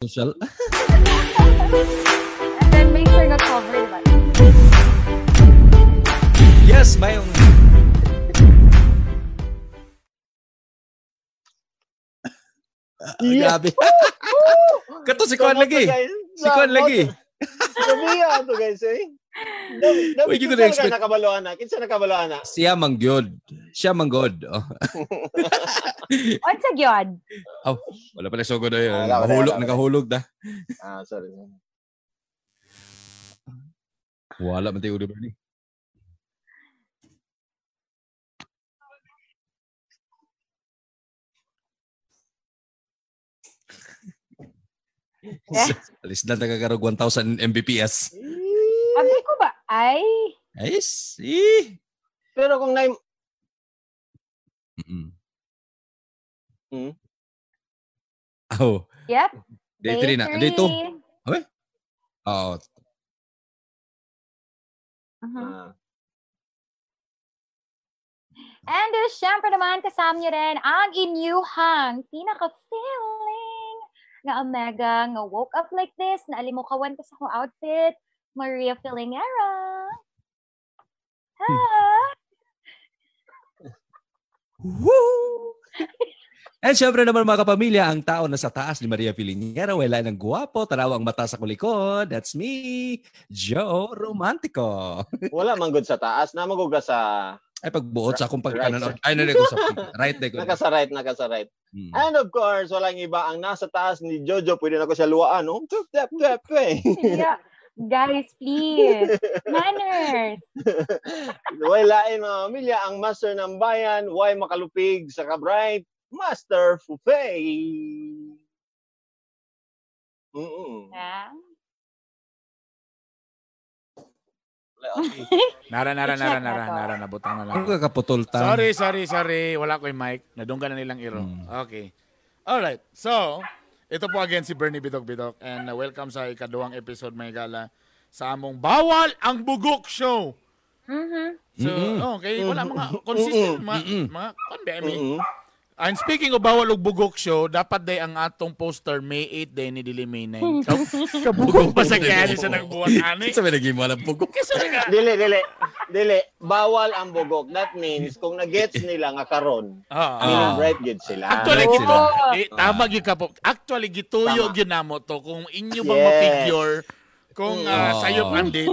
Social. And then make sure nga cover, diba? Yes, mayong Yeah. Grabe. Kato si Kwan lagi. Si Kwan lagi. Sabi to guys eh. Uy, di ko na-expect. Kinsa na? Kinsa nakabaloan na? Siya mangyod. Siya manggod. Oh. Unsa gyud? Oh, wala pala sugod ayo. Nahulog, nagahulog da. Ah, sorry. Wala man tayo di Bernie. Eh? Alis na nagkakarog 1,000 Mbps. Abi ko ba? Ay. Ay, see. Pero kung na... Mm. Oh. Yep. Day 3 na. Day 2. Okay? Oo. Uh-huh. And syempre naman, kasama niyo rin ang inyuhang pinaka-feeling nga omega, nga woke up like this, na alimukawan ko sa akong outfit, Maria Filingera. Ha? Woo! And syempre naman mga kapamilya, ang tao na sa taas ni Maria Filingera, wala ng guwapo, tanaw ang mata sa kulikod. That's me, Joe Romantico. Wala man good sa taas, namagog ka sa... Ay, pagbuot sa akong pagkananood. Ay, nari ko sa right. Naka sa right, naka sa right. Mm. And of course, walang iba. Ang nasa taas ni Jojo, pwede na ko siya luwaan. No? Tap, tap, tap. Yeah. Guys, please. Manners. Walain mga pamilya, ang master ng bayan, why makalupig sa kabright, Master Fufay. Mm-mm. Yeah. Okay. Nara, nabutang na lang. Ano ka kaputol ta? Sorry. Wala ko yung mic. Nadunggan na nilang iro. Okay. Alright. So, ito po again si Bernie Bidok Bidok and welcome sa ikaduhang episode may gala sa among Bawal ang Bugok Show. Mm-hmm. So, okay. Wala mga consistent, mga I mean, and speaking of Bawal og Bugok Show, dapat day ang atong poster May 8 day ni dili May 9. Kabugok pa sa kaya sa nagbuhat ani. Sa may naging walang bugok. Dili. Bawal ang bugok. That means kung na-gets nila nga karon, meaning bright gid sila. Actually gito, tama gyud ka po. Actually gituyo gyud namo to kung inyo bang ma-figure kung sayop ang date.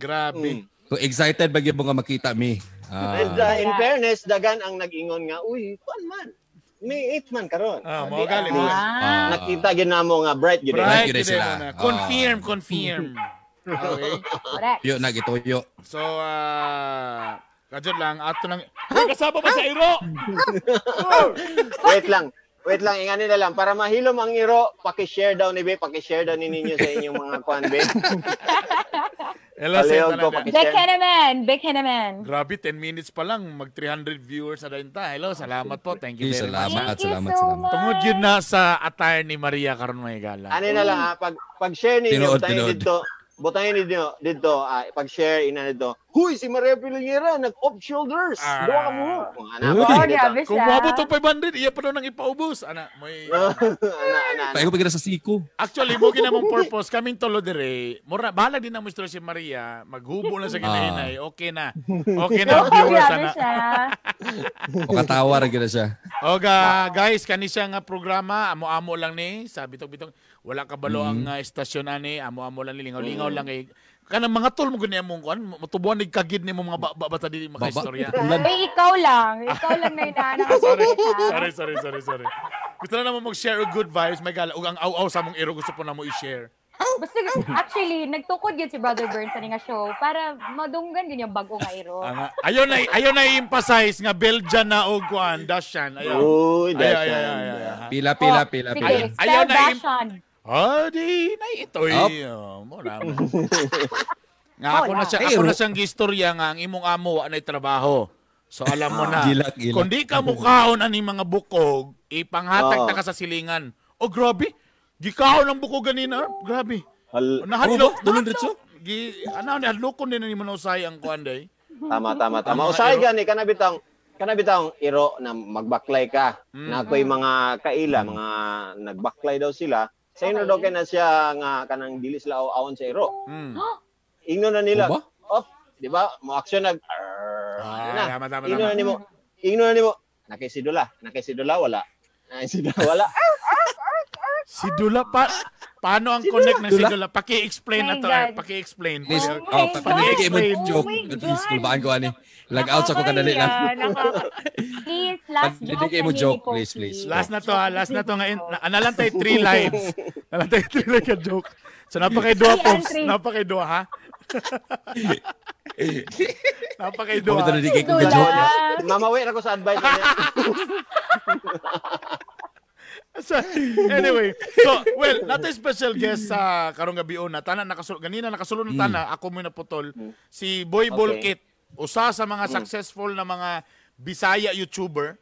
Grabe. Kung excited ba gyud mo nga makita mi. And in fairness, dagan ang nag-ingon nga, uy, kuan man. May 8 man karon. Mo gali. Nakita gyud namo nga bright gyud. Bright gyud sila. Confirm. Okay. Correct. Yo na gituyo. So kadyo lang ato nang kasama pa sa iro. Wait lang, ingani na lang para mahilom ang iro, paki-share daw ni Be, paki-share daw ni ninyo sa inyong mga kuan be. Hello, Big Hanaman. Grabe, 10 minutes pa lang, mag 300 viewers na rin ta. Hello, salamat po. Thank you very much. Salamat. Tungod yun na sa attire ni Maria karon may gala. Ano na lang ha, pag-share ninyo, butangin dito, butangin dito, pag-share ina dito. Huy, si Maria Filingera, nag-off shoulders. Duwa ka mo. Grabe siya. Kung moabot og 500, iya pa daw nang ipaubos. Ana, may... Ana. Paigo pa sa siko. Actually, mo ginamong purpose, kaming tulo dire, mura, bahala din na mo si Maria, maghubo na sa ginahinay, okay na. Okay na ang viewers, ana. O katawa rin gina siya. Oga, guys, kani siya nga programa, amo-amo lang ni, sa bitong-bitong, wala kabalo ang estasyon ani, amo-amo lang ni, lingaw-lingaw lang kay kanang mga tol mo gani among kuan, matubuan ni kagid nimo mga bata dili makaistorya. Ay, ikaw lang. Ikaw lang na inaana. Sorry. Gusto na namo mag-share og good vibes, may gala ug ang aw-aw sa among iro gusto po namo i-share. Basta actually nagtukod gyud si Brother Burns sa nga show para madunggan gyud yung bag-o nga iro. Ayo na i-emphasize nga Belgian na og kuan, Dashan. Ayo. Uy, Dashan. Pila. Ayo na di na itoy. Mura. Nga ako na siya, ako na siyang gistorya nga ang imong amo wa nay trabaho. So alam mo na. Gilak. Kung di ka mukaon ani mga bukog, ipanghatag ta ka sa silingan. Oh grabe. Gikaon ang bukog ganina. Grabe. Nahadlok, dulon diretso. Gi ano ni hadlokon din ni mo usay ang kuan day. Tama. Usay gani kana bitang iro na magbaklay ka. Na ako'y mga kaila, mga nagbaklay daw sila. Sa ino daw kay na siya nga kanang dili sila awon sa iro. Ingnon na nila. Op, di ba? Mo action nag tama. Ingnon na nimo. Nakisidula, wala. Nakisidula wala. Sidula pa. Paano ang connect ng sidula? Paki-explain na to. Paki-explain. Paki-explain joke. Please, kulbaan ko ani. Lag out sa ko kadali lang. Please, last joke. Mo joke, please, please. Last na to ha. Last na to ngayon. Analang tayo 3 lives. Analang tayo 3 lives ka joke. So napakay-duha, Pops. Napakay-duha, ha? Napakay-duha. Mamawi na ko sa advice. So, anyway, so well, nato special guest sa karong gabi una. Tanan nakasulod ganina nakasulod ng tana, ako mo naputol. Si Boy Bolkit, usa sa mga successful na mga Bisaya YouTuber.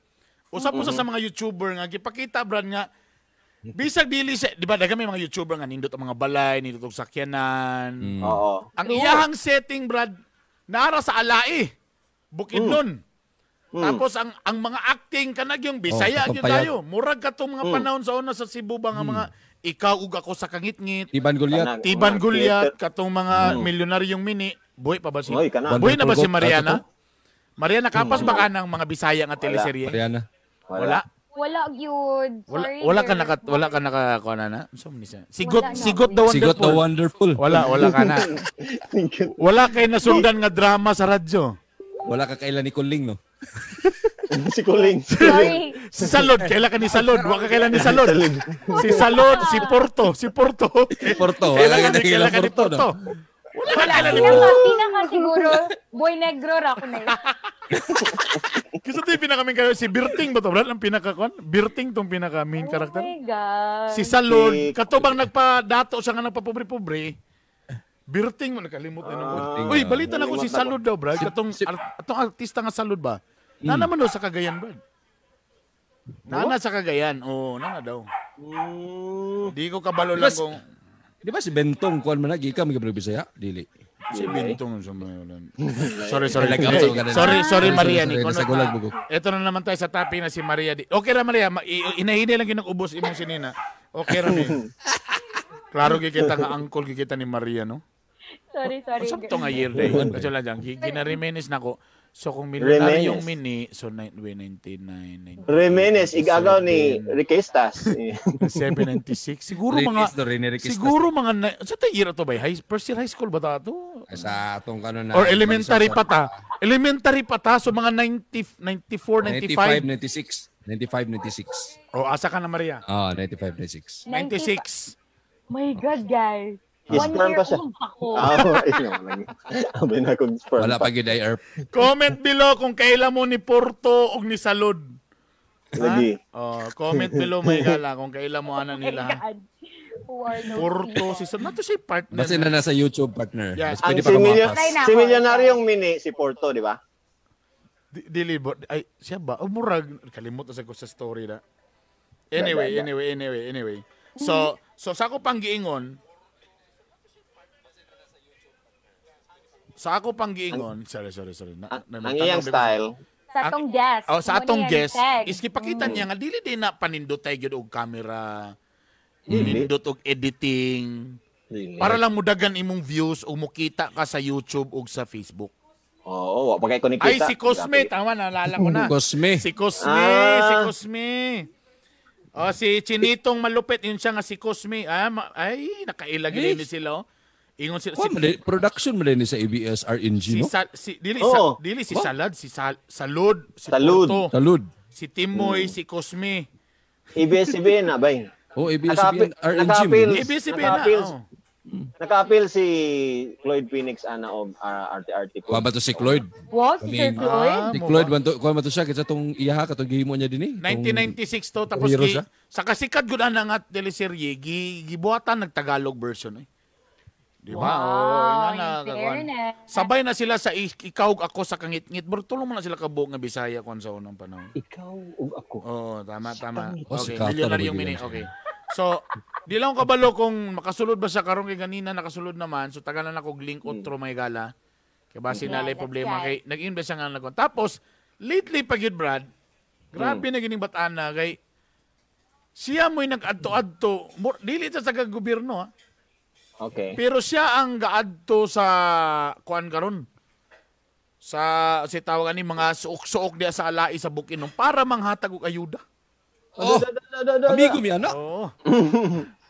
Usa po sa mga YouTuber nga gipakita brand nga bisag dili siya, di ba daghan may mga YouTuber nga nindot ang mga balay, nindot og sakyanan. Oo. Ang iyahang setting brad naara sa Alae, Bukidnon. Tapos ang mga acting kanag yung Bisaya gyud tayo. Murag katong mga panahon sa una sa Cebu ba nga mga ikaw ug ako sa kangitngit. Tiban Goliath. Tiban Goliath katong mga milyonaryong mini. Buhi pa ba si? Buhi na ba si Mariana? Mariana kapas ba ka ng mga Bisaya nga teleserye? Mariana. Wala. Wala gyud. Sorry. Wala ka naka kuan na. Unsa man siya? Sigot the Wonderful. Sigot the Wonderful. Wala ka na. Wala kay nasundan nga drama sa radyo. Wala ka kailan ni Kuling, no? Si Kuling. Sorry. Si Salod, kailan ka ni Salod? Wala ka kailan ni Salod. Si Salod, si Porto, si Porto. Porto, wala ka kailan ni Porto. Wala ka kailan ni Porto. Pinaka siguro, Boy Negro ra ko na. Kasi ito yung pinaka-main character. Si Birting ba ito, Brad? Ang pinaka-kon? Birting tong pinaka-main character. Oh my God. Si Salod, katubang nagpa-dato siya nga nagpapobre-pobre. Birting mo, nakalimot na nung. Uy, balita na ko si Salud daw, Brad. Atong artista nga Salud ba? Nana man daw sa Cagayan, Brad. Nana sa Cagayan. Oo, nana daw. Di ko kabalo lang kung... Di ba si Bentong, kuan man na, gikan, may gabi Bisaya? Dili. Si Bentong. Sorry. Sorry, Maria. Ito na naman tayo sa topic na si Maria. Okay ra, Maria. Inahinay lang ginag-ubos imong sinina. Okay ra, ni. Klaro gikita nga angkol gikita ni Maria, no? Sorry. Sakto nga year day. Kasi lang dyan, gina-reminis na ko. So kung milyonaryong mini, so 99. Remenes, igagaw ni Riquestas. 796. Siguro mga, sa tayo year ito ba? First year high school ba ito? Sa atong kano na. Or elementary pa ta. Elementary pa ta. So mga 90, 94, 95. 95, 96. 95, 96. O, asa ka na, Maria? Oh, 95, 96. 96. My God, guys. 1 year old ako. Wala pa gyud ay. Comment below kung kailan mo ni Porto o ni Salud. Lagi. Oh, comment below may gala kung kailan mo ana nila. Porto si Salud. Nato si partner. Basta na nasa YouTube partner. Yeah. Mas pwede pa kumapas. Si milyonaryong mini si Porto, di ba? Dili ay siya ba? Oh, murag kalimot na sa ko sa story na. Anyway. So sa ako pang giingon, sorry. Ang iyang style. Sa atong guest. Oh, sa atong guest, is gipakita niya nga dili din na panindotay gyud og camera, nindot og editing. Para lang mudagan imong views o mukita ka sa YouTube ug sa Facebook. Oo, wa pa kay ko nikita. Ay, si Cosme, tama, naalala ko na. Cosme. Si Cosme, si Cosme. Oh, si Chinitong Malupit, yun siya nga si Cosme. Ah, ay, nakailag din sila. Oh. Ingon sila si production mo din sa ABS RNG, no? Dili si Salad, si Salud, si Porto, Salud. Si Timoy, si Cosme. ABS-CBN na ba? Oh, ABS-CBN RNG. ABS-CBN na. Naka-appeal si Cloyd Phoenix ana og RTRT. Kuha ba to si Cloyd? Wow, si Sir Cloyd? Si Cloyd kuha ba to siya kitsa tong iyaha katong gihimo niya dinhi. 1996 to tapos gi, sa kasikat gud ana nga teleserye gibuhatan nag Tagalog version eh. Di ba? Wow, oh, sabay na sila sa ikaw ako sa kangitngit. Bro, tulong mo na sila kabuok nga Bisaya kon sa unang panahon. Ikaw ug ako. Oo, tama tama. Okay, milyonaryong mini. Okay. So, di lang ko kabalo kung makasulod ba siya karon kay ganina nakasulod naman. So tagalan ako og link otro may gala. Kay basi na lay problema kay nag-invest siya nga nagkon. Tapos lately pa gyud Brad, grabe na gining bataan na kay Siya mo'y nag-adto-adto, dili sa gobyerno ha. Okay. Pero siya ang gaadto sa kuan karon. Sa si tawag ani mga suok-suok diya sa alai sa Bukidnon para manghatag og ayuda. Oh, amigo mi anak. Oo.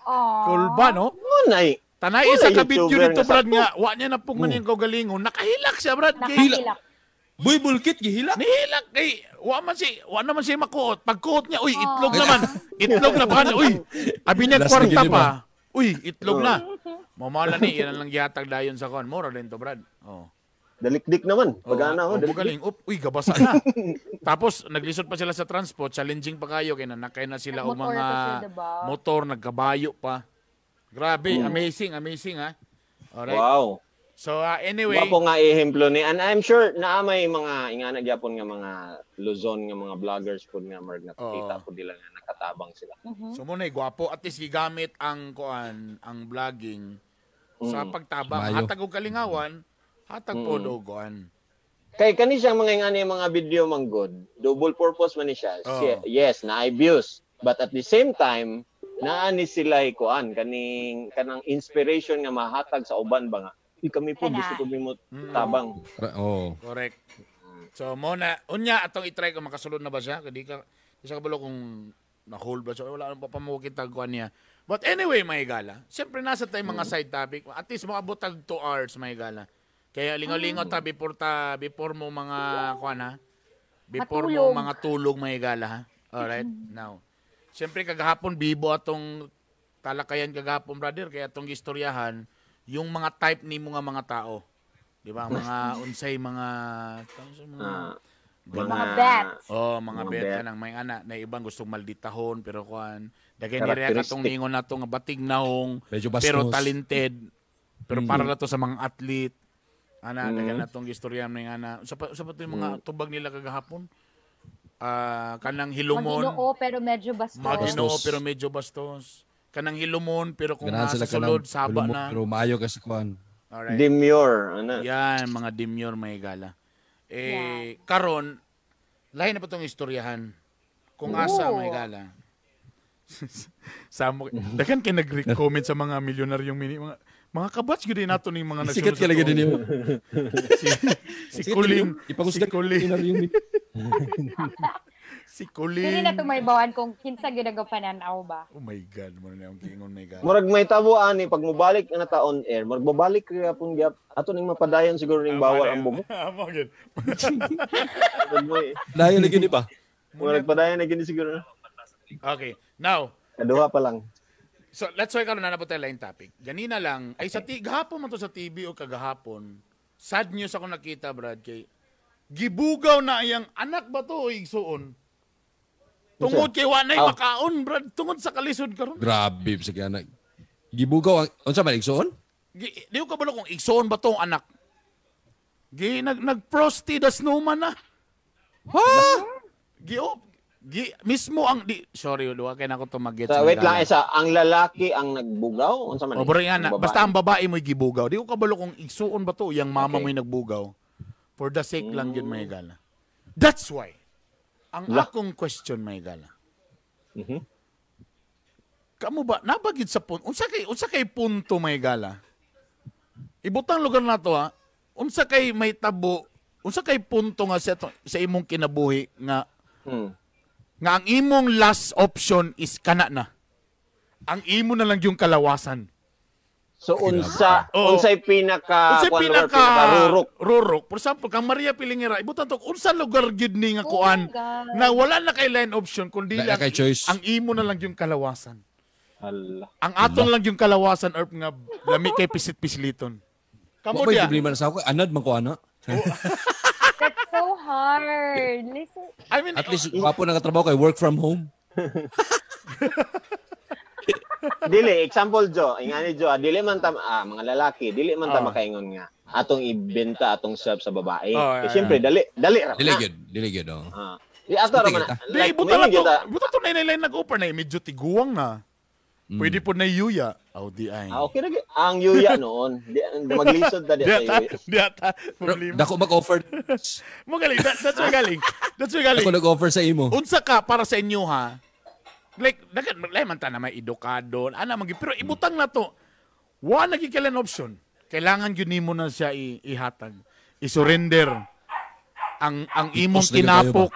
Aww. Cool ba no? Nay. Tanay isa Wala ka video YouTuber nito nga Brad nga wa niya napungan yung kaugalingon. Nakahilak siya Brad. Kay, Nakahilak. Buy bulkit gihilak. nihilak kay wa man si wa naman siya makuot. Pagkuot niya, uy, itlog naman. Itlog na pa. Uy, abi niya Last na kwarta gini pa. ba? Uy, itlog na. Mamala ni yan lang gihatag dayon sa kon. Mura din to Brad. Oh. Dalikdik naman. Pagana Oh, ho, dalikdik. galing. Up, uy, gabasa na. Tapos naglisod pa sila sa transport, challenging pa kayo kay nanakay na sila og Nagmotor mga pa siya, diba? motor, nagkabayo pa. Grabe, amazing, amazing ha. Alright. Wow. So anyway, Wapo nga ehemplo ni and I'm sure naa may mga ingana gyapon nga mga Luzon nga mga vloggers pud nga marag nakakita Oo. pud nila nga nakatabang sila. So mo na gwapo at least gigamit ang kuan ang vlogging sa pagtabang. Mayo. Hatag og kalingawan, hatag pod og kuan. Kay kani siyang mga ingani mga video man good, double purpose man ni siya. Oo. Yes, na views, but at the same time naa ni sila kuan kaning kanang inspiration nga mahatag sa uban ba nga. Uy, kami po Kana. gusto ko mo tabang. Oh. Correct. So mo na unya atong i-try kung makasulod na ba siya kay di ka di siya kabalo kung na-hold ba siya wala pa pa mo kita kuan niya. But anyway, may gala. Siyempre nasa tayo mga side topic. At least moabot tag 2 hours may gala. Kaya lingaw-lingaw ta before mo mga kuan ha. Before mo Matulog. mga tulog may gala ha. Alright, now. Siyempre kagahapon bibo atong talakayan kagahapon brother kaya atong istoryahan yung mga type ni mga mga tao. Di ba? Mga unsay mga tawag sa mga Ah, Mga bets. Oh, mga Mga bet bet. kanang may ana na ibang gustong malditahon pero kuan dagay ni Rea katong Characteristic. ningon nato nga batig nahong Medyo bastos. pero talented. Pero para na to sa mga athlete. Ana, daghan natong istorya ng ana. Sa pa, sa pa to yung mga tubag nila kagahapon. Ah, kanang hilumon. Maginoo pero medyo bastos. Maginoo Bastos. pero medyo bastos. Kanang hilumon pero kung Ganahan nasa sila kanang sulod saba hulumok, na. Pero maayo ka sa kuan. Alright. Demure ana. Yan, mga demure may gala. Eh, karon lahi na pa tong istoryahan. Kung asa Oo. may gala. Samo, daghan kay nag-comment sa mga milyonaryong mini mga mga kabatch gyud din nato ning mga Sikat nagsunod ka lagi sa din tuong. mo. Si Kuling, si Ipangusga Kuling, yung si Kuling. Dili na tumaybawan kung kinsa gyud ang pananaw ba. Oh my God, mo na akong giingon may gala. Murag may tabo ani pag mobalik na ta on air, murag mobalik kaya pong gyap. Ato ning mapadayon siguro ning bawal ang bumo. Amo gyud. Murag may Layo lagi ni ba? murag padayon na gini siguro. Okay, now, Kaduha pa lang. So, let's why karon na na po tayo line topic. Ganina lang, ay sa gahapon man to sa TV o kagahapon. Sad news ako nakita, Brad, kay gibugaw na iyang anak ba to o igsuon? Tungod kay wanay Ah. makaon, Brad, tungod sa kalisod karon. Grabe sa kaya na. Gibugaw ang unsa man igsuon? Di ko kabalo kung igsuon ba tong anak. Gi nag nag Frosty the Snowman na. Ha? Gi, oh, gi mismo ang di sorry, duwa kay nako to mag-gets. Sa, may wait lang gala. isa, ang lalaki ang nagbugaw unsa man? O, bro, yan na. Ang babae? Basta ang babae mo'y gibugaw. Di ko kabalo kung igsuon ba to, yung mama Okay. mo'y nagbugaw. For the sake lang yun, may gala. That's why, ang La. akong question, may gala. Mhm. Kamo ba, nabagid sa punto, unsa kay punto, may gala? Ibutang lugar na to, ha? Unsa kay may tabo, unsa kay punto nga sa imong kinabuhi nga nga ang imong last option is kana na. Ang imo na lang yung kalawasan. So unsa Oo. unsay pinaka Unsay kuan lugar, pinaka pinakarurok? rurok. For example, kang Maria Pilingera, ibutan to unsa lugar gyud ni nga Oh kuan my God. na wala na kay line option kundi Wala na lang kay choice. ang imo na lang yung kalawasan. Hala. Ang aton lang yung kalawasan earth nga lami kay pisit-pisiliton. Kamo Wa ba diya. problema na sa ako? Anad man ko ana. That's so hard. Listen. I mean, At least wapo na katrabaho kay work from home. Dili example Jo, ingani Jo, dili man ta mga lalaki, dili man ta Ah. makaingon nga atong ibenta atong self sa babae. Oh, Eh, yeah, siyempre dali dali ra. Dili na. gyud, dili gyud oh. Di ato ra man. Kita. Di, Like, ibutan na may to. gyud, Ibutan to na line nag-offer na medyo tiguang na. Pwede po na yuya. Oh, di ay. Okay ra gyud. Ang yuya noon, di maglisod ta di Di sa ata, yuya. di ata. Pero Problema. dako mag-offer. Mo galing, that's my galing. That's my galing. Dako nag-offer sa imo. Unsa ka para sa inyo ha? Like dagan lahi man ta na may edukado, ana man gyud, pero ibutang na to. Wa na gyud kailan option. Kailangan gyud nimo na siya ihatag. I-surrender ang imong tinapok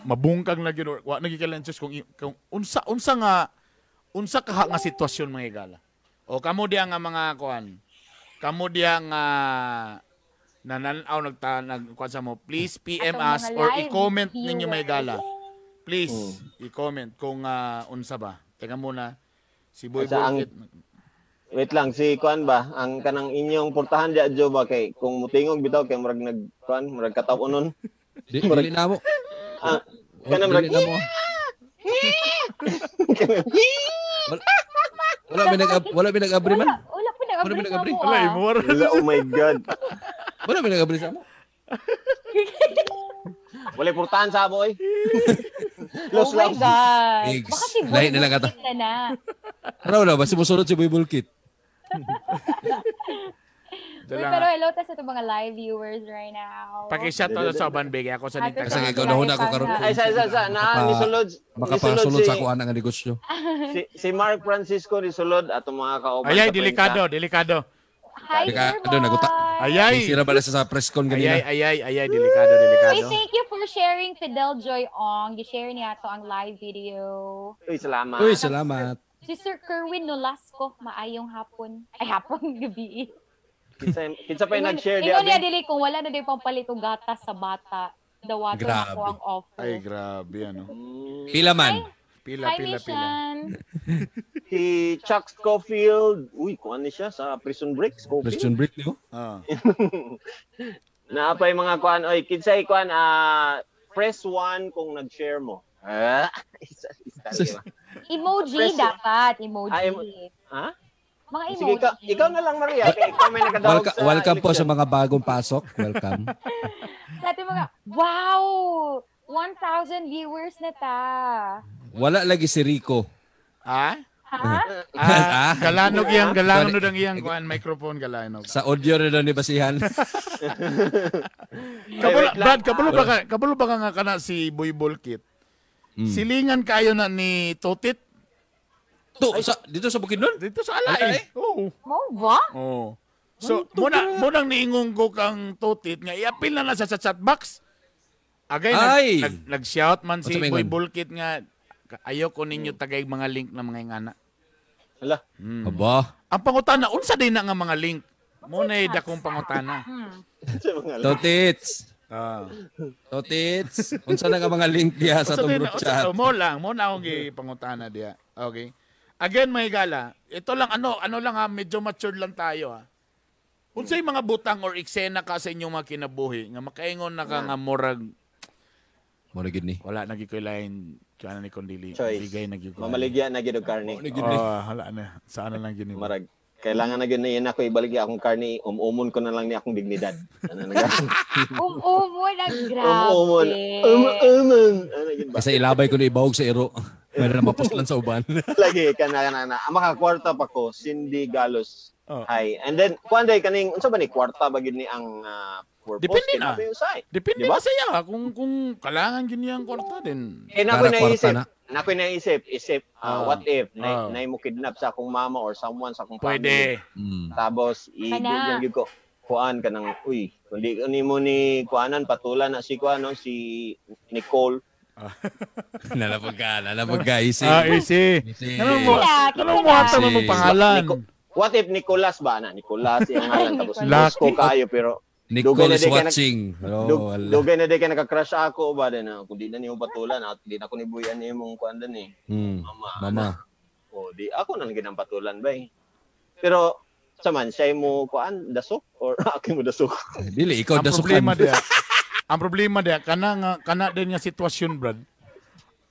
mabungkag na gyud, wa na gyud kailan choice kung unsa nga unsa kaha nga sitwasyon mga higala. O kamo diha nga mga kuan. Kamo diha nga nananaw nagkuan sa mo, please PM us or i-comment ninyo mga higala. Please i-comment kung unsa ba. Teka muna si Boy Bulkit. Wait lang, si kuan ba ang kanang inyong portahan diya Jo ba kay kung mutingog bitaw kay murag nag kuan murag kataw-onon. Dili na mo. Kanang murag na mo. Wala may nag-abri man. Wala po nag-abri. Wala, oh my God. Wala may nag-abri sa mo. Wala portahan sa amo oy. Oh my God. Baka si Boy Bulkit na. Ano ba? Sumusunod si Boy Bulkit. Pero hello ta sa itong mga live viewers right now. Paki-shout out sa uban bigay ako sa nitag. Kasi ikaw nahuna ako karon. Ay sa na nisulod. Makapasulod sa ako ana nga negosyo. Si Mark Francisco nisulod atong mga kauban. Ayay delikado, delikado. Hi, delikado naguta. Ayay. Sira bala sa press con ganina. Ayay delikado, delikado. Hey, thank you for sharing Fidel Joy Ong. Gi-share niya ato ang live video. Uy, salamat. Uy, salamat. Si Sir Kerwin Nolasco, maayong hapon. Ay, hapon gabi. Kinsa pa yung nag-share diya? Ingon niya dili kung wala na din pampalit og gatas sa bata. Dawaton ako ang offer. Ay, grabe ano. Pila man. Pila. Si Chuck Schofield, uy, kuan ni siya sa Prison Break. Schofield. Prison Break niyo? Ah. Naapay mga kuan, oy, kinsay kuan press 1 kung nag-share mo. Isa. Emoji dapat, emoji. Ha? Mga emoji. Sige, ikaw na lang Maria, kay ikaw may nakadawag sa welcome po sa mga bagong pasok. Welcome. Sa ating mga, wow! 1,000 viewers na ta. Wala lagi si Rico. Ah? Ha? Galanog iyang, galanog ang iyang kuan microphone galanog. Sa audio rin ni basihan. Kabalo, Brad, kabalo ba ka nga kana si Boy Bulkit? Silingan kayo na ni Totit. To, sa, dito sa Bukidnon? Dito sa Alay. Oo. Mo ba? Oo. So, munang niingong ko kang Totit nga iapil na sa chat box. Agay nag-shout man si Boy Bulkit nga ayoko ninyo tagay mga link na mga ingana. Hala. Aba. Ang pangutana unsa din na nga mga link? Mo na dakong pangutana. Totits. Totits, unsa na nga mga link diha sa atong group chat? Mo lang, mo na akong gipangutana diha. Okay. Again, mga higala, ito lang ano lang ha, medyo matured lang tayo ha. Unsay mga butang or eksena ka sa inyong mga kinabuhi nga makaingon na ka nga murag murag gid ni. Wala na gid koy lain kuan ni kondili. Bigay na gid ko. Mamaligya na gid og karne. Hala na. Saan na lang gid ni. Marag kailangan na gid na ako ibaligya akong karne, umumon ko na lang ni akong dignidad. Ano na Umumon ang grabe. Umumon. Umumon. Ano gid ba? Kasi ilabay ko na ibawog sa iro. Mayroon na mapuslan sa uban. Lagi ka na. Ang makakwarta pa ko, Cindy Galos. Oh. Hi. And then kuan day kaning unsa ba ni kwarta ba gid ni ang purpose? Depende na. Depende ba saya kung kailangan gid niyang kwarta din. Eh na ko naisip, what if na mo kidnap sa akong mama or someone sa akong family. Pwede. Tapos i-gid ko kuan kanang uy, kundi nimo ni kuanan patulan na si kuan no si Nicole. Nalapag ka, easy. Easy. Ano mo ata mo pangalan? What if Nicolas ba na? Nicolas yung ngalan tapos Bosco kayo pero Nicole is watching. Dugay na di ka naka-crush ako ba din kung di na niyo patulan at di na ko ni buyan nimong kuan din eh. Mama. O di ako na lang patulan ba eh. Pero sa man siya mo kuan dasok or ako mo dasok. Dili ikaw dasokan. Problema dia. Ang problema dia kana din nga sitwasyon Brad.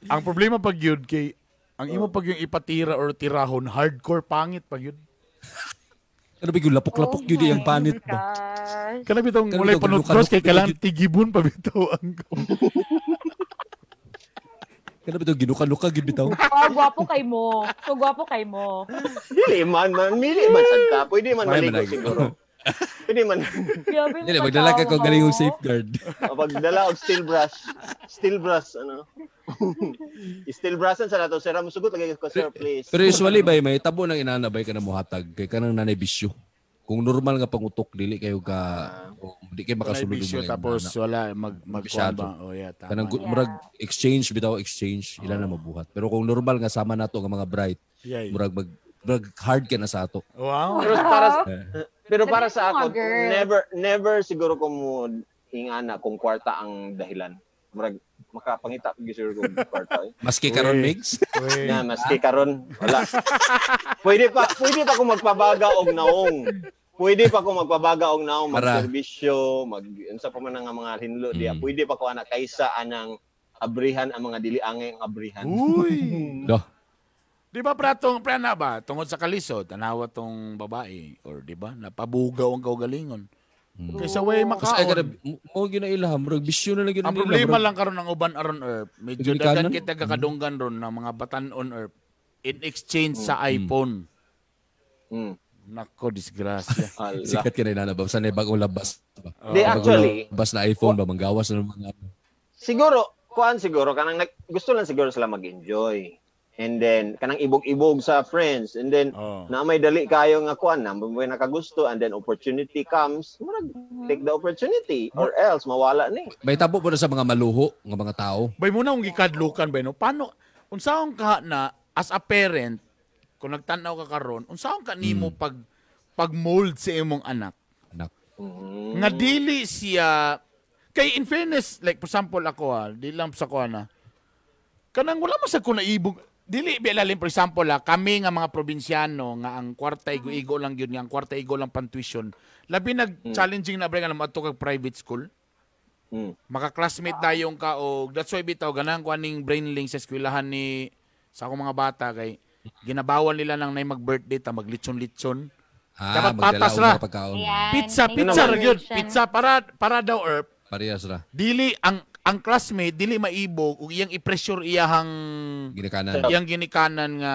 Ang problema pag yun kay ang imo pag yung ipatira or tirahon hardcore pangit pag yun. Ano ba yung lapok-lapok yun yung panit ba? Kana bitong walay panutros kay kailangan tigibon pa bitaw ang Kana bitong ginuka-luka gid bitaw. Oh, gwapo kay mo. So gwapo kay mo. Dili man mili man sad ka. Pwede man maligo siguro. Pwede man. Dili magdala ka kung galing safeguard. Pagdala og steel brush. Steel brush ano. Steel brushan sa nato sir, musugot lagi ko sir please. Pero usually bay may tabo nang inana bay ka na mohatag kay kanang nanay bisyo. Kung normal nga pangutok dili kayo ka di kayo makasulod bisyo tapos wala mag ba. Oh yeah, tama. Kanang murag exchange bitaw exchange ila na mabuhat. Pero kung normal nga sama nato nga mga bright, murag murag hard ka na sa ato. Wow. Pero para sa ako never siguro ko mo ingana kung kwarta ang dahilan. Murag makapangita pag siguro kung kwarta. Eh. Maski karon Migs? Na maski karon wala. Pwede pa ko magpabaga og naong. Pwede pa ko magpabaga og naong magserbisyo, mag unsa pa man ang mga hinlo diya. Pwede pa ko ana kaysa anang abrihan ang mga dili angay ang abrihan. Uy. Do. Di ba pratong prana ba tungod sa kalisod tanawa tong babae or di ba napabugaw ang kaugalingon. Kaysa way makaon. Mo ginaila murag bisyo na lang gyud nila. Ang problema lang karon ang uban aron earth, medyo daghan kita kakadunggan ron ng mga batan-on earth in exchange sa iPhone. Nako, disgrasya. Sikat ka na inana ba? Sanay bagong labas ba? Di actually, labas na iPhone ba manggawas na mga siguro, kuan siguro kanang gusto lang siguro sila mag-enjoy. And then kanang ibog-ibog sa friends and then na may dali kayo nga kuan na may nakagusto and then opportunity comes, murag take the opportunity or else mawala ni. May tabo po na sa mga maluho nga mga tao. Bay muna akong gikadlukan bay no. Paano unsaon ka na as a parent kung nagtan-aw ka karon, unsaon ka nimo pag mold sa imong anak? Nga dili siya kay in fairness like for example ako di lang sa ko na kanang wala man sa ko naibog dili bilalim for example kami nga mga probinsyano nga ang kwarta igo-igo lang gyud nga ang kwarta igo lang pan-tuition labi nag challenging na bre nga moadto kag private school. Maka-classmate dayong ka og that's why bitaw ganahan ko aning brainlink sa eskwelahan ni sa akong mga bata kay ginabawal nila nang nay mag-birthday ta maglitson-litson. Dapat patas ra. Pizza ra gyud. Pizza para daw erp. Parehas ra. Dili ang classmate dili maibog ug iyang i-pressure iyahang ginikanan. Iyang ginikanan nga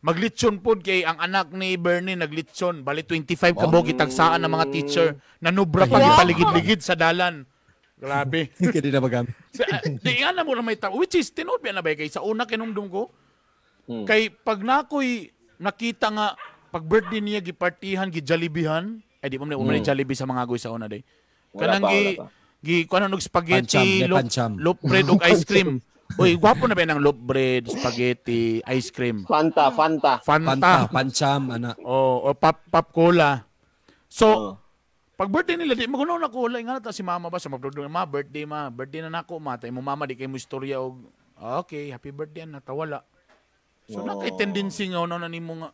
maglitson pod kay ang anak ni Bernie naglitson bali 25 ka buok gitagsaan ng mga teacher nanubra pa gipaligid-ligid sa dalan. Grabe. Kay di na magamit. Di nga na mo na may tao which is tinuod ba na ba kay sa una kinumdum ko. Kay pag nakoy nakita nga pag birthday niya gipartihan gijalibihan ay di mo na Jollibee sa mga agoy sa una day. Kanang gi kuno og spaghetti, loaf bread og ice cream. Uy, gwapo na ba nang loaf bread, spaghetti, ice cream. Fanta, pancham ana. Oh, or pop cola. So, pag birthday nila di magunaw na cola nga ta si mama ba sa magdudong ma birthday ma, birthday na nako ma, tay mo mama di kay mo istorya og okay, happy birthday na tawala. So nakay tendency nga una na nimo nga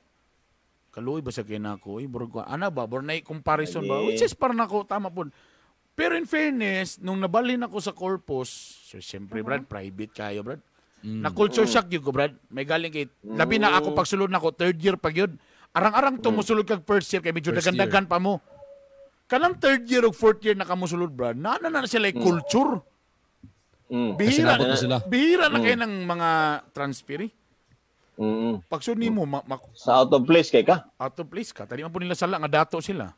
kaluoy ba sa kinako oy burg ana ba bur nay comparison ba which is para nako tama pud. Pero in fairness nung nabalhin ako sa corpus, so siyempre brad private kayo brad. Na culture shock gyud ko brad. May galing kay labi na ako pagsulod nako third year pa gyud. Arang-arang to mosulod kag first year kay medyo dagandagan pa mo. Kanang third year ug fourth year na kamosulod brad. Naa na sila culture. Bihira na sila. Bihira na kay ng mga transfer. Pagsunod nimo sa out of place kay ka. Out of place ka. Tadi man po nila sala nga dato sila.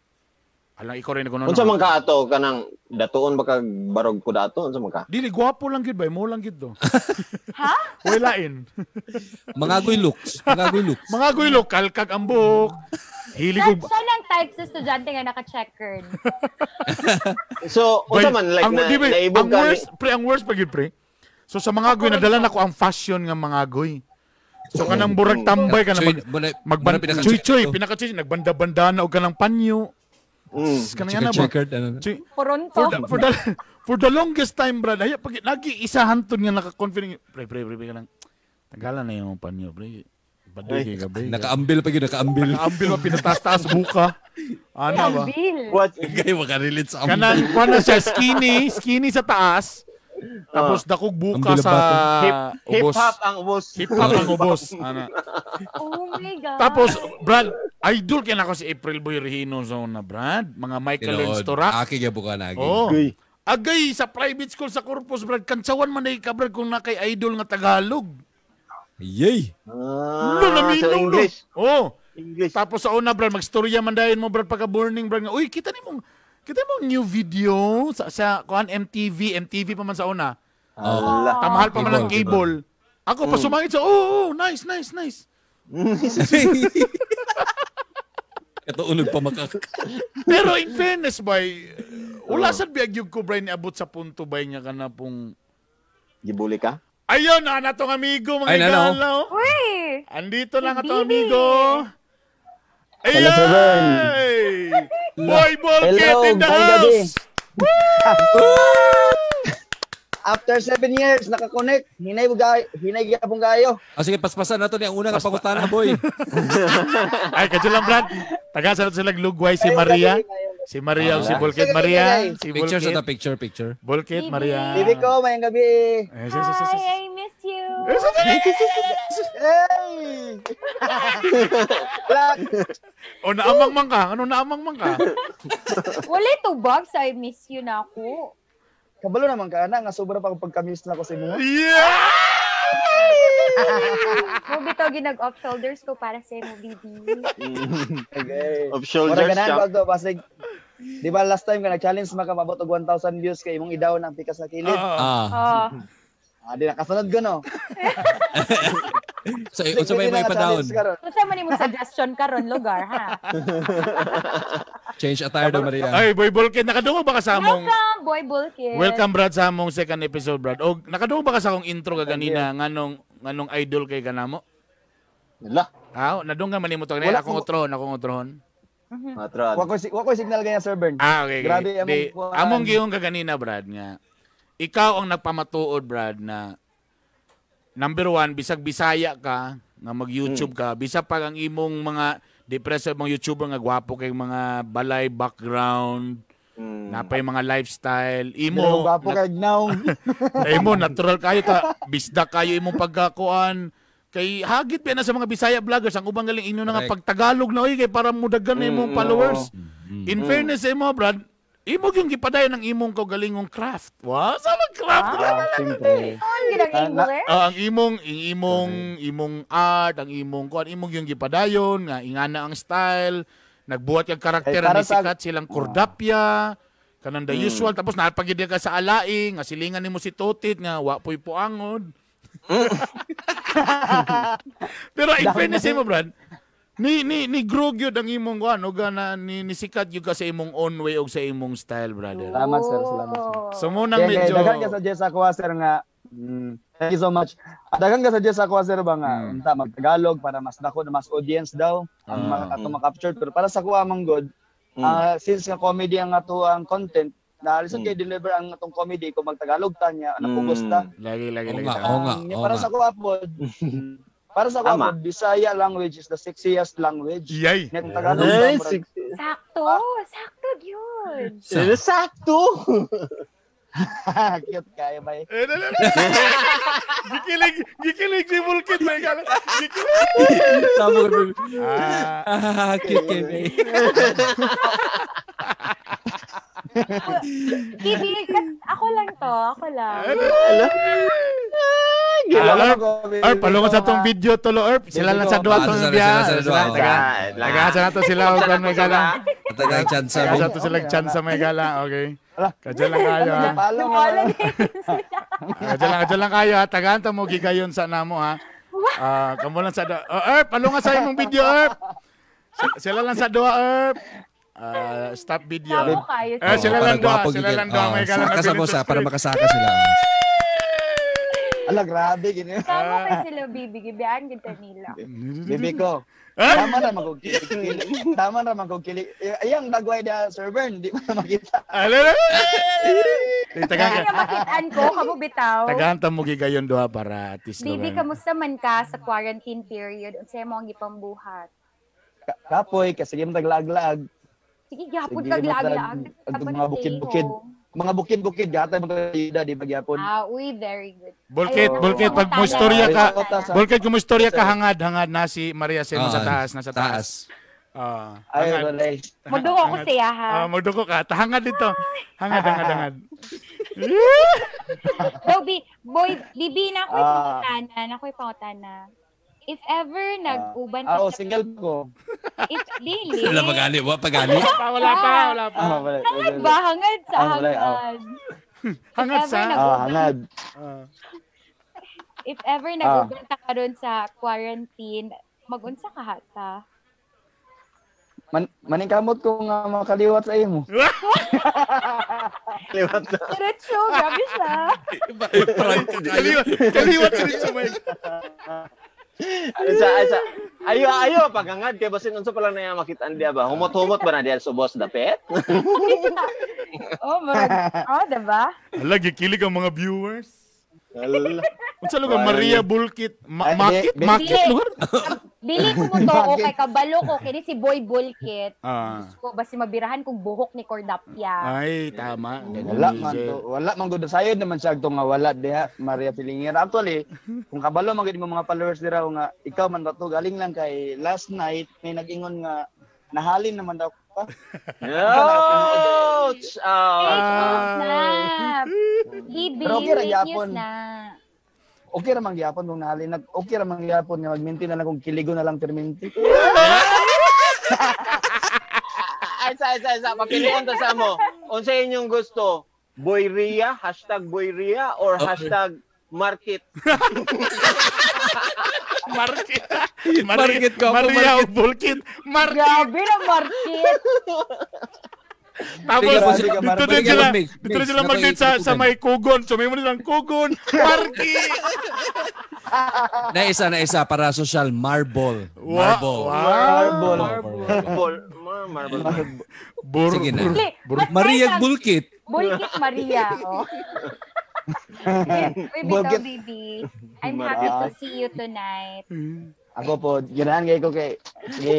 Alang ikaw rin nagkuno. Unsa man ka ato kanang datuon ba kag barog ko dato unsa man ka? Dili gwapo lang gyud bay, mo lang gyud do. Ha? Walain. Mga agoy looks, mga agoy looks. Mga agoy look, kalkag ang buhok. Hili ko. Siya lang type sa estudyante nga naka-checkered. So, unsa man like ang, na, naibog ang ka worst, pre, ang worst pa gyud pre. So sa mga agoy nadala nako ang fashion nga mga agoy. So kanang burag tambay kanang magban chuy-chuy, pinaka-chuy nagbanda-bandana og kanang panyo. Kanang ba? Poronto. For the longest time, brad, ay pag lagi isa hanton nga naka-confident. Pre kanang tagalan na yung panyo, pre. Baduy kay gabi. Nakaambil pa gyud, nakaambil. Nakaambil pa pinataas-taas buka. Ana ba? What? Kay makarelate sa ambil. Kanang kuan na siya skinny sa taas. Tapos dakog buka sa ubos. Hip-hop ang ubos. Hip-hop ang ubos. Ana. Oh my God. Tapos, Brad, idol kaya na ako si April Boy Regino sa una, Brad. Mga Michael Learns to Rock. Aki kaya buka na. Oh. Agay, sa private school sa Corpus, Brad, kantsawan man na ka, Brad, kung na kay idol nga Tagalog. Yay! Ah, so English. Oh. English. Tapos sa una, Brad, magstorya man dayon mo, Brad, pagka burning, Brad, nga, uy, kita nimong new video sa kuan MTV, MTV pa man sa una. Ala. Tamahal pa man ang cable. Ako pa sumangit sa, oh, nice, nice, nice. Katuunog pa makak. Pero in fairness, bay, wala sad biyag ko, Brian, niabot sa punto, bay, nga ka na pong... Gibuli ka? Ayun, na natong amigo, mga igala. Uy! Andito na nga tong amigo. Hello, Sir Bern. Boy Bolkit in the house! After 7 years, nakakonect. Hinay gyapon kayo. Ah, sige, paspasan na to ni ang una nga pangutana, boy. Ay, kadyo lang, Brad. Taga sa sila lugway si Maria. Si Maria o si Bolkit. Maria. Si picture sa ta, picture, picture. Bolkit, Maria. Bibi ko, mayang gabi. Hi, I miss you. Hey! O, naamang man ka. Ano naamang man ka? Wala tubag sa I miss you na ako. Kabalo naman ka na, nga sobra pa akong pagka-miss na ko sa imo. Yeah! Mo bitaw ginag-off shoulders ko para sa imo, bibi. Okay. Off shoulders siya. Basig, di ba last time ka nag-challenge makamabot og 1,000 views kay imong idaw ng pikas na kilid? Di nakasunod ko, no? So, unsa may may pa-down? Unsa man imong suggestion karon lugar, ha? Change attire daw, Maria. Ay, Boy Bolkit, nakadungog ba ka sa among... Welcome, Boy Bolkit. Welcome, Brad, sa among second episode, Brad. O, nakadungog ba ka sa akong intro kaganina nganong idol kay kanamo? Wala. Ah, nadunggan man nimo to kanina. Akong utrohon, akong utrohon. Wa ko signal kaya, Sir Bern. Ah, okay. Grabe among among gihong kaganina, Brad, nga ikaw ang nagpamatuod, Brad, na number one, bisag Bisaya ka, nga mag-YouTube ka, bisag pag ang imong mga depressed mga YouTuber nga gwapo kay mga balay background, napay mga lifestyle, imo gwapo kay now. Imo natural kayo ta, bisda kayo imong pagkakuan. Kay hagit pa na sa mga Bisaya vloggers ang ubang galing inyo na nga pagtagalog na oy kay para mudagan na imong followers. In fairness imo, Brad, imo yung gipadayon ng imong kaugalingong craft. Wow, sa mga craft. Ang imong art, ang imong kuan, imong yung gipadayon nga ingana ang style, nagbuhat kag karakter ni sikat silang Cordapia, kanang the usual, tapos napagid ka sa alaing, nga silingan nimo si Totit nga wa poy puangod. Pero in fairness imo, Brad, ni grow gyud ang imong kuan og na ni sikat gyud ka sa imong own way og sa imong style, brother. Salamat, sir, salamat. Sir. So mo nang medyo daghan ka sa Jess ako, sir, nga thank you so much. Daghan ka sa Jess ako, sir, ba nga unta magtagalog para mas dako na mas audience daw ang atong ma-capture, pero para sa kuha man god, since nga comedy ang ato ang content, na lisod kay deliver ang atong comedy kung magtagalog ta niya napugos ta. Lagi. Para sa kuha pod. Para sa ako, Bisaya language is the sexiest language. Yay! Tagalog, sakto! Sakto yun! Sakto! Cute kayo, bay. Gikilig si Bulkit, bay. Gikilig! Tama ko. Cute kayo, bay. Bibi, ako lang to. Ako lang. Erp, palungan sa tong video tulo, Erp. Sila lang sa duwa tong biya. Taga sa nato sila og may gala. Taga chance. Taga sa to sila chance may gala. Okay. Kadya lang kayo ha. Kadya lang kayo ha. Tagaan ta mo gigayon sa namo ha. Kamo lang sa duwa. Erp, palungan sa imong video, Erp. Sila lang sa duwa, Erp. Stop video. Sila lang duwa, sila lang duwa may gala. Saka sa bosa para makasaka sila. Ala, grabe gini. Tama kay sila, bibi. Gibiyaan gid nila. Bibi ko. Tama ra magugkili. Tama ra magugkili. Ayang dagway da Sir Bern, di mo na makita. Ala. Tagaan makitaan ko kamo bitaw. Tagaan ta mo gigayon duha para at least. Bibi, kamusta man ka sa quarantine period? Unsay mo ang gipambuhat? Kapoy kasi sige mo taglaag-laag. Sige, gyapon taglaag-laag. Mga bukid-bukid. Mga bukid-bukid gatay magayuda di magyapon. Ah, uy, very good. Bulkit, Bulkit, pag mo istorya ka, Bulkit, kung mo istorya ka, hangad na si Maria Semo sa taas, nasa taas. Ay, walay. Magduko ko siya, ha? Magduko ka. Hangad dito. Hangad. Daw, boy, bibi, na ako'y pangutana. Na ako'y pangutana. If ever nag-uban ka oh, single ko. If dili. Wala pagali, wa pagali. Wala pa, wala pa. Hangad ba? Hangad sa hangad. Hangad sa? Hangad. If ever nag-uban ta karon sa quarantine, magunsa ka hata? Maningkamot ko nga makaliwat sa imo. Kaliwat na. Diretso, grabe siya. Kaliwat diretso, Mike. Isa. Ayo paghangad kay basin unsa pa lang na makitaan diya ba? Humot-humot ba na diya sa boss dapit? Oh, murag. Oh, diba? Ala, gikilig ang mga viewers. Ala. Unsa lugar Maria Bulkit? Makit lugar? Dili ko mo to kay kabalo ko kini si Boy Bulkit. Ko basi mabirahan kong buhok ni Cordapia. Ay, tama. Wala man to. Wala man gud sayod naman siya to nga wala diha Maria Pilingira. Actually, kung kabalo man gud mo mga followers dira nga ikaw man to galing lang kay last night may nag-ingon nga nahalin naman daw ka. Ouch! Snap. Bibi, okay news na. Okay ra man gyapon kung nahalin nag okay ra man gyapon nga magminti na lang kung kiligo na lang perminti. Isa papilion ta sa mo. Unsa inyong gusto? Boyria, #boyria or #market? Market. Market ko. Maria Bulkit. Market. Grabe na market. Tapos, dito din sila, dito din sila mag-date sa may kugon. So, may mo nilang kugon. Market. Na isa para social marble. Marble. Marble. Marble. Sige na. Maria Bulkit. Bulkit Maria. Oh. Uy, bitaw, baby. I'm happy to see you tonight. Ako po, ganahan kayo ko kay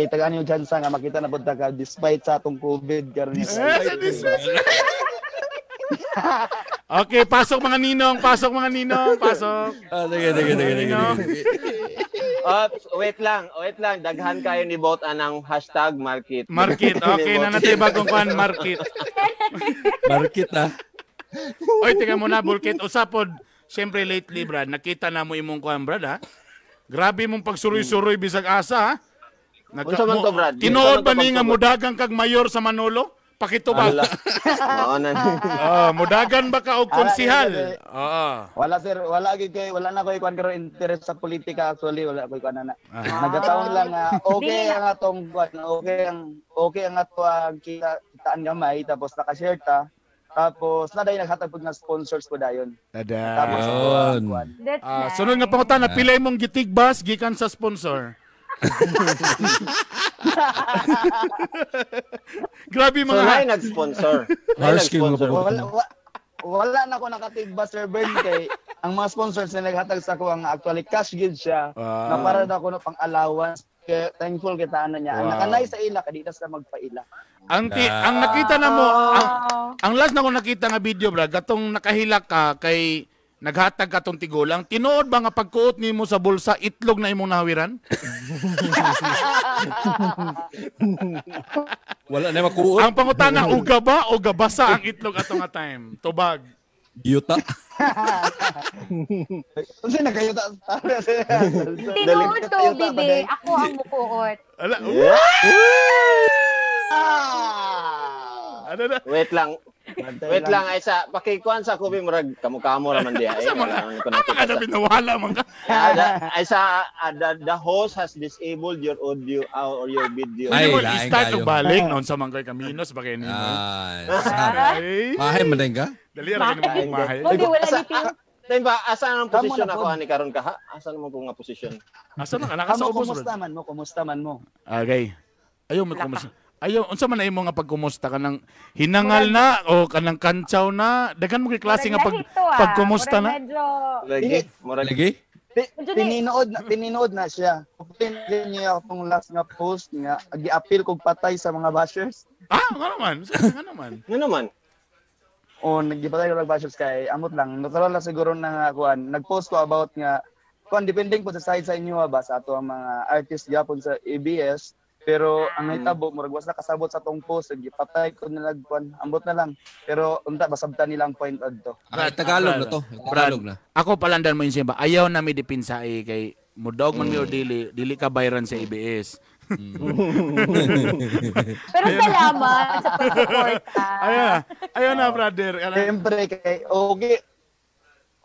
tagaan yung chance nga makita na punta ka despite sa atong COVID karon. Okay, pasok mga ninong, pasok mga ninong, pasok. Sige. Wait lang. Daghan kayo ni bot anang #market. Market, okay na natin bagong kuan market. Market ah. Oy, teka muna, Bulkit. Usapod, siyempre lately, Brad, nakita na mo imong kuan, Brad, ha? Grabe mong pagsuroy-suroy bisag asa, ha? Unsa man to, Brad? Tinuod ba ni nga mudagan kag mayor sa Manolo? Pakitubag. Mudagan ba ka og konsihal? Oo. Wala sir, wala gyud kay wala na koy kuan karon interest sa politika actually, wala koy kuan na. Nagataon lang nga okay ang atong kuan, okay ang ato ang kitaan gamay tapos naka-share ta. Tapos na dahil naghatag po nga sponsors po dayon. Tada. Tapos nice. Sunod nga pangutana, pilay mong gitigbas gikan sa sponsor. Grabe mga so, nay nag-sponsor. Wala na ko nakatigbas Sir Bern kay ang mga sponsors na naghatag sa ako ang actually cash gid siya na para na ako no pang allowance. Kaya thankful kita ana niya. Wow. Nakanay sa ila kadita sa magpaila. Ang ang nakita na mo ang last na ko nakita nga video bro, gatong nakahilak ka kay naghatag ka tong tigulang. Tinuod ba nga pagkuot nimo sa bulsa itlog na imong nahawiran? Wala na makuot. Ang pangutana uga ba o gabasa ang itlog ato nga time? Tubag. Yuta. Unsa na kayo ta? Tinuod to, bibi. Ako ang mukuot. Ala. Ano na? Wait lang. Wait lang ay sa pakikuan sa kubi murag kamo-kamo ra man diha. Asa man ka na pinawala man ka. Ay sa the host has disabled your audio or your video. Ay, start og balik noon sa man kay Caminos ba kay nimo. Mahay man din ka? Dali ra kini mo mahay. Wala ni Pio. Time ba asa ang posisyon ako ani karon ka ha? Asa naman ko nga posisyon? Asa na ka naka sa ubos? Kumusta man mo? Kumusta man mo? Okay. Ayo mo kumusta. Ayo, unsa man na imo nga pagkumusta kanang hinangal na o kanang kantsaw na? Daghan mo kay klase nga pagkumusta na. Lagi, lagi. Tininood na siya. Tininood niya akong last nga post nga gi-appeal kog patay sa mga bashers. Ah, nga naman. Nga naman. Nga naman. O nagipatay ko bashers kay amot lang. Natural lang siguro na kuan. Nag-post ko about nga kuan depending po sa side sa inyo ba sa ato ang mga artist gyapon sa ABS. Pero ang nahitabo murag was nakasabot sa tong post gipatay ko nila kuan ambot na lang. Pero unta basabtan nila ang point adto. Tagalog na to. Tagalog na. Ako palandan mo yun siya ba? Ayaw na mi dipinsa kay Mudaog man mi o dili, dili ka bayran sa ABS. Pero salamat sa pag-suporta. Ayun na, brother. Siyempre, kay, okay.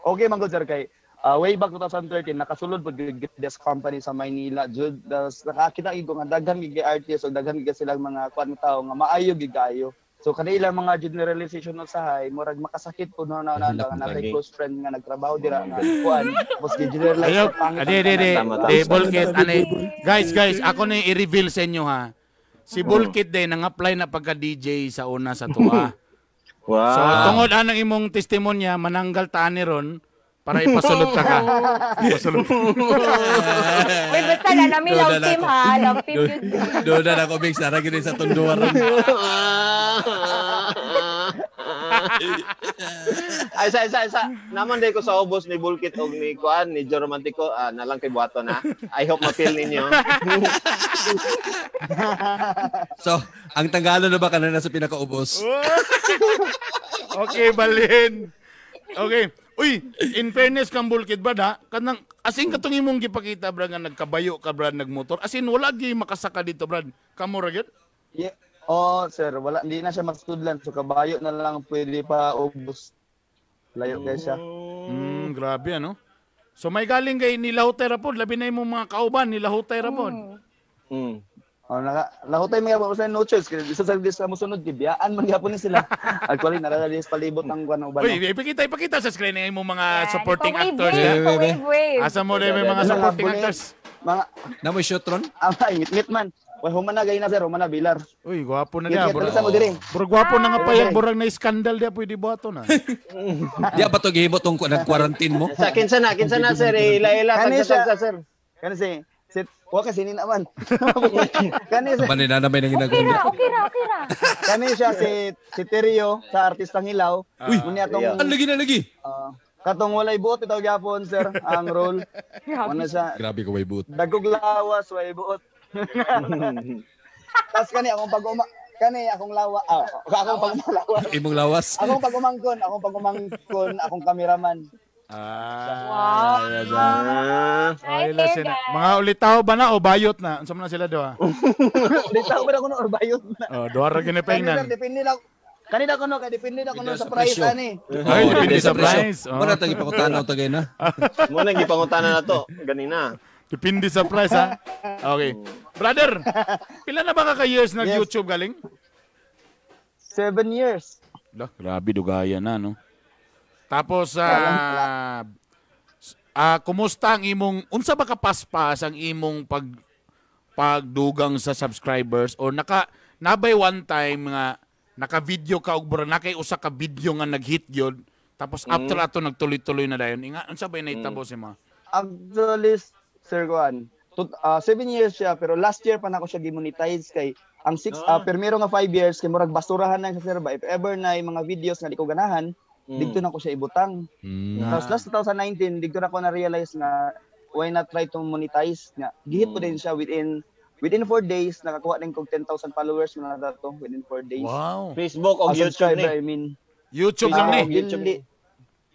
Okay, man good, sir, kay way back 2013, nakasulod po this company sa Maynila. Jud, nakakita ko nga daghan gid artist o daghan gid silang mga kuan tao nga maayo gid kaayo. So kanila mga generalization usahay, murag makasakit po no na na natay close friend nga nagtrabaho dira nga kuan, tapos gi-generalize pangit. Di Bulkit ani. Guys, ako ni i-reveal sa inyo ha. Si Bulkit day nang-apply na pagka DJ sa una sa tuwa. Wow. So tungod anang imong testimonya, mananggal ta ani ron para ipasulod ka. Ipasulod. Uy, basta na nami love team ha. Love team yun. Doon na ako, Mix. Nara gini sa tunduan. Ay, isa. Naman day ko sa ubos ni Bulkit o ni Kuan, ni Joe Romantico. Nalang kay Buhato na. I hope ma-feel ninyo. So, ang Tagalog na ba ka na nasa pinakaubos? Okay, balin. Okay. Uy, in fairness kang Bulkit ba da? Kanang asin katong imong gipakita bra nga nagkabayo ka brad nagmotor. Asin wala gyud makasaka dito brad. Kamo ra gyud? Yeah. Oh, sir, wala hindi na siya masudlan. So kabayo na lang pwede pa ubos. Layo kay siya. Grabe ano. So may galing kay nilahutay ra pod, labi na imong mga kauban nilahutay ra pod. Oh, nahutay mga pa sa no choice kay bisa sa sa mosunod gibiyaan man gyapon ni sila. Actually naradalis palibot ang kuan uban. Uy, ipakita sa screen ang imong mga supporting actors. Wave. Asa mo may mga supporting actors? Mga namoy shotron? Ngit man. Way human na gay na sir, human na bilar. Uy, gwapo na diya. Bro, gwapo na nga payag burang na iskandal diya pwede buhaton na. Diya ba to gihimo tong nag-quarantine mo? Sa kinsa na sir, ila-ila tagsa sir. Kani si wa kasi ni naman. Kani siya. Manin na may nanginagundo. Okay ra. Kani siya si Terio sa Artistang Hilaw. Uy, ang lagi na lagi. Katong walay buot itaw gyapon sir ang role. Ano siya? Grabe ko way buot. Dagog lawas way buot. Tas kani akong pag-uma kani akong lawa akong pag-umalawas. Imong lawas. Akong pag-umangkon, akong cameraman. Wow. Mga ulitaw ba na o bayot na? Unsa man na sila duha? Ulitaw ba na kuno or bayot na? Oh, duha ra gini pengnan. Depende lang. Kanina kuno kay depende na kuno sa price ani. Ay, depende sa price. Muna tagi pangutana tagay na. Muna gipangutana na to ganina. Depende sa price ha. Okay. Brother, pila na ba ka years nag YouTube galing? 7 years. Lah, grabe dugaya na no. Tapos kumusta ang imong unsa ba ka paspas ang imong pagdugang sa subscribers or naka nabay one time nga naka-video ka og bura nakay usa ka video nga nag-hit gyud tapos after ato nagtuloy-tuloy na dayon inga unsa bay nahitabo sa imo? Actually sir Juan, 7 years siya pero last year pa nako siya gimonetize kay ang 6 primero nga 5 years kay murag basurahan na siya sir ba if ever na yung mga videos nga di ko ganahan didto na ko siya ibutang. Tapos last 2019 didto na ko na-realize na why not try to monetize nga. Gihit ko din siya within 4 days nakakuha din kog 10,000 followers na dato within 4 days. Wow. Facebook o YouTube ni. I mean YouTube lang ni. YouTube.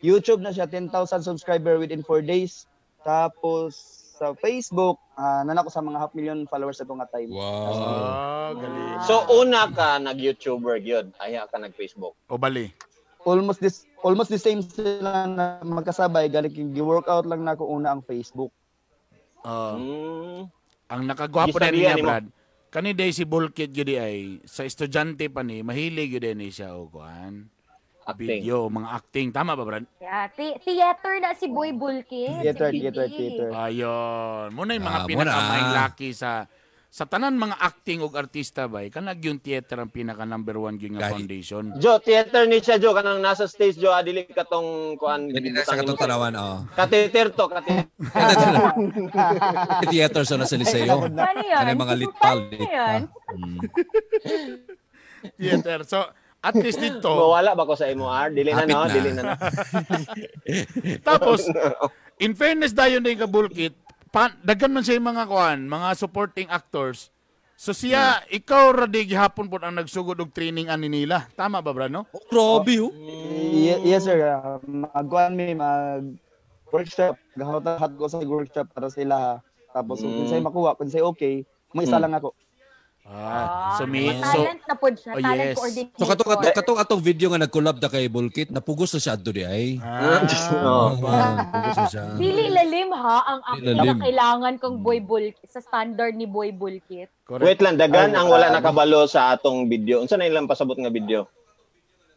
YouTube na siya 10,000 subscriber within 4 days. Tapos sa Facebook, nanako sa mga 500,000 followers ato nga time. Wow. Galing. So una ka nag-YouTuber gyud, ayha ka nag-Facebook. O bali. Almost the same sila na magkasabay galing gi-workout lang nako una ang Facebook. Ang nakagwapo na niya Brad. Kani day si Bulkit gyud ay sa estudyante pa ni mahilig gyud ni siya og kuan. Video, mga acting, tama ba Brad? Yeah, theater na si Boy Bulkit. Theater. Ayon, muna yung mga pinakamaing laki sa tanan mga acting og artista bay, kanag yung theater ang pinaka number 1 gyud nga foundation. Jo, theater ni siya Jo kanang nasa stage Jo, adili katong kuan sa katong tanawan oh. Kateter to, Theater sa nasa Liceo. Kanang mga litpal. Theater. So at least dito. Mawala ba ko sa MOR? Dili na no, dili na. Tapos in fairness dayon din ka Bulkit, daghan man siya yung mga kuan, mga supporting actors. So siya, ikaw ra di gihapon po ang nagsugod og training ani nila. Tama ba, Brad, no? Oh, grabe, oh. Yes, sir. Magkuan mi, mag Workshop, gahot ko sa workshop para sa ilaha. Tapos kung kinsay makuha, kung kinsay okay, may isa lang ako. So me, so talent na pod siya, talent coordinator. So katong atong video nga nag-collab da kay Bulkit, napugos na siya adto di ay. Pugos na siya. Dili lalim ha ang na kailangan kang Boy Bulkit sa standard ni Boy Bulkit. Correct. Wait lang, dagan ang wala nakabalo sa atong video. Unsa na ilang pasabot nga video?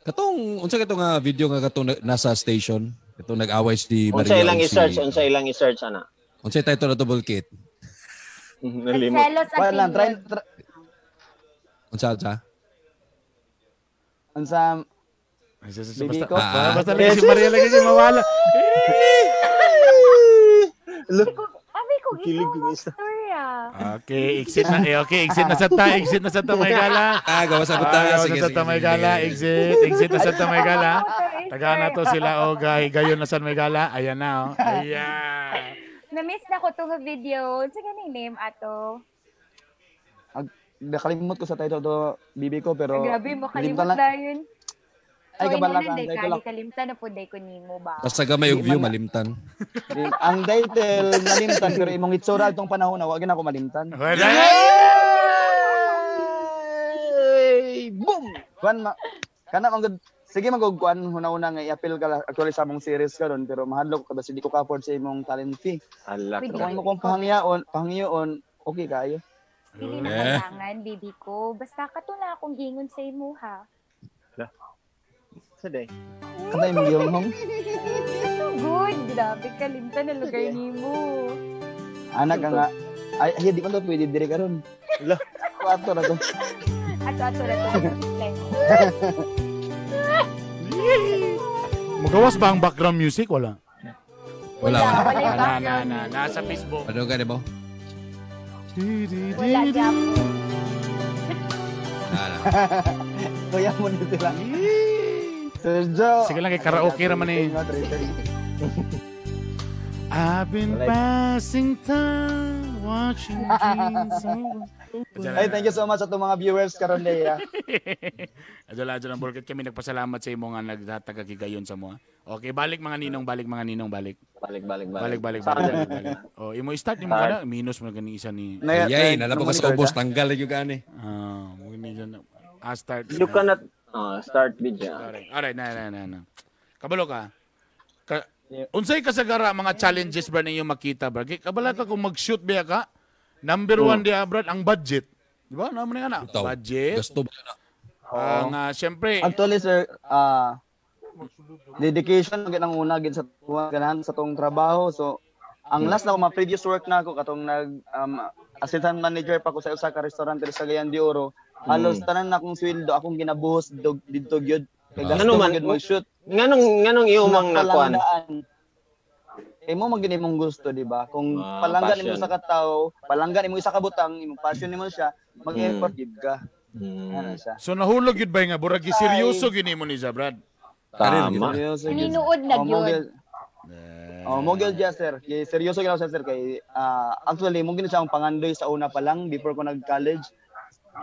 Katong unsa kato nga video nga katong nasa station? Katong nag-away si Maria. Unsa ilang i-search, unsa ilang i-search ana? Unsa title ato Bulkit? Nalimot. Wala lang, try. Unsa unsa? Unsa baby ko? Basta lagi si Maria lagi si mawala. Abi ko ikaw mag-storya. Okay, exit na. Okay, exit na sa ta. Exit na sa ta, may gala. Gawa sa buta. Sige, sige. Sa may gala. Exit na sa ta, may gala. Taga na to sila. O, gayon na sa may gala. Ayan na, oh. Ayan. Na-miss na ko itong video. Unsa gani name ato? Nakalimot ko sa title to, bibi ko, pero... Grabe, makalimot na yun. Ay, kabala ka. Ang kalimtan na po, day ko nimo ba? Basta gamay og view, malimtan. Ang title, malimtan, pero imong itsura itong panahon na, wag na ako malimtan. Boom! Kuan, kana mang sige magugkuan huna-una nga i-appeal ka actually sa among series karon pero mahadlok ka basta di ko ka-afford sa imong talent fee. Ala. Kung imo kong pahangyaon, okay kayo. Dili na kailangan, baby ko. Basta kato na akong gingon sa imo, ha? Sa day. Kanay mong gihonghong? So good. Grabe, kalimtan na lugar nimo. Anak ka nga. Ay, di man to pwede dire karon. Ala. Ato na to. Ato na to. Magawas ba ang background music? Wala. Wala. Na. Nasa Facebook. Ano gani mo? Wala gyapon. Kuya mo ni sila. Sir Joe. Sige lang kay karaoke raman eh. I've been passing time watching dreams. Ay, thank you so much sa itong mga viewers karon day. Adyo lang Bulkit, kami nagpasalamat sa imo nga nagtatagagigayon sa mo. Okay, balik mga ninong, balik mga ninong, balik. Balik. Balik. Oh, imo start nimo kana minus mo ganing isa ni. Ayay, nalabo ka sa ubos tanggal lagi gani. Mo ni dyan. Start. You cannot start video. Alright, na. Kabalo ka. Unsay kasagara mga challenges ba ninyo makita bra? Kabala ka kung mag-shoot biya ka? Number 1 diya brad ang budget. Di ba? Naman nga na. Budget. Gasto ba na? Ang syempre actually sir, dedication gyud ang una gyud sa ganahan sa tong trabaho. So ang last na ko mga previous work na ako katong nag assistant manager pa ko sa usa ka restaurant diri sa Cagayan de Oro. Halos tanan na akong sweldo akong ginabuhos didto gyud. Kay gasto man gyud mag-shoot. Nganong iyong nakuan? Imo man gyud imong gusto, di ba? Kung palanggan nimo sa katawo, palanggan nimo isa ka butang, imong passion nimo siya, mag-effort gyud ka. Ano siya. So nahulog gyud ba nga burag seryoso gyud nimo ni Brad? Tama. Ninuod na gyud. Oh, mo gyud siya sir. Kay seryoso gyud siya sir kay actually mo gyud siya ang pangandoy sa una pa lang before ko nag-college.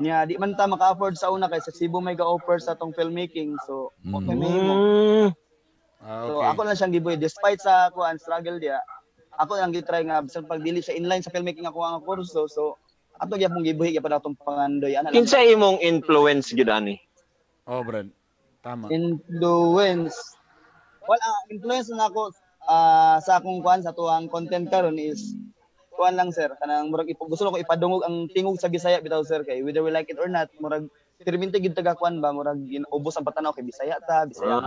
Nya di man ta maka-afford sa una kay sa Cebu may ga-offer sa tong filmmaking. So okay may mo. Okay. So ako lang siyang gibuhi despite sa kuan struggle dia. Ako lang gi-try nga bisan pag dili siya inline sa filmmaking ako ang kurso. So ato gyapon gibuhi gyapon atong pangandoy ana lang. Kinsa imong influence gyud ani? Oh, Brad. Tama. Influence. Well, influence na ako sa akong kuan sa tuang content karon is kuan lang sir, kanang murag gusto ko ipadungog ang tingog sa Bisaya bitaw sir kay whether we like it or not, murag perminti gid taga kuan ba murag ubos ang patanaw kay Bisaya ta, Bisaya.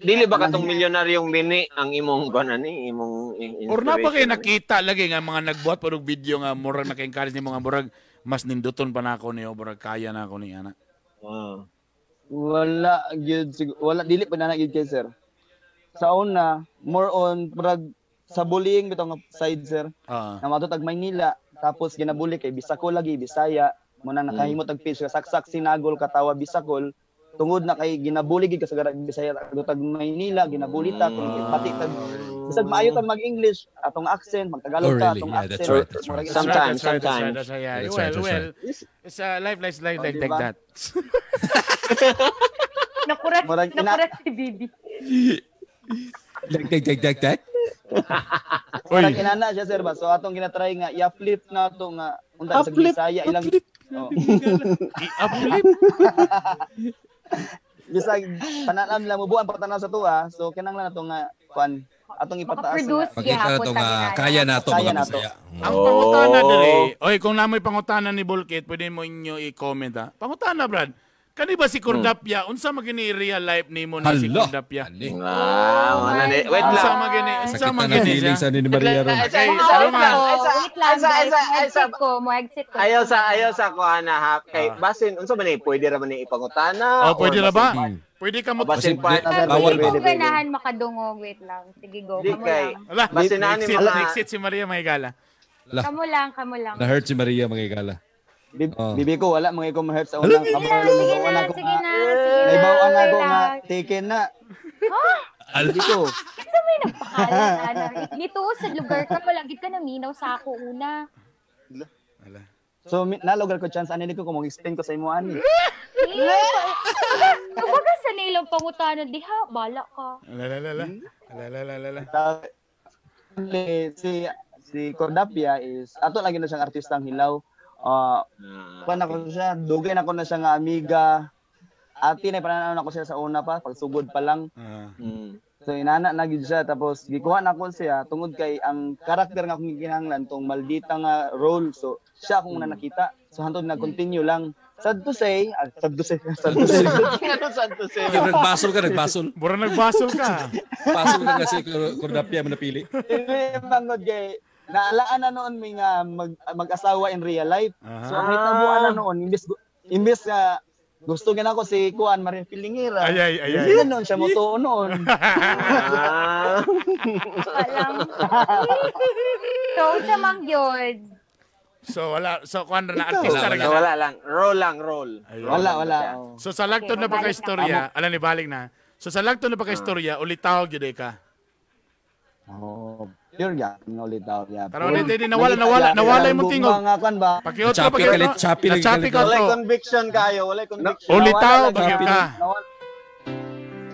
Dili ba katong milyonaryong mini ang imong kuan ani, imong or na ba kay nakita lagi nga mga nagbuhat pa og video nga murag naka-encourage nimo nga murag mas ninduton pa nako niyo, murag kaya na ako ni ana. Wala gyud, wala dili pa na gyud kay sir. Sa una, more on murag sa bullying bitong side sir. Na matutag Maynila tapos ginabuli kay Bisakol lagi Bisaya mo na nakahimot og page saksak sinagol katawa Bisakol tungod na kay ginabuli gid kasagara Bisaya tag Maynila ginabuli ta kung pati tag bisag maayo ta mag-English atong accent magtagalog ta atong accent. That's right, that's right. Sometimes that's right, yeah. Well, it's a life like that. Nakurat si Bibi. Like that. Parang inana siya sir ba. So atong ginatry nga i-uplift na to nga unta sa Bisaya ilang i-uplift. Bisag pananam lang mubuan pagtanaw sa tuwa. So kinahanglan nato nga kuan atong ipataas. Pakita nato nga kaya nato mga Bisaya. Ang pangutana diri, oy kung namoy pangutana ni Bulkit, pwede mo inyo i-comment ha. Pangutana Brad. Kani ba si Cordapia? Unsa magini real life nimo ni si Cordapia? Ah, wait lang. Unsa magini? Unsa magini siya? Sa ni Maria ron. Wait lang. Exit ko, mo exit ko. Ayaw sa ko ana ha. Kay basin unsa man ni pwede ra man ni ipangutana? Oh, pwede ra ba? Pwede ka mo basin pa. Bawal ba? Ganahan makadungog, wait lang. Sige go. Kamo lang. Basin ani mga exit si Maria Mahigala. Kamo lang, kamo lang. Na-hurt si Maria Mahigala. Bibi ko wala mga ikaw ma-hurt sa unang kabalo. Sige na, sige na. Naibawaan ako nga taken na. Ha? Bibi ko. Kasi may nagpakalat ana. Nito sa lugar ka wala gid ka naminaw sa ako una. So nalogar ko chance ani ko kung mag-explain ko sa imo ani. Kumbaga sa nilang pangutana diha, bala ka. Ala. Ala. Si Cordapia is ato lagi na siyang artistang hilaw. Kuan ako siya, dugay na ko na siya nga amiga. Ate na pananaw na ko siya sa una pa, pagsugod pa lang. So inana na gid siya tapos gikuha na ko siya tungod kay ang karakter nga akong gikinahanglan tong maldita nga role. So siya akong una nakita. So hantod na continue lang. Sad to say. Nagbasol ka, nagbasol. Mura nagbasol ka. Basol ka kasi Cordapia mo napili. Hindi mangod kay naalaan na noon may nga mag-asawa in real life. So ang hitabuan na noon imbes nga gusto gina ko si Kuan Maria Pilingira. Ay. Hindi noon siya motuo noon. Walang. So sa mangyod. So wala, so kuan na artista ra. Wala lang, role lang, role. Wala. So sa lagton na pagka istorya, ala ni balik na. So sa lagton na pagka istorya, ulitaw gyud ka. Oh. Pure ga, ulit daw. Pero ulit din nawala imong tingog. Pakiotro, chapi chapi ka. Walay conviction kayo, walay conviction. Ulitaw ba ka?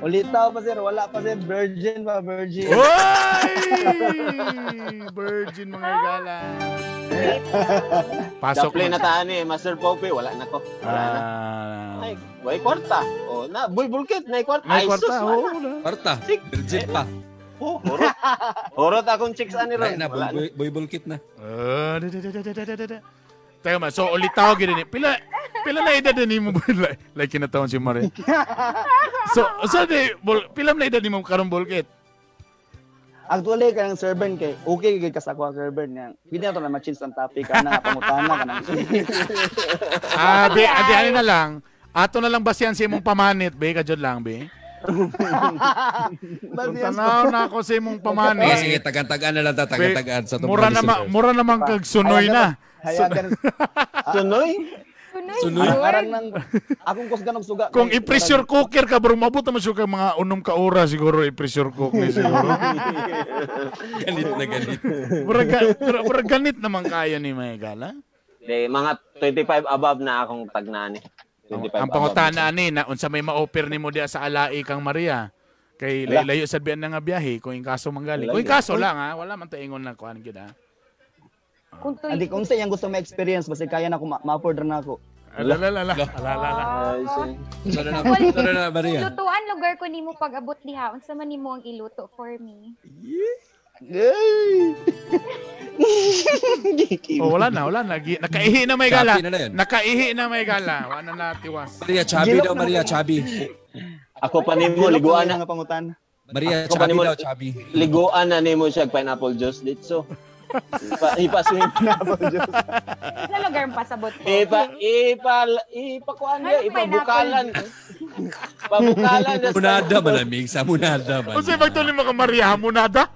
Ulitaw pa sir, wala pa sir, virgin pa, virgin. Oy! Virgin mga gala. Pasok na taan ni Master Pope, wala na ko. Wala na. Ay, way kwarta. Oh, na buy bulkit, na kwarta. Ay, kwarta. Kwarta. Virgin pa. Oh, horot. Horot akong chicks ani ron. Na, boy bulkit na. Teka ma, so ulitaw gid ni. Pila na edad ni mo like kinataon si Mare. So di pila na edad nimo karon bulkit? Actually kanang servant kay okay gid ka sa ako servant nga. Hindi na to na ma-change ang topic ana pangutana kanang. Be, adi ani na lang. Ato na lang basihan sa imong pamanit, be ka jud lang, be. Tanaw na ako sa imong pamanit. Sige, tagan-tagan na lang ta, tagan-tagan sa mura na mura naman kag sunoy na. Sunoy? Sunoy. Arang nang akong kusgan og suga. Kung i-pressure cooker ka bro, mabot naman siya kag mga 6 ka oras siguro i-pressure cook ni siguro. Galit na galit. Mura ganit naman kaya ni Mahigala. Di, mga 25 above na akong tagnani. Ang pangutana ani na unsa may ma-offer nimo diha sa alai kang Maria. Kay layo sad biyan na nga biyahe kung in kaso manggaling. Kung in kaso lang ha, wala man ta ingon na kuan gid ha. Andi kung sa iyang gusto ma-experience basta kaya na ako ma-afford na ako. Ala. Sorry na Maria. Lutuan lugar ko nimo pag-abot diha unsa man nimo ang iluto for me? Oh, wala na. Nakaihi na may gala. Nakaihi na may gala. Wala na tiwas. Maria Chabi daw, Maria Chabi. Ako pa nimo liguan na nga pangutan. Maria Chabi daw, Chabi. Liguan na nimo siya pineapple juice ditso. Ipa-swim pineapple juice. Sa lugar pasabot ko. Ipa kuan niya, ipabukalan. Pabukalan. Munada malamig sa munada man. Unsay magtuloy mo ka Maria munada?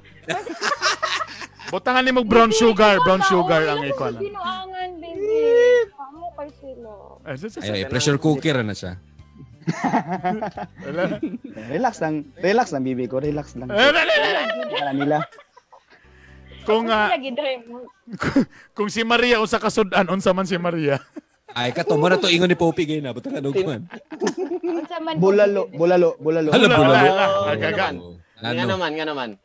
Butangan nimo brown sugar ang ikaw. Binuangan baby. Amo kay sila. Ay, pressure cooker na siya. Relax lang bibi ko, relax lang. Nila. Kung kung si Maria usa ka sudan, unsa man si Maria? Ay kato mo na to ingon ni Poppy gay na butangan og kuan. Unsa man? Bulalo. Hala, bulalo. Nga naman.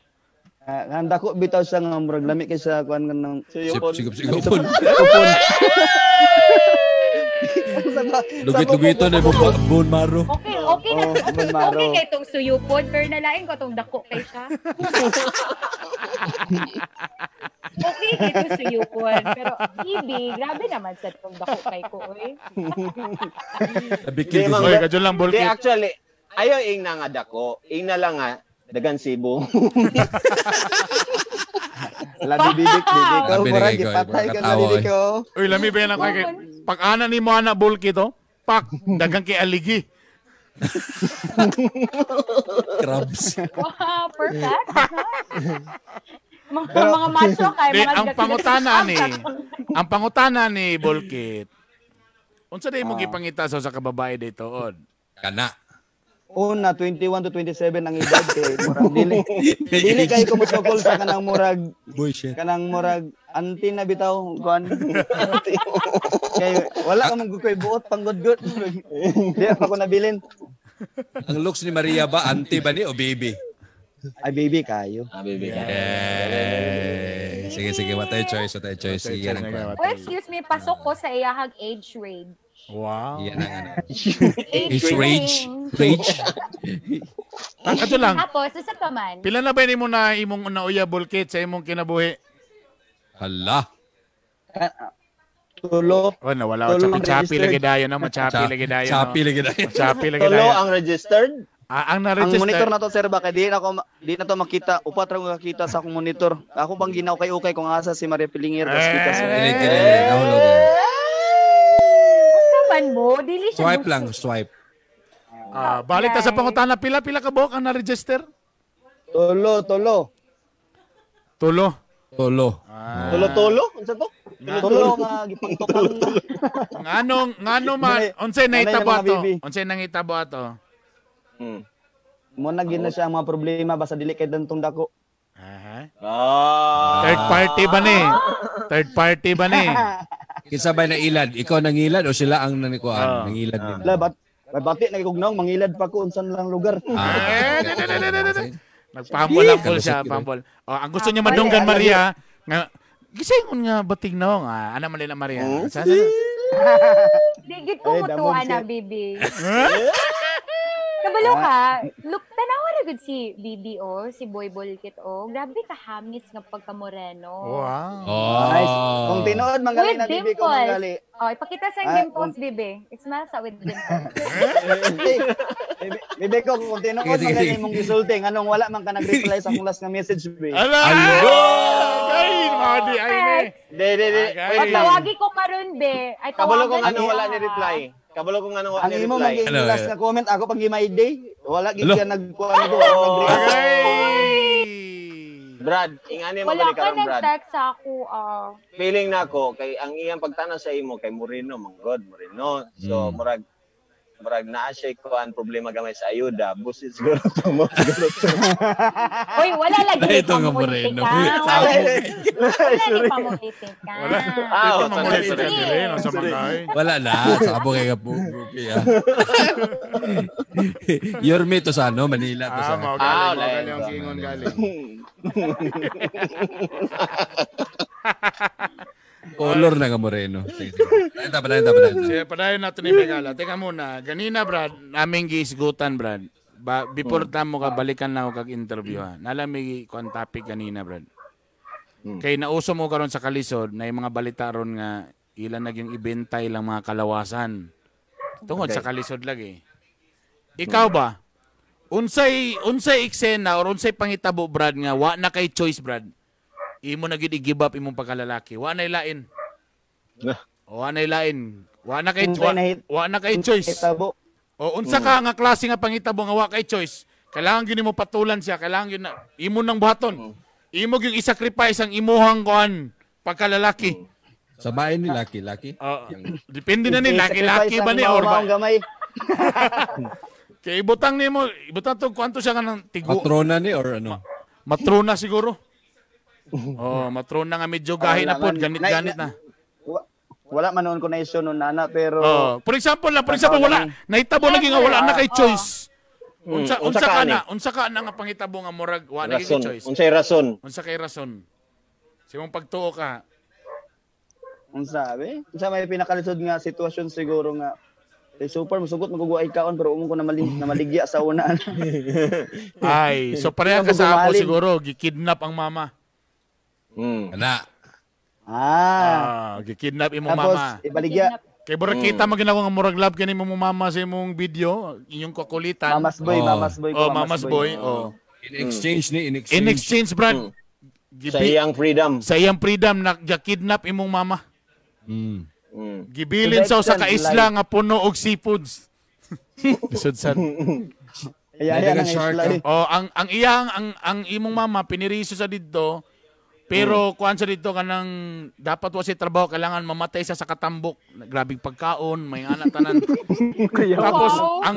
Ang dako bitaw siya nga murag lami kay siya kuan kanang Siyupon. Siyupon. Lugit-lugiton na mo bone marrow. Okay, okay na. Oh, bone marrow. Okay kay tong suyupon pero nalain ko tong dako kay siya. Okay kay tong suyupon pero bibi, grabe naman sa tong dako kay ko oy. Nabikil ko. Oy, kadyo lang Di bulkit. actually, ayaw ing na nga dako. Ing na lang nga dagan sibo. Labi bibik bibi ko. Labi na Murag kayo, gipatay ka na katawa, bibi eh. ko. Uy, lami ba yan ang kay pag ana ni mo ana bulkit oh. Pak, dagang kay aligi. Crabs. Wow, perfect. Mga macho kay Di, mga ang pangutana ni, Bulkit. Unsa day mo gipangita sa kababae dito od? Kana. Una 21 to 27 ang edad kay murag dili. Dili kay ko mosokol sa kanang murag Bullshit. kanang murag anti na bitaw kuan. Kay wala ka man koy buot panggudgod. Di ako nabilin. Ang looks ni Maria ba auntie ba ni o baby? Ay baby kayo. Ah, baby. Yeah. Sige, sige. What a choice. What a choice. Sige, yan ang Oh, excuse me, pasok ko sa iyahag age range. Wow. Yan ang ano. Age Age range. Rage. Kadyo lang. Tapos, isa pa man. Pila na ba nimo na imong nauya Bulkit sa imong kinabuhi? Hala. Tulo. Oh, nawala ko. Tulo ang Chapi-chapi registered. lagi dayon, no? Machapi lagi dayon. Chapi lagi dayon. Machapi lagi Tulo dayon. ang registered? Ah, ang Ang na-register. monitor na to sir ba kay di na to makita. Upat ra ko kakita sa akong monitor. Ako bang ginaukay-ukay kung asa si Maria Pilinger tas kita sa. Dili, dili. Nahulog. Unsa man mo, dili siya. Swipe lang. Swipe. Ah, balik ta sa pangutana, pila ka buok ang na-register? Tulo, tulo. Tulo. Tulo. Tulo-tulo? Unsa to? Tulo nga gipangtukang. Ngano man, unsay nahitabo ato? Unsay nangitabo ato? Mo na gid na siya ang mga problema basta dili kay dantong dako. Aha. Ah. Third party ba ni? Third party ba ni? Kinsa ba na ilad? Ikaw nangilad o sila ang nanikuan? Nangilad din. La bat bati nagigugnaw mangilad pa ko unsan lang lugar. Nagpambol-ambol siya, pambol. Oh, ang gusto niya madunggan Maria nga gisingon nga bating no nga ana man nila Maria. Sa Digit ko mutuwa na bibi. Kabalo ka, look, tanawa na gud si Bibi o, si Boy Bulkit o. Grabe ka hamis nga pagka-moreno. Wow. Oh. Nice. Kung tinuod, manggali na Bibi ko, manggali. Oh, ipakita sa dimples, Bibi. Smile sa with dimples. Bibi ko, kung tinuod, manggali mong gisulting. Anong wala man ka nag-reply sa akong last nga message, Bibi? Ala! Ay, madi, ay, ne. Di. Ay, tawagi ko karon, be. Ay, kabalo kung anong wala ni reply. Kabalo kung anong wala ni reply. Ang imo maging last na comment, ako pag my day, wala gid siya nagkuan ko. Brad, ingani mo balik karon, Brad. Wala ka nag-text sa ako. Feeling na ako kay ang iyang pagtanaw sa imo kay Moreno, manggod Moreno. So murag naa siya kuan problema gamay sa ayuda, busit siguro to mo. Oy, wala lagi ito nga Moreno. Wala ni pamulitik ka. Wala. Ah, wala na. Sabo kay ka po. Yorme to sa ano, Manila to sa. Ah, galing ang gingon galing. Color na nga Moreno. Sige, sige. Padayon. Sige, padayon natin ni Megala. Teka muna. Ganina, Brad, naming giisgutan, Brad. Before tamo ka, balikan na ako kag-interview, ha. Nalami ko ang topic kanina, Brad. Kay nauso mo karon sa kalisod na yung mga balita ron nga ilan naging ibenta ilang mga kalawasan. Tungod sa kalisod lagi. Ikaw ba? Unsay eksena or unsay pangitabo, Brad, nga wa na kay choice, Brad? Imo na gid i-give up imong pagkalalaki. Wa na ilain. Wa na ilain. Wa na kay wa na kay choice. O unsa ka nga klase nga pangitabo nga wa kay choice? Kailangan gyud nimo patulan siya, kailangan gyud na imo nang buhaton. Imo gyud i-sacrifice ang imuhang kuan pagkalalaki. Sabain ni laki, laki. Depende na ni laki-laki ba ni or ba? Kay ibutang nimo, ibutang to kuanto siya kanang tigo. Matrona ni or ano? Matrona siguro. Oh, matrona nga medyo gahi na pod, ganit-ganit na. Wala man noon ko na issue noon nana, pero for example wala nahitabo lagi nga wala na kay choice. Unsa ka na? Unsa ka na nga pangitabo nga murag wa na gyud choice? Unsay rason? Unsa kay rason? Sa imong pagtuo ka. Unsa be? Unsa may pinakalisod nga sitwasyon siguro nga eh, super musugot maguguay kaon pero umong ko na namaligya sa una. Ay, so pareha ka sa ako siguro gikidnap ang mama. Ana. Ah, gikidnap imong mama. Tapos ibaligya. Kay murag kita man ginawa nga murag love kani mo mama sa imong video, inyong kakulitan. Mama's boy, mama's boy. Oh, mama's boy. Oh. In exchange ni, in exchange. In exchange, Brad. Sa iyang freedom. Sa iyang freedom na gikidnap imong mama. Gibilin sa usa ka isla nga puno og seafoods. Lisod sad. Oh, ang iyang ang imong mama piniriso sa didto. Pero kuan sa dito kanang dapat wa siya trabaho, kailangan mamatay siya sa katambok. Grabing pagkaon, may anak tanan. Tapos ang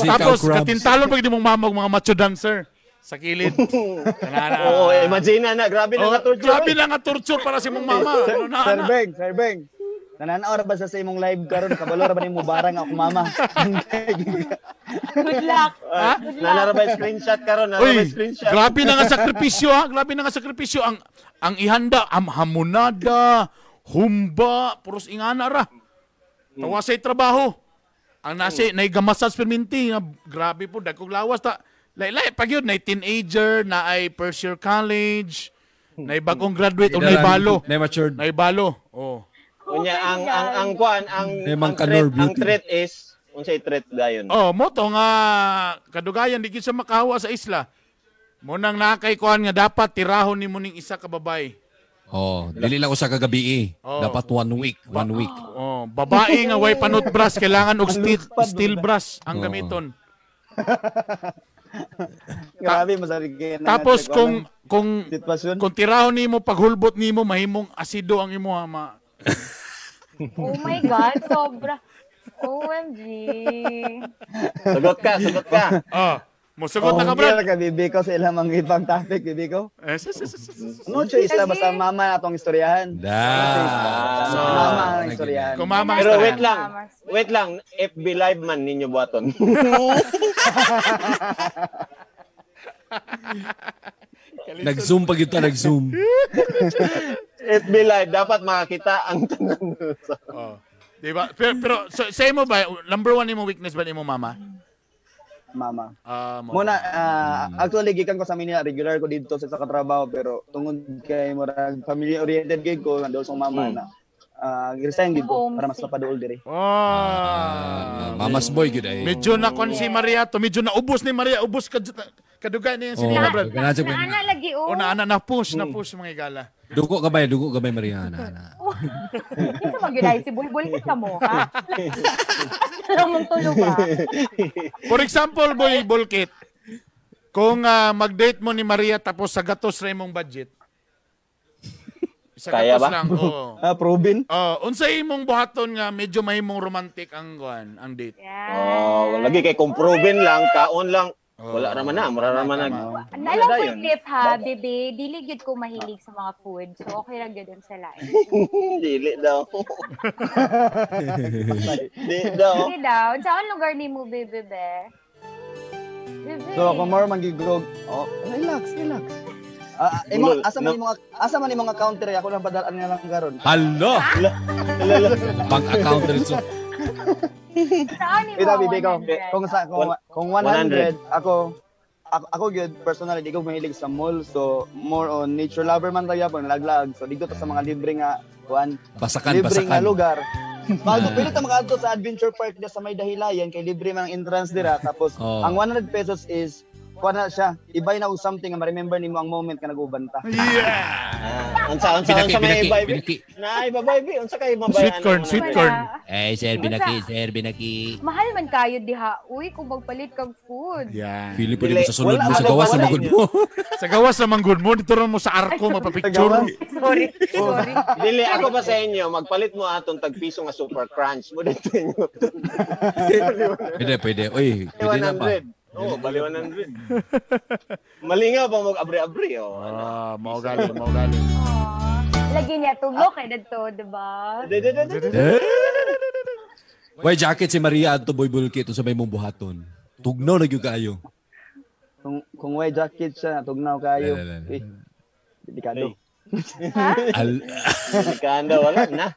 tapos katintalon pag di mong mama og mga macho dancer sa kilid. Oo, imagine na grabe na nga torture. Grabe na nga torture para sa imong mama. Ano na, Sir Beng, Sir Beng. Nananaw ra ba sa imong live karon kabalo ra ba nimo barang ako mama? Good luck. Ha? Nanara ba screenshot karon? Nanara ba screenshot? Grabe na nga sakripisyo ha. Grabe na nga sakripisyo ang ihanda am hamonada, humba, puros ingana ra. Tawa sa trabaho. Ang nasi nay gamasas perminti, grabe po dagkog lawas ta. Laylay pag yun nay teenager, na ay first year college, nay bagong graduate o nay balo. Nay matured. Nay balo. Oh. Unya ang kuan ang threat is unsay threat dayon. Oh, mo to nga kadugayan di gyud sa makahawa sa isla. Mo nang nakay kuan nga dapat tirahon nimo ning isa ka babae. Oh, dili lang usa ka gabi. Oh. Dapat 1 week, 1 week. Oh, babae nga way panot brush kailangan og steel brush ang gamiton. Grabe masarigay na. Tapos kung tirahon nimo paghulbot nimo mahimong asido ang imo ma. Oh my God, sobra. OMG. Sagot ka, sagot ka. Oh, musagot na ka, bro. Okay ka, bibi ko sa ilang mga ibang topic, bibi ko. No choice na, basta mama na atong istoryahan. Da. Mama ang istoryahan. Kung mama pero wait lang, wait lang. FB Live man ninyo buhaton. Nag-zoom pag ito, nag-zoom. FB Live, dapat makakita ang tanan. Oh. Diba? Pero so, say mo ba, number one mo weakness ba ni mo mama? Mama. Muna, actually, gikan ko sa Manila, regular ko dito sa katrabaho, pero tungod kay murag family-oriented gig ko, nandoon sa mama na. Resign gid ko para mas mapaduol diri. Oh. Mama's boy gid ay. Medyo na kon si Maria to, medyo naubos ni Maria, ubos ka kadugay niya si Nina brad. Naana lagi oh. O naana na push mga igala. Dugo ka ba Mariana? Kinsa man gyud ay si Bulbul ka mo ha. Alam mong tulo ba? For example, Boy Bulkit, kung mag-date mo ni Maria tapos sa gatos ra imong budget. Sa kaya ba? Lang, oo. Proven. Oh, unsay imong buhaton nga medyo mahimong romantic ang kuan, ang date. Yeah. Oh, lagi kay kung proven lang, kaon lang. Wala raman na, mura raman na. Alam ko yung tip ha, bebe, dili gyud ko mahilig sa mga food. So okay lang gyud sa lain. Dili daw. Dili daw. Dili daw. Saan lugar nimo, bebe, be? Bebe. So ako more manggigog. Oh, relax, relax. Asa man imong account dire ako lang padalaan nga lang karon. Hello. Bank account dito. Saan imo? Ita bibi ko kung 100 ako gyud personally di ko mahilig sa mall, so more on nature lover man ra gyapon laglag. So dito ta sa mga libre nga kuan. Basakan, libre basakan nga lugar. Bago pwede ta makaadto sa adventure park diya sa may Dahilayan kay libre man ang entrance dira tapos ang 100 pesos is kuha na siya, ibay na og something nga ma-remember nimo ang moment nga nag-uban ta. Yeah. Unsa may ibay? Na ibabay bi, unsa kay mabay? Sweet corn, sweet corn. Eh sir binaki, sir binaki. Mahal man kayo diha. Uy, kung magpalit kag food. Yeah. Pili pwede mo sa sulod mo sa gawas sa manggod mo. Sa gawas sa manggod mo dito ra mo sa arko magpa-picture. Sorry. Sorry. Dili ako ba sa inyo magpalit mo atong tag piso nga super crunch mo dito inyo. Pwede, pwede. Uy, pwede na pa. Oo, bali 100. Malingaw pa mag-abre-abre. Oh. Ah, mao gali, mao gali. Lagi niya tulo kay dadto, diba? Way jacket si Maria adto Boy Bulkit sa may mong buhaton. Tugnaw na gyud kaayo. Kung way jacket siya, tugnaw kaayo. Delikado. Delikado, wala na.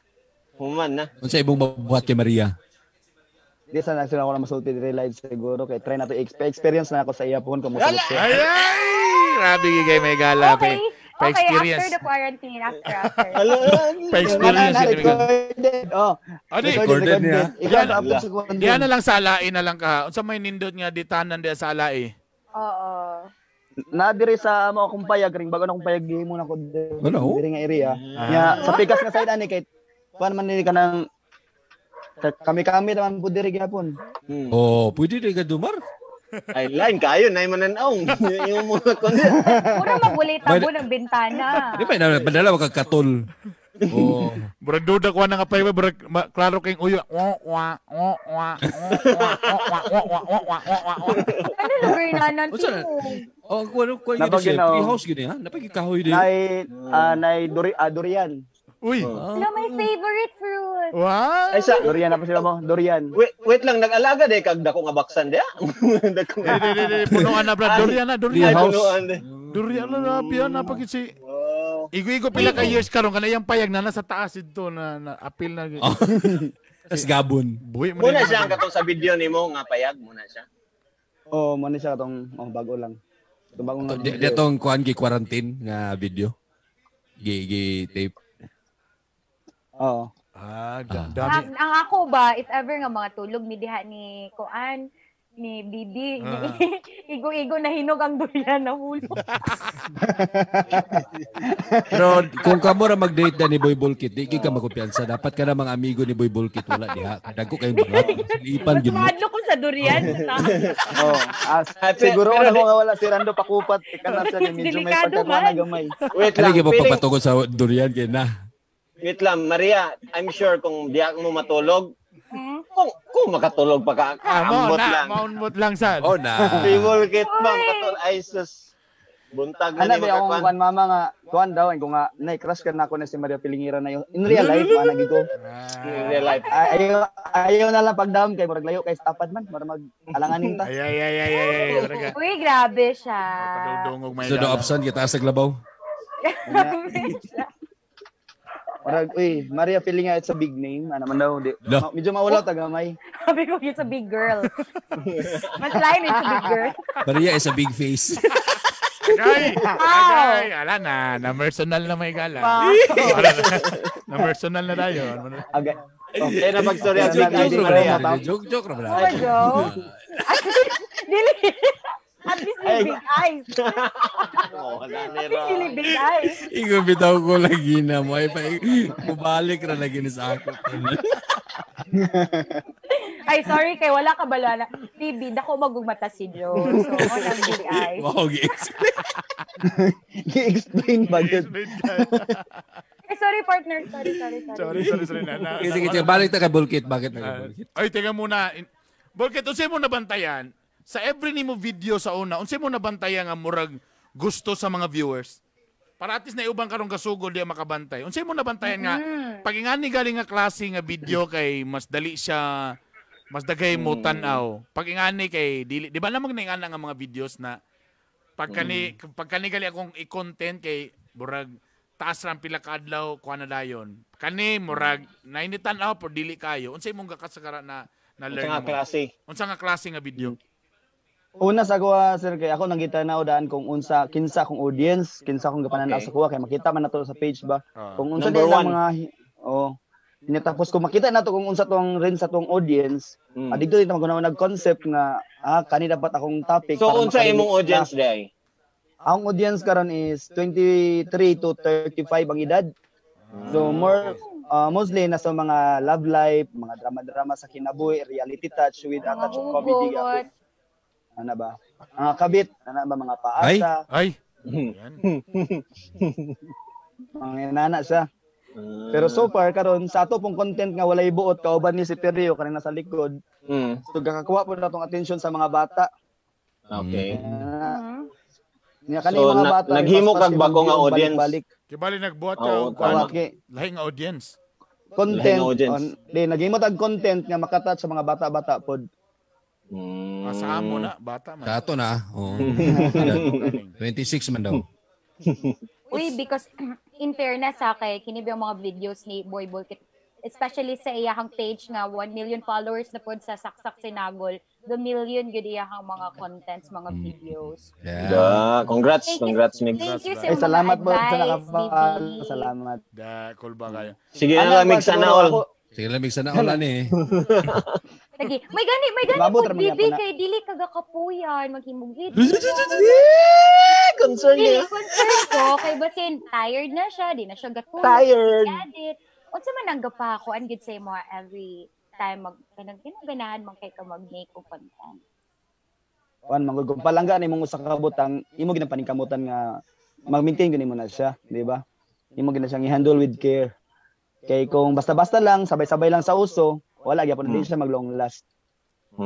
Human na. Unsa imong mabuhat kay Maria? Di sana sila ako na masulti diri live siguro kay try na to experience na ako sa iya pohon kung mosulti siya. Ay ay! Grabe kay may gala okay. Pa-experience. Okay, after the quarantine, after. Pa-experience. Recorded. Oh. Recorded niya. Diyan na lang sa alae na lang ka. Unsa may nindot nga ditanan diya sa alae? Oo. Na diri sa amo akong payag ring bago na akong payag gihimo na ko diri nga area. Nya sa pikas nga side ani kay kuan man ni kanang kami-kami naman po diri gyapon. Oh, pwede diri ka dumar. Ay, line kayo, na mananaw. Yung mga kundi. Mura magulit tabo ng bintana. Di ba, padala wag kag katol. Oh. Murag duda ko na nga pay, murag klaro kayong uyo. Wa wa wa wa wa wa wa wa wa wa wa. Ano lugar na nan? Oh, kuno kuno gyud siya. Tree house gyud ha. Napagi kahoy din. Nay nay durian. Uy. Hello, my favorite fruit. Wow. Ay, sa durian na pa sila mo. Durian. Wait lang, nag-alaga de kag dako nga baksan dia. Dako. Di punuan na brad. Durian na, durian. Durian na pian na pagit si. Igo-igo pila ka years karon kana iyang payag na nasa taas didto na apil na. Tas gabon. Buhi mo. Muna siya ang katong sa video nimo nga payag muna siya. Oh, muna siya katong bago lang. Katong bago nga. Ditong kuan gi quarantine nga video. Gi tape. Oo. Dami. Ang ako ba, if ever nga mga tulog mi diha ni Kuan, ni Bibi, igo-igo na hinog ang durian na hulo. Pero kung kamo ra mag-date na ni Boy Bulkit, di ka makumpiyansa. Dapat ka na mga amigo ni Boy Bulkit. Wala diha. Dagko kayong buhat. Silipan gyud mo. Mas ko sa durian. Oh, siguro na ko nga wala si Rando pakupat. Ika na siya medyo may pagkakuha na gamay. Wait lang. Ano papatugod sa durian kay na? Wait lang, Maria, I'm sure kung di ako mo matulog, kung makatulog pa ka, ambot lang. Maunbot lang, sad. Oh, na. Bulkit ba, makatulog. Ay, sus. Buntag na ni makakuan. Ano, akong mama nga, kuan daw, kung nga, nay-crush ka na ako na si Maria Pilingira na yun. In real life, managi ko. In real life. Ayaw na lang pagdam, kay murag layo, kay tapad man, murag mag-alanganin ta. Ay. Uy, grabe siya. Padungdungog may So, no option, kita sa glabaw. Grabe siya. Marag, uy, Maria Pilinga, it's a big name. Ano man daw, di. No. Medyo maulaw tagamay. Sabi ko, it's a big girl. Mas lain, it's a big girl. Maria is a big face. Agay! Agay! Ala na, na-personal na may gala. Na-personal na tayo. Agay. Okay na pag-story ang big eyes, Maria. Joke, joke. Oh, Joe. Dili. At least may big eyes. At least may big eyes. Ikaw bitaw ko lagi na mo. Ay, mubalik ra lagi ni sa ako. Ay, sorry kay wala ka bala na. TV, dako magugmata si Joe. So, walang big eyes. Wow, gi-explain. Gi-explain ba yun? Eh, sorry, partner. Sorry. Sorry. Sige, balik ta kay Bulkit. Bakit na kay Bulkit? Ay, teka muna. Bulkit, unsay mo nabantayan? Sa every nimo video sa una, unsay mo nabantayan nga murag gusto sa mga viewers? Para at least na ubang karong kasugod di makabantay. Unsay mo nabantayan nga pag ingani galing nga klase nga video kay mas dali siya, mas dagay mo tan-aw. Pag ingani kay dili, di ba namang naingana nga mga videos na pag kani gali akong i-content kay murag taas ra pila ka adlaw kuha na dayon. Kani murag nainitan-aw pero dili kayo. Unsay mong gakasakara na learn mo? Klase? Unsa nga klase nga video? Una sa kuha, sir, kay ako nangita na daan kung unsa kinsa akong audience, kinsa akong gapananaw sa kuha kay makita man nato sa page ba. Kung unsa din ang mga tapos kung makita nato kung unsa tong rin sa tong audience, didto din maguna nag-concept nga kani dapat akong topic. So unsa imong audience day? Ang audience karon is 23 to 35 ang edad. So more mostly nasa mga love life, mga drama-drama sa kinabuhi, reality touch with a touch of comedy. Ano ba? Mga kabit, ano ba mga paasa? Ay. Mga inana siya. Pero so far karon sa ato pong content nga walay buot kauban ni si Perio kanina sa likod. So gakakuha po na tong attention sa mga bata. Okay. Nya kani so, mga bata naghimo kag bago nga audience. Kibali nagbuhat ka lahi nga audience. Content. Di naghimo tag content nga makatouch sa mga bata-bata pod. Sa amo na, bata man. Sa ato na. Oo. 26 man daw. Uy, because in fairness sa kay kini ba yung mga videos ni Boy Bulkit, especially sa iyahang page nga 1 million followers na pod sa Saksak Sinagol, the million gud iyahang mga contents, mga videos. Yeah. Da, congrats, Thank you. congrats, Migs. Thank you sa Ay, mga salamat po sa advice, nakapal. Bibi. Salamat. Da, cool ba kayo? Sige na lang, Migs, sana all. Sige lang, sana all ani. Lagi, may gani Mabot po, ra man Bibi, gyapon na. kay dili kagakapuyan, maghimog video. Concern Dili niya. concern ko kay basin tired na siya, di na siya gatulog. Tired. Edit. Unsa man ang gapako an gid say mo every time mag kanang kinaganahan man kay ka mag-make og content. Kuan man gud kung palangga ni imong usa ka butang, imo gid ang paningkamutan nga mag-maintain gud nimo na siya, di ba? Imo gid na siyang i-handle with care. Kay kung basta-basta lang, sabay-sabay lang sa uso, wala gyapon din siya mag long last. Siya.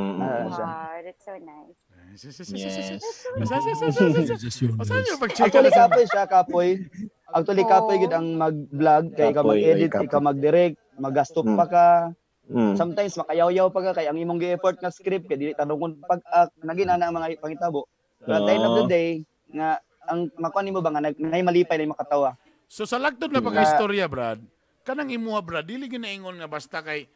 Wow, that's so nice. Yes. Actually kapoy siya, kapoy. Actually kapoy Oo. gid ang mag-vlog kay ikaw Kapoy, mag-edit, ay, kapoy. ikaw mag-direct, maggasto pa ka. Sometimes makayaw-yaw pa ka kay ang imong gi-effort nga script kay dili tanungon pag-act, naging ana ang mga pangitabo. Pero at the end of the day nga ang makuha nimo ba nga nay malipay na makatawa. So sa lagtod na pagka-istorya, Brad, kanang imuha, Brad, dili ginaingon nga basta kay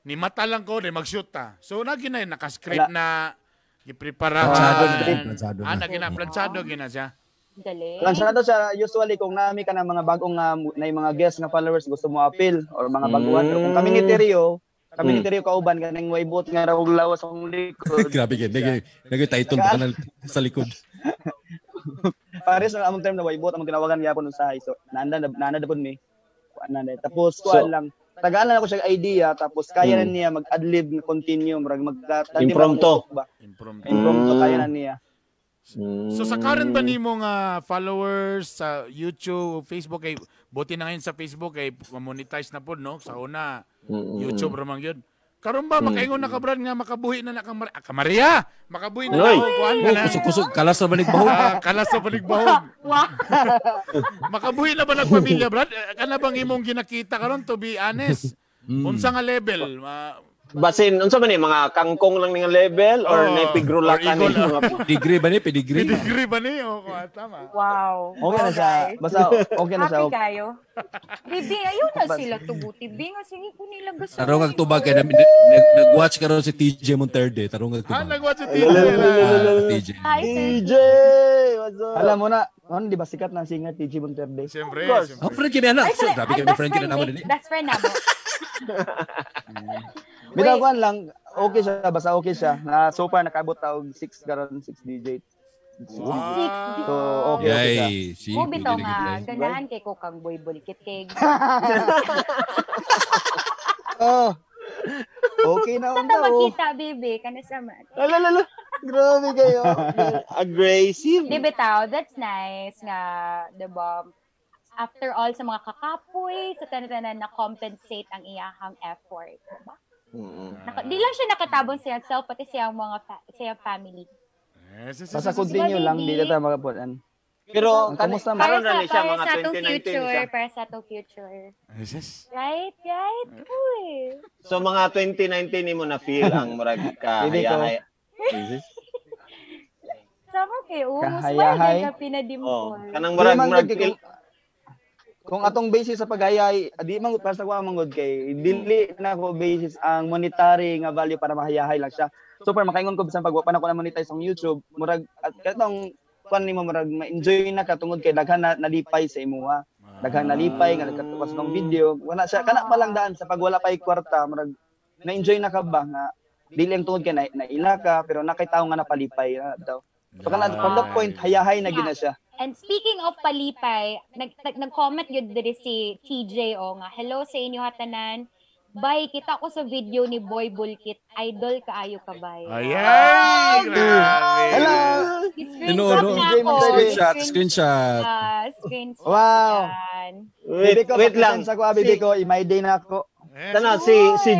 ni mata lang ko, di mag-shoot ta. So nagi na naka-script na, gipreparahan. Planchado na, planchado na. Ah, nagina, planchado gina siya. Galing. Planchado siya usually kung nami ka ng mga bagong na mga guest nga followers gusto mo appeal or mga baguhan. Pero kung kami ni Terrio, kami ni Terrio kauban kanang way buot nga raw og lawas ang likod. Grabe gid. Nag-title pa ka na sa likod. Pares na among term na way buot among tinawagan gyapon usahay. So naanda na pud mi. Kuan na na. Tapos kuan So- lang tagaan lang ako siya idea tapos kaya na niya mag-adlib na continue murag mag Impromptu. ba? Impromptu. Impromptu kaya na niya. So sa current ba nimo nga followers sa YouTube, Facebook kay buti na ngayon sa Facebook kay monetize na pod no sa una YouTube ra man gyud. Karon ba makaingon na ka Brad nga makabuhi na na kang Maria, makabuhi na na Oy. og kuan Oh, ka na. kusog-kusog. Kalas na banig bahog. Ah, kalas sa baligbahog. Wow. Makabuhi na ba nagpamilya, Brad? Kana bang imong ginakita karon to be honest? Unsa nga level? Basin, unsa man ni mga kangkong lang ni nga level or Oo. oh, napigrula Or ka ni eagle. mga Pedigree ba ni? Pedigree? Pedigree ba ni? O, tama. Wow. Okay na Wow, siya. guys. Basta okay na siya. Happy kayo. Bibi, ayaw na sila tubuti. Bi, nga sige ko nila gusto. Tarong ang tubag kay nag-watch karon si TJ Monterde. Tarong ang Ah, tubag. nag-watch si TJ na. Ah, TJ. Hi, sir. DJ! What's up? Alam mo na, ano, di ba sikat na singer TG Monterde? Siyempre, Of course. siyempre. Oh, friend kini anak. Ay, sorry. Grabe Ay, kami best friend kini friend, namo eh. din. Best friend na mo. Bitaw kuan lang, okay siya, basta okay siya. Na so far nakaabot ta og 6 karon, 6 DJ. Wow. Six. So okay, okay siya. Yay, si Mo bitaw pwede na nga, gid, eh. ganahan kay ko kang boy bulkit kay. Oh. Okay na Saan unta ta oh. magkita, baby? Kana sa man. Lala, Grabe kayo. Aggressive. Di bitaw, that's nice nga, di ba? After all, sa mga kakapoy, sa tanan-tanan na compensate ang iyahang effort. Diba? Di lang siya nakatabang sa self, pati siyang mga siyang family. Yes, yes, Basta yes, yes. continue lang, Baby. di na tayo makapuan. Pero, Ang kamusta man? Para karon sa, na ni siya, para mga sa atong 2019 future, siya. para sa atong future. Yes, yes. Right? Right? Uy. So, mga 2019 nimo na feel ang murag ka Baby ko. hayahay. Jesus. Sama kay oh, mas Kahayahay. ka pinadimpol. Oh, kanang Di murag man murag gud kay feel kung atong basis sa paghayay, di man gud para sa kuha man gud kay dili na ko basis ang monetary nga value para mahayahay lang siya. So far makaingon ko bisan pag wa pa na ko na monetize ang YouTube, murag at katong kuan nimo murag ma-enjoy na ka tungod kay daghan na nalipay sa imuha. Daghan nalipay nga nagkatuwas ng video. Wala siya kana pa lang daan sa pag wala pay kwarta, murag na-enjoy na ka ba nga dili ang tungod kay na, naila ka pero nakay tawo nga napalipay na daw. So kana from that point hayahay na gid na siya. And speaking of palipay, nag-comment yun diri si TJ o nga, hello sa inyo hatanan. Bay, kita ko sa video ni Boy Bulkit. Idol kaayo ka, bay. Ayan! Grabe. Hello. Screenshot No, no. na ako. Screenshot, screenshot. Screenshot. Wow. Yan. Wait, Baby ko, wait lang. Sa ko, baby ko, i-my day na ako. Yes. Tana, si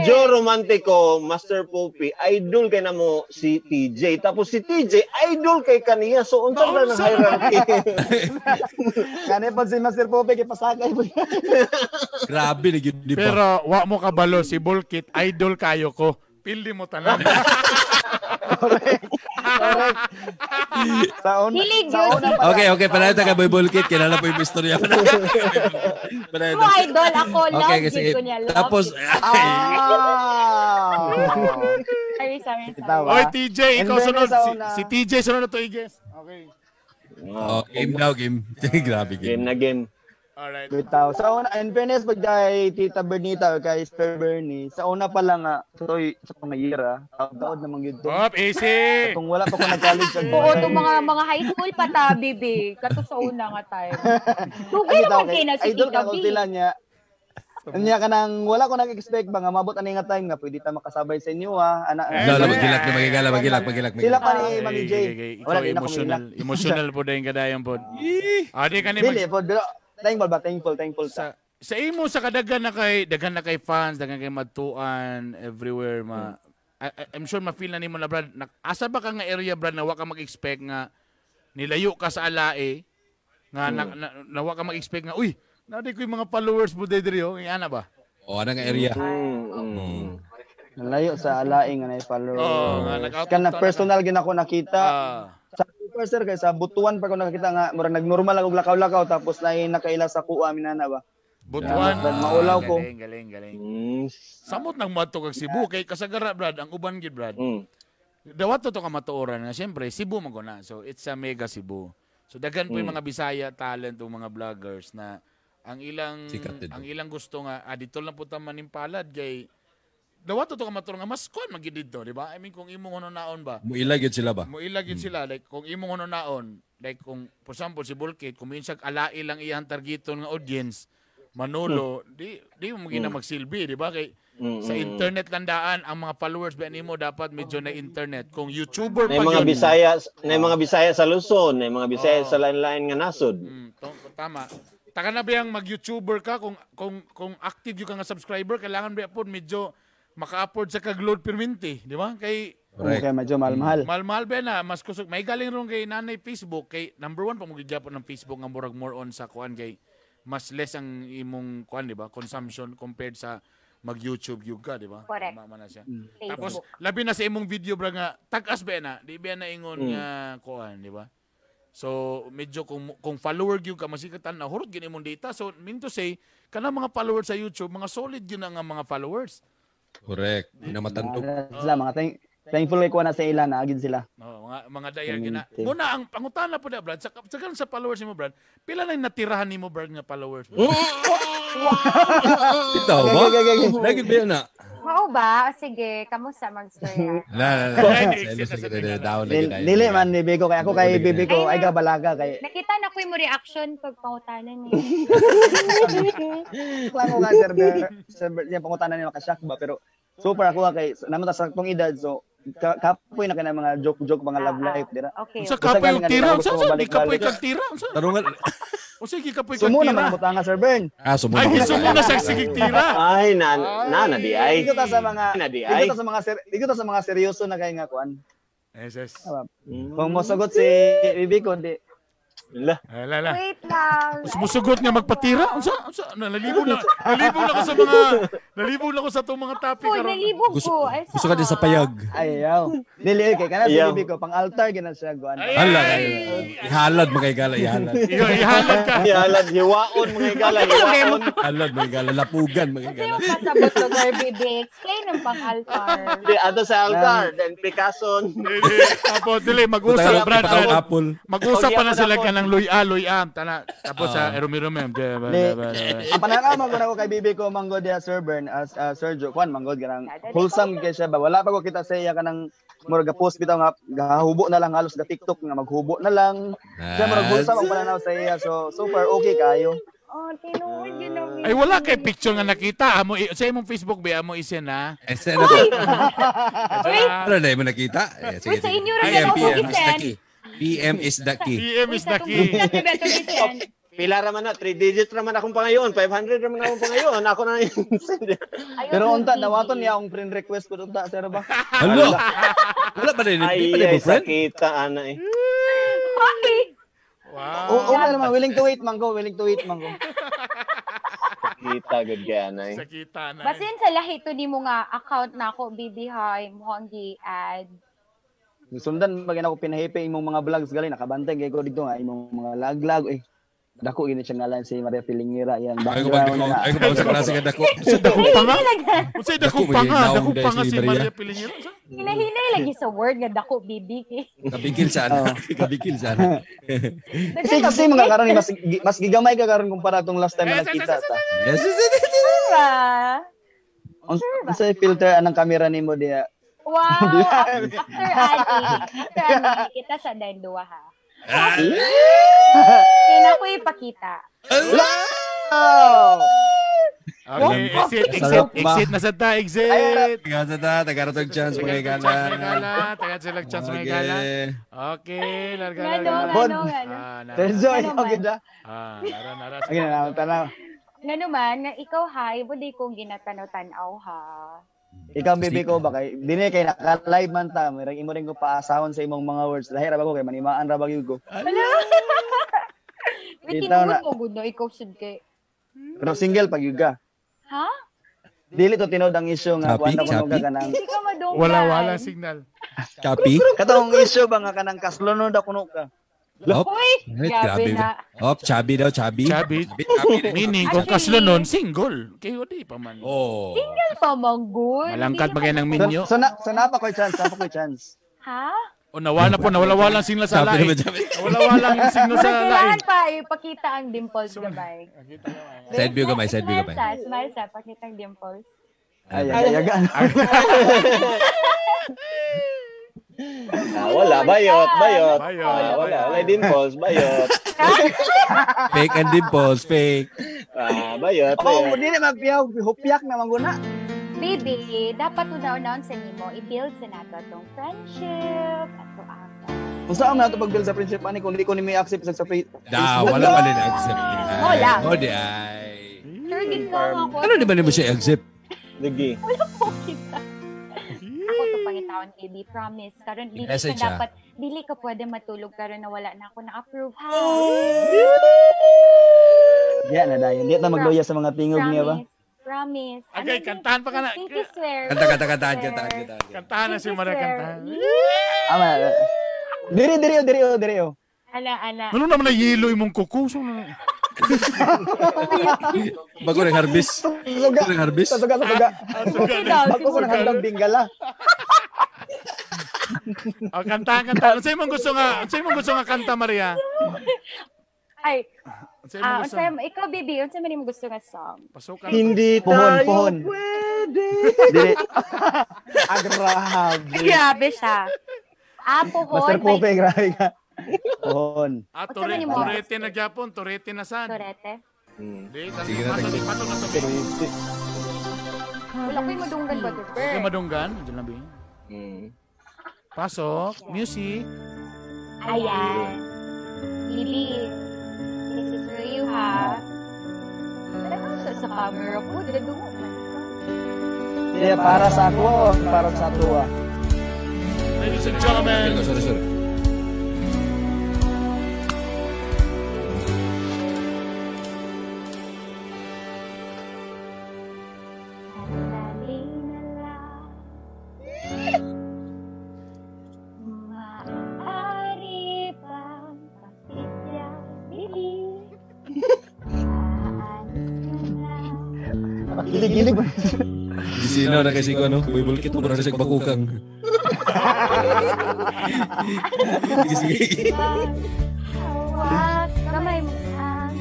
Joe Romantico, Master Poppy, idol kay namo si TJ. Tapos si TJ, idol kay kaniya. So, unsa ba ng Unsa? hierarchy? Kani pa si Master Pope kay pasakay po. Grabe na gyud di ba? Pero wa mo kabalo si Bulkit, idol kayo ko. Pildi mo tanan. Sa una, sa una pa. Okay, okay. Panayon ta ka, Boy Bulkit. Kilala po yung istorya. Panayon ta. Idol ako. Love okay, kasi, ko niya. Love tapos, Sorry, sorry. Oy, TJ, ikaw sunod. Si TJ sunod na to, i-guess. Okay. Oh, game daw, game. Grabe, game. Game na game. Alright. Bitaw. Sa una, in fairness, pag kay Tita Bernita o kay Sir Bernie, sa una pa lang nga, sa pangayira, taod namang yun to. Oh, easy! Kung wala pa ko nag-college. Oo, itong mga high school pa ta, bibi. Kato sa una nga time. Tugay naman kayo na si Idol ka ko sila niya. Niya ka nang, wala ko nag-expect ba nga, mabot ano nga time nga, pwede ta makasabay sa inyo ha. Lala, magilak na, magigala, magilak, magilak. Sila pa ni Mami J. Ikaw emotional. Emotional po dahil kadayan po. Adi ka ni Dili po, pero thankful ba? Thankful. Sa imo sa kadaghan na kay daghan na kay fans, daghan kay madtuan everywhere ma. I'm sure ma-feel na nimo na brad. Asa ba ka nga area brad na wa ka mag-expect nga nilayo ka sa alae nga na wa ka mag-expect nga uy, naa di ko yung mga followers mo diri oh, ana ba? Oh, ana nga area. Nalayo sa alae nga na followers. Oh, nga kana personal gid ako nakita. Sa sir kay sa Butuan pa ko nakakita nga murag nagnormal ako lakaw-lakaw tapos na nakaila sa kuha minana ba. Butuan. Maulaw ko. Galing, galing. Samot nang madto kag Cebu kay kasagara brad ang uban gid brad. Dawat to ka matuoran nga syempre Cebu man na. So it's a mega Cebu. So daghan po yung mga Bisaya talent o mga vloggers na ang ilang ang ilang gusto nga dito lang po ta manimpalad kay dawat to ka matuoran nga mas kuan man gid didto, di ba? I mean kung imong hunaon ba. Muila gyud sila ba? Muila gyud sila like kung imong hunaon, like kung for example si Bulkit kung minsan alai lang iyang targeton nga audience Manolo, di mo gina magsilbi, di ba? Kay sa internet lang daan ang mga followers ba nimo dapat medyo na internet. Kung YouTuber pa mga Bisaya, na mga Bisaya sa Luzon, na mga Bisaya sa lain-lain nga nasod. Tama. Taka na ba yang mag-YouTuber ka kung active yung ka nga subscriber, kailangan ba po medyo maka-afford sa kag-load perminti, di ba? Kay okay, medyo mahal-mahal. Mahal-mahal ba na mas kusog. May galing ron kay nanay Facebook kay number 1 pa mo gid ng Facebook nga murag more on sa kuan kay mas less ang imong kuan, di ba? Consumption compared sa mag-YouTube gyud ka, di ba? Correct. Tama man na siya. Tapos labi na sa imong video bra nga tag-as ba na, di ba na ingon nga kuan, di ba? So medyo kung follower gyud ka masikatan na hurot gyud imong data. So mean to say kanang mga followers sa YouTube, mga solid gyud ang mga followers. Correct. Inamatandog. Sila mga thankful kay kuha na sa ila na agid sila. Oh, mga dayag gina. Muna ang pangutana po na brad sa sa followers nimo brad. Pila na natirahan nimo brad nga followers? Ito ba? Lagi ba na? Mao ba? Sige, kamusta magstorya? La. Dili man ni Biko kay ako kay bibi ko ay gabalaga kay. Nakita na ko yung reaction pag pangutana ni. Klaro ka sir, yung pangutana ni makashock ba pero super ako kay naman ta sa akong edad so kapoy na kay mga joke-joke mga love life dira. Okay. Sa kapoy og tira, sa di kapoy kag tira, unsa? Tarungan. O sige kapoy kag tira. Sumuna man butanga Sir Bern. Sumuna. Ay, sumuna sa sige tira. Ay, na na di ay. Dito ta sa mga dito sa mga dito ta sa mga seryoso na kay nga kuan. Yes. Kung mosagot si bibi ko di La. La. Wait lang. Sumusugot nga magpatira? Unsa? Nalibog na. Nalibog na ako sa tong mga topic karon. Nalibog ko. Ay, gusto ka din sa payag. Ayaw. Dili kay kana si bibi ko pang altar gina siya kuan. Hala. Ihalad mga igala, ihalad. Ihalad ka. Ihalad hiwaon mga igala, hiwaon. Halad mga igala, lapugan mga igala. Kasi pasabot lugar bibi. Explain ang pang altar. Di ato sa altar, then Picasso. Tapos dili mag-usap brad. Mag-usap pa na sila kanang luy-a tana tapos sa erumi-rumi. Ang pananaw man ko kay bibi ko manggod ya Sir Bern as Sir Joe kuan manggod kanang wholesome kay siya ba wala pa ko kita sa iya kanang murag post bitaw nga gahubo na lang halos ga TikTok nga maghubo na lang. Siya murag wholesome ang pananaw sa iya so super okay kayo. Oh, tinuod yun na. Ay wala kay picture nga nakita amo sa imong Facebook ba amo isen ha. Esen na to. Ano na mo nakita? Sige. Sa inyo ra ako isen. PM is the key. PM is the key. Pila raman na, 3 digits raman akong pangayon, 500 raman akong pangayon, ako na yung send. Pero unta, dawaton niya akong friend request ko unta, sir ba? Hala! Wala ba rin? Ay, ay, sakita, ana eh. Wow. Oo naman, willing to wait, manggo, willing to wait, manggo. Sakita, good kaya na eh. Sakita na eh. Basin sa lahi to ni mo nga account na ako, BB Hi, mo ang gi-add. Sundan bagay ako pinahipi imong mga vlogs gali nakabantay kay ko dito nga imong mga laglag eh. Dako gini siya ngalan si Maria Pilingira yan. Ay ko ba sa klase ka dako. Sa dakong panga? Unsay dakong panga? Dakong panga si Maria Pilingira. Hinahinay lagi sa word nga dako bibi. Kabigil sana. Kabigil sana. Kasi mga karon mas gigamay ka karon kumpara atong last time na nakita ta. Yes. Unsay filter anang kamera nimo diya? Wow. After ani, kita sa dayon duha ha. Kaya ko ipakita. Wow! Okay, exit na sa ta, exit. Tagara tag chance mga igala. Tagara sila chance mga igala. Okay, larga. Ngano. Terzo, okay da. Nara. Okay na, tanaw. Ngano man, nga ikaw ha, ibo di kong ginatanaw-tanaw ha. Ikaw bibi ko ba kay dini kay naka-live man ta, mirang imo rin ko paasahon sa imong mga words. Lahi ra ba ko kay manimaan ra ba gyud ko. Bitaw na mo gud no ikaw sud kay. Pero single pag gyud ka. Ha? Dili to tinuod ang issue nga kuan na kuno ka kanang. Wala signal. Copy. Katong issue ba nga kanang kaslunod kuno ka. Uy, grabe na. Op, chubby daw, chubby. Chubby. Meaning, kung kaslonon, single. Kayo di pa man. Oh. Single pa man, good. Malangkat bagay ng minyo. So, napa ko'y chance, napa ko'y chance. Ha? O, nawala po, nawala-wala ang signal sa lain. Nawala-wala ang signal sa lain. Kailangan pa, ipakita ang dimples gamay. Side view gamay, side view gamay. Smile sa, pakita ang dimples. Ay, ay, ay, wala, bayot. Wala, dimples, bayot. Fake and dimples, fake. Bayot. Oh, hindi na magpiyaw, hupiyak na mangguna. Baby, dapat una-unaon sa nimo, i-build sa nato atong friendship, ato ang. Kung saan man nato pag-build sa friendship ani kung di ko ni may accept sa Facebook. Da, wala pa din accept. Wala. Oh, di ay. Sure gid ka ako. Ano di ba nimo siya accept? Lagi. Wala po kita. Ako to pangitaon, baby. Promise. Karon dili ka dapat, dili ka pwede matulog karon na wala na ako na-approve, ha? Diya na dayon. Diya na magluya sa mga tingog niya ba? Promise. Okay, kantahan pa ka na. Pinky swear. Kanta. Kantahan na si Maria, kantahan. Ama. Diri. Ala. Ano naman na yelo imong kuko? Bago ng harvest. Bago ng harvest. Suga. Bago ko ng handang binggala. Oh, kanta. Unsa imong gusto nga kanta, Maria? Ay. Unsa ikaw, baby, unsa man imong gusto nga song? Pasukan. Hindi tayo pwede. Dili. Ah, grabe. Grabe siya. Pohon. Master Pope, grabe ka. Pohon. Torete na gyapon, torete na sad. Torete. Sige na, patong na to. Wala ko'y madunggan ba, Tupper? Okay, madunggan. Diyan lang, Bing. Pasok. Music. Ayan. Bibi, this is for you, ha? Ano sa camera ko? Dadungo man. Yeah, para sa ako, para sa tuwa. Ladies and gentlemen. Sorry. Gilig-gilig ba? Sino na kasi ko, ano? Buibol kito, mura na siya bakukang. Sige. Hawak, kamay mo ang...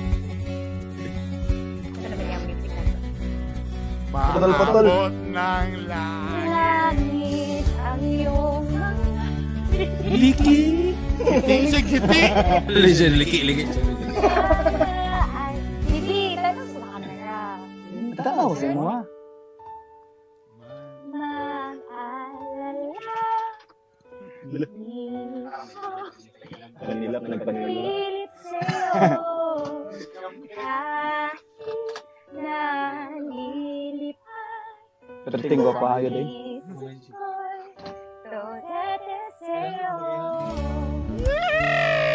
Ito na ba yung music na ito? Putol-putol. Maabot ng langit ang iyong mga... Liki! Hiti! Liki! Bibi, tanong sa camera. Tanaw sa mo, ha? Mag-alala. Kanila pa nagpanila. Pilit sa'yo. Kahit nalilipad. Perting ko pa ayun eh. Torete sa'yo.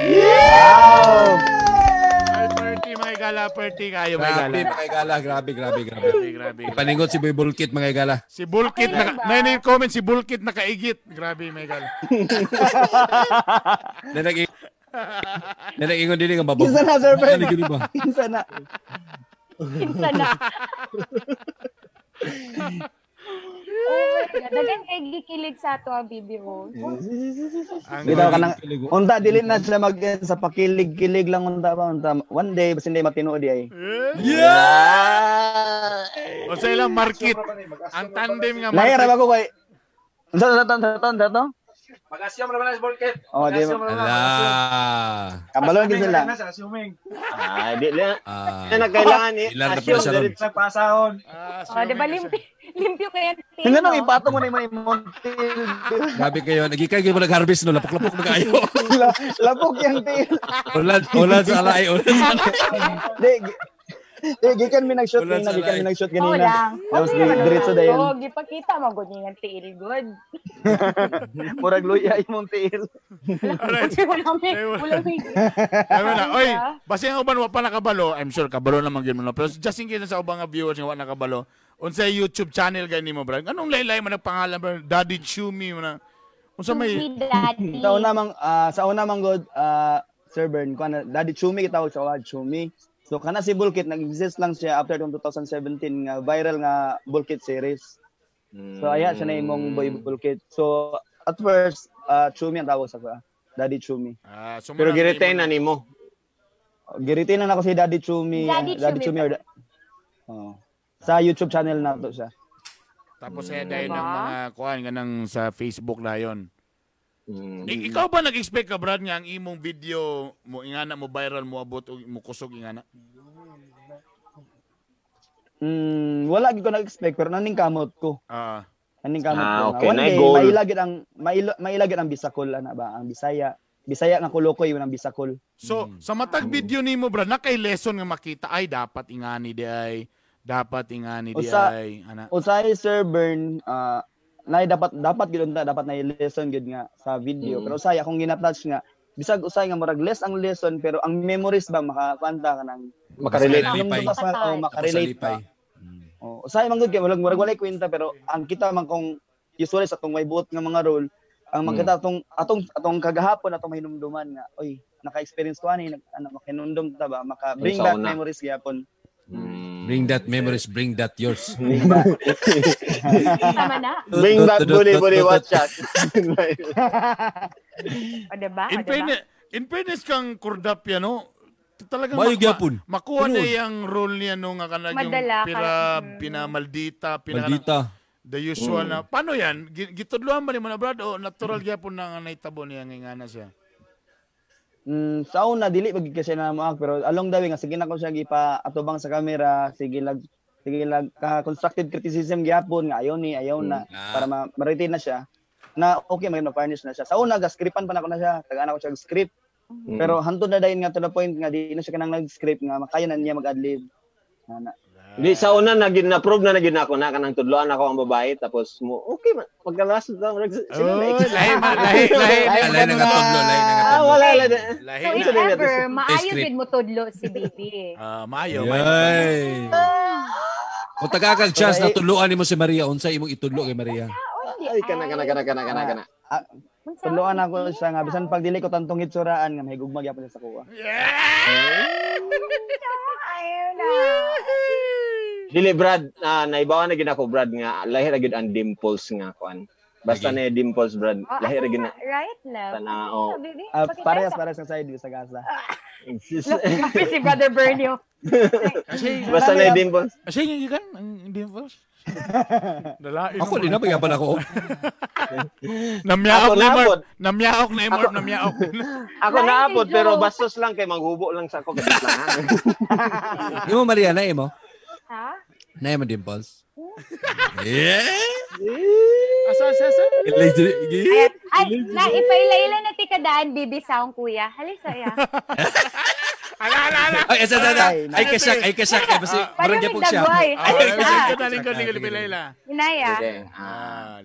Wow! 30 mga higala, party kayo mga higala. Grabe mga higala, grabe. Grabe. Ipaningot si Boy Bulkit mga higala. Si Bulkit, okay, comment si Bulkit nakaigit. Grabe mga higala. Nanagingon din ang babag. Kinsa na, Sir Ben? Kinsa na. Kinsa na. Oh my God. Dagan kay gikilig sa ato ang Bibi Rose. Bitaw ka nang unta dili na sila mag sa pakilig-kilig lang unta ba unta. One day basin day matinuod di ay. Yeah. O sa ilang market. Ang tandem nga market. Lahir ra ba ko kay unsa sa to? Mag-assume ra ba na si Bulkit? Oh, di ba? Ala. Kabalon gid sila. Ah, di na. Na kailangan ni. Assume sa pasahon. Oh, di ba limpyo kayo? Hindi nang ipato mo na yung montil. Grabe kayo. Nagikay kayo mo nag-harvest no. Lapok-lapok na kayo. Lapok yung til. Ulan sa alay. Ulan sa alay. Di, gikan mi nag-shoot kanina. Gikan mi nag-shoot kanina. Tapos diretso dayon. Oh, gipakita mo gud yung tiil good. Murag luya imong tiil. Wala na. Oy, basta ang uban wa pa nakabalo, I'm sure kabalo naman gyud mo. Pero just in case sa ubang nga viewers nga wa nakabalo, unsay YouTube channel gani mo, bro? Anong laylay man ang pangalan, bro? Daddy Chumi mo na. Unsa may sa una mang god, Sir Bern, kuan Daddy Chumi gitawag sa wad Chumi. So kana si Bulkit nag-exist lang siya after 2017 nga viral nga Bulkit series. So aya siya na imong Boy Bulkit. So at first Chumi ang tawag sa ko. Daddy Chumi. So pero gi-retain na nimo. Gi-retain na nako si Daddy Chumi, Daddy Chumi or oh. Sa YouTube channel nato siya. Tapos ay dahil ng mga kuan ganang sa Facebook na yon. Ikaw ba nag-expect ka, Brad, nga ang imong video mo ingana mo viral mo abot o mo kusog ingana? Wala gid ko nag-expect pero naning kamot ko. Naning kamot ko. Okay. One day mailagid ang mailagid ang Bisakol ana ba, ang Bisaya. Bisaya nga kulokoy ang Bisakol. So, sa matag video nimo, Brad, na kay lesson nga makita ay dapat ingani di ay, dapat ingani di ay ana. Usay Sir Bern, na dapat gid unta dapat na lesson gid nga sa video. Pero usay akong gina-touch nga bisag usay nga murag less ang lesson pero ang memories ba makapanta ka nang makarelate o makarelate pa. Oh, usay man gud kay murag walay kwenta pero ang kita man kung usually sa atong may buot nga mga role ang makita atong atong kagahapon atong mahinumduman nga oy naka-experience ko ani ano makinumdum ta ba maka bring back memories gyapon. Bring that memories, bring that yours. Tama na. Bring back bully bully watch out. O diba? In fairness kang Kurdapia, no? Talagang makuha na yung role niya no nga kanag yung pira, pinamaldita, pinamaldita. The usual na. Paano yan? Gitudluan ba ni mo na, Brad? O natural gyapon na nga naitabo niya nga na siya? Sa una dili pag kasi na mo pero along the way nga sige na ko siya gipa atubang sa camera sige lag ka constructive criticism gyapon nga ayaw ni ayaw na para ma-retain na siya na okay mag na-furnish na siya. Sa una ga scriptan pa nako na siya, tagaan ako siya script. Pero hantod na dayon nga to the point nga di na siya kanang nag-script nga makaya na niya mag-adlib. Na. Di sa una nagin na-prove na nagin ako na kanang tudloan ako ang babae tapos mo okay man pagkalas sila lahi lahi nga tudlo lahi nga tudlo. Wala lahi. So if ever maayo gid mo tudlo si baby. Maayo. Kung taga kag chance na tudloan nimo si Maria unsay imong itudlo kay Maria? Ay kana. Tudloan ako siya nga bisan pag dili ko tantong itsuraan nga mahigugma gyapon siya sa kuha. Ayaw na. Dili Brad, naibawan na gid ako Brad nga lahi ra gid ang dimples nga kuan. Basta na dimples Brad, lahi ra gid na. Right left. Tana, oh. Parehas sa side sa gasa. Look, si Brother Bernio. Basta na dimples. Kasi yung gikan ang dimples. Ako din na pagyapan ako. Namyaok na imor. Namyaok na imor, namyaok. Ako naapod pero bastos lang kay manghubo lang sa ako kasi lang. Imo Maria na imo? Ha? Na imo dimples? Yeah. Asa? Ay, na ipaila-ila na tikadaan bibi saong kuya. Halisa ya. Ala. Ay, asa. Ay kesak, ay kesak. Basta murag gyapon siya. Lingkod ipaila. Inaya.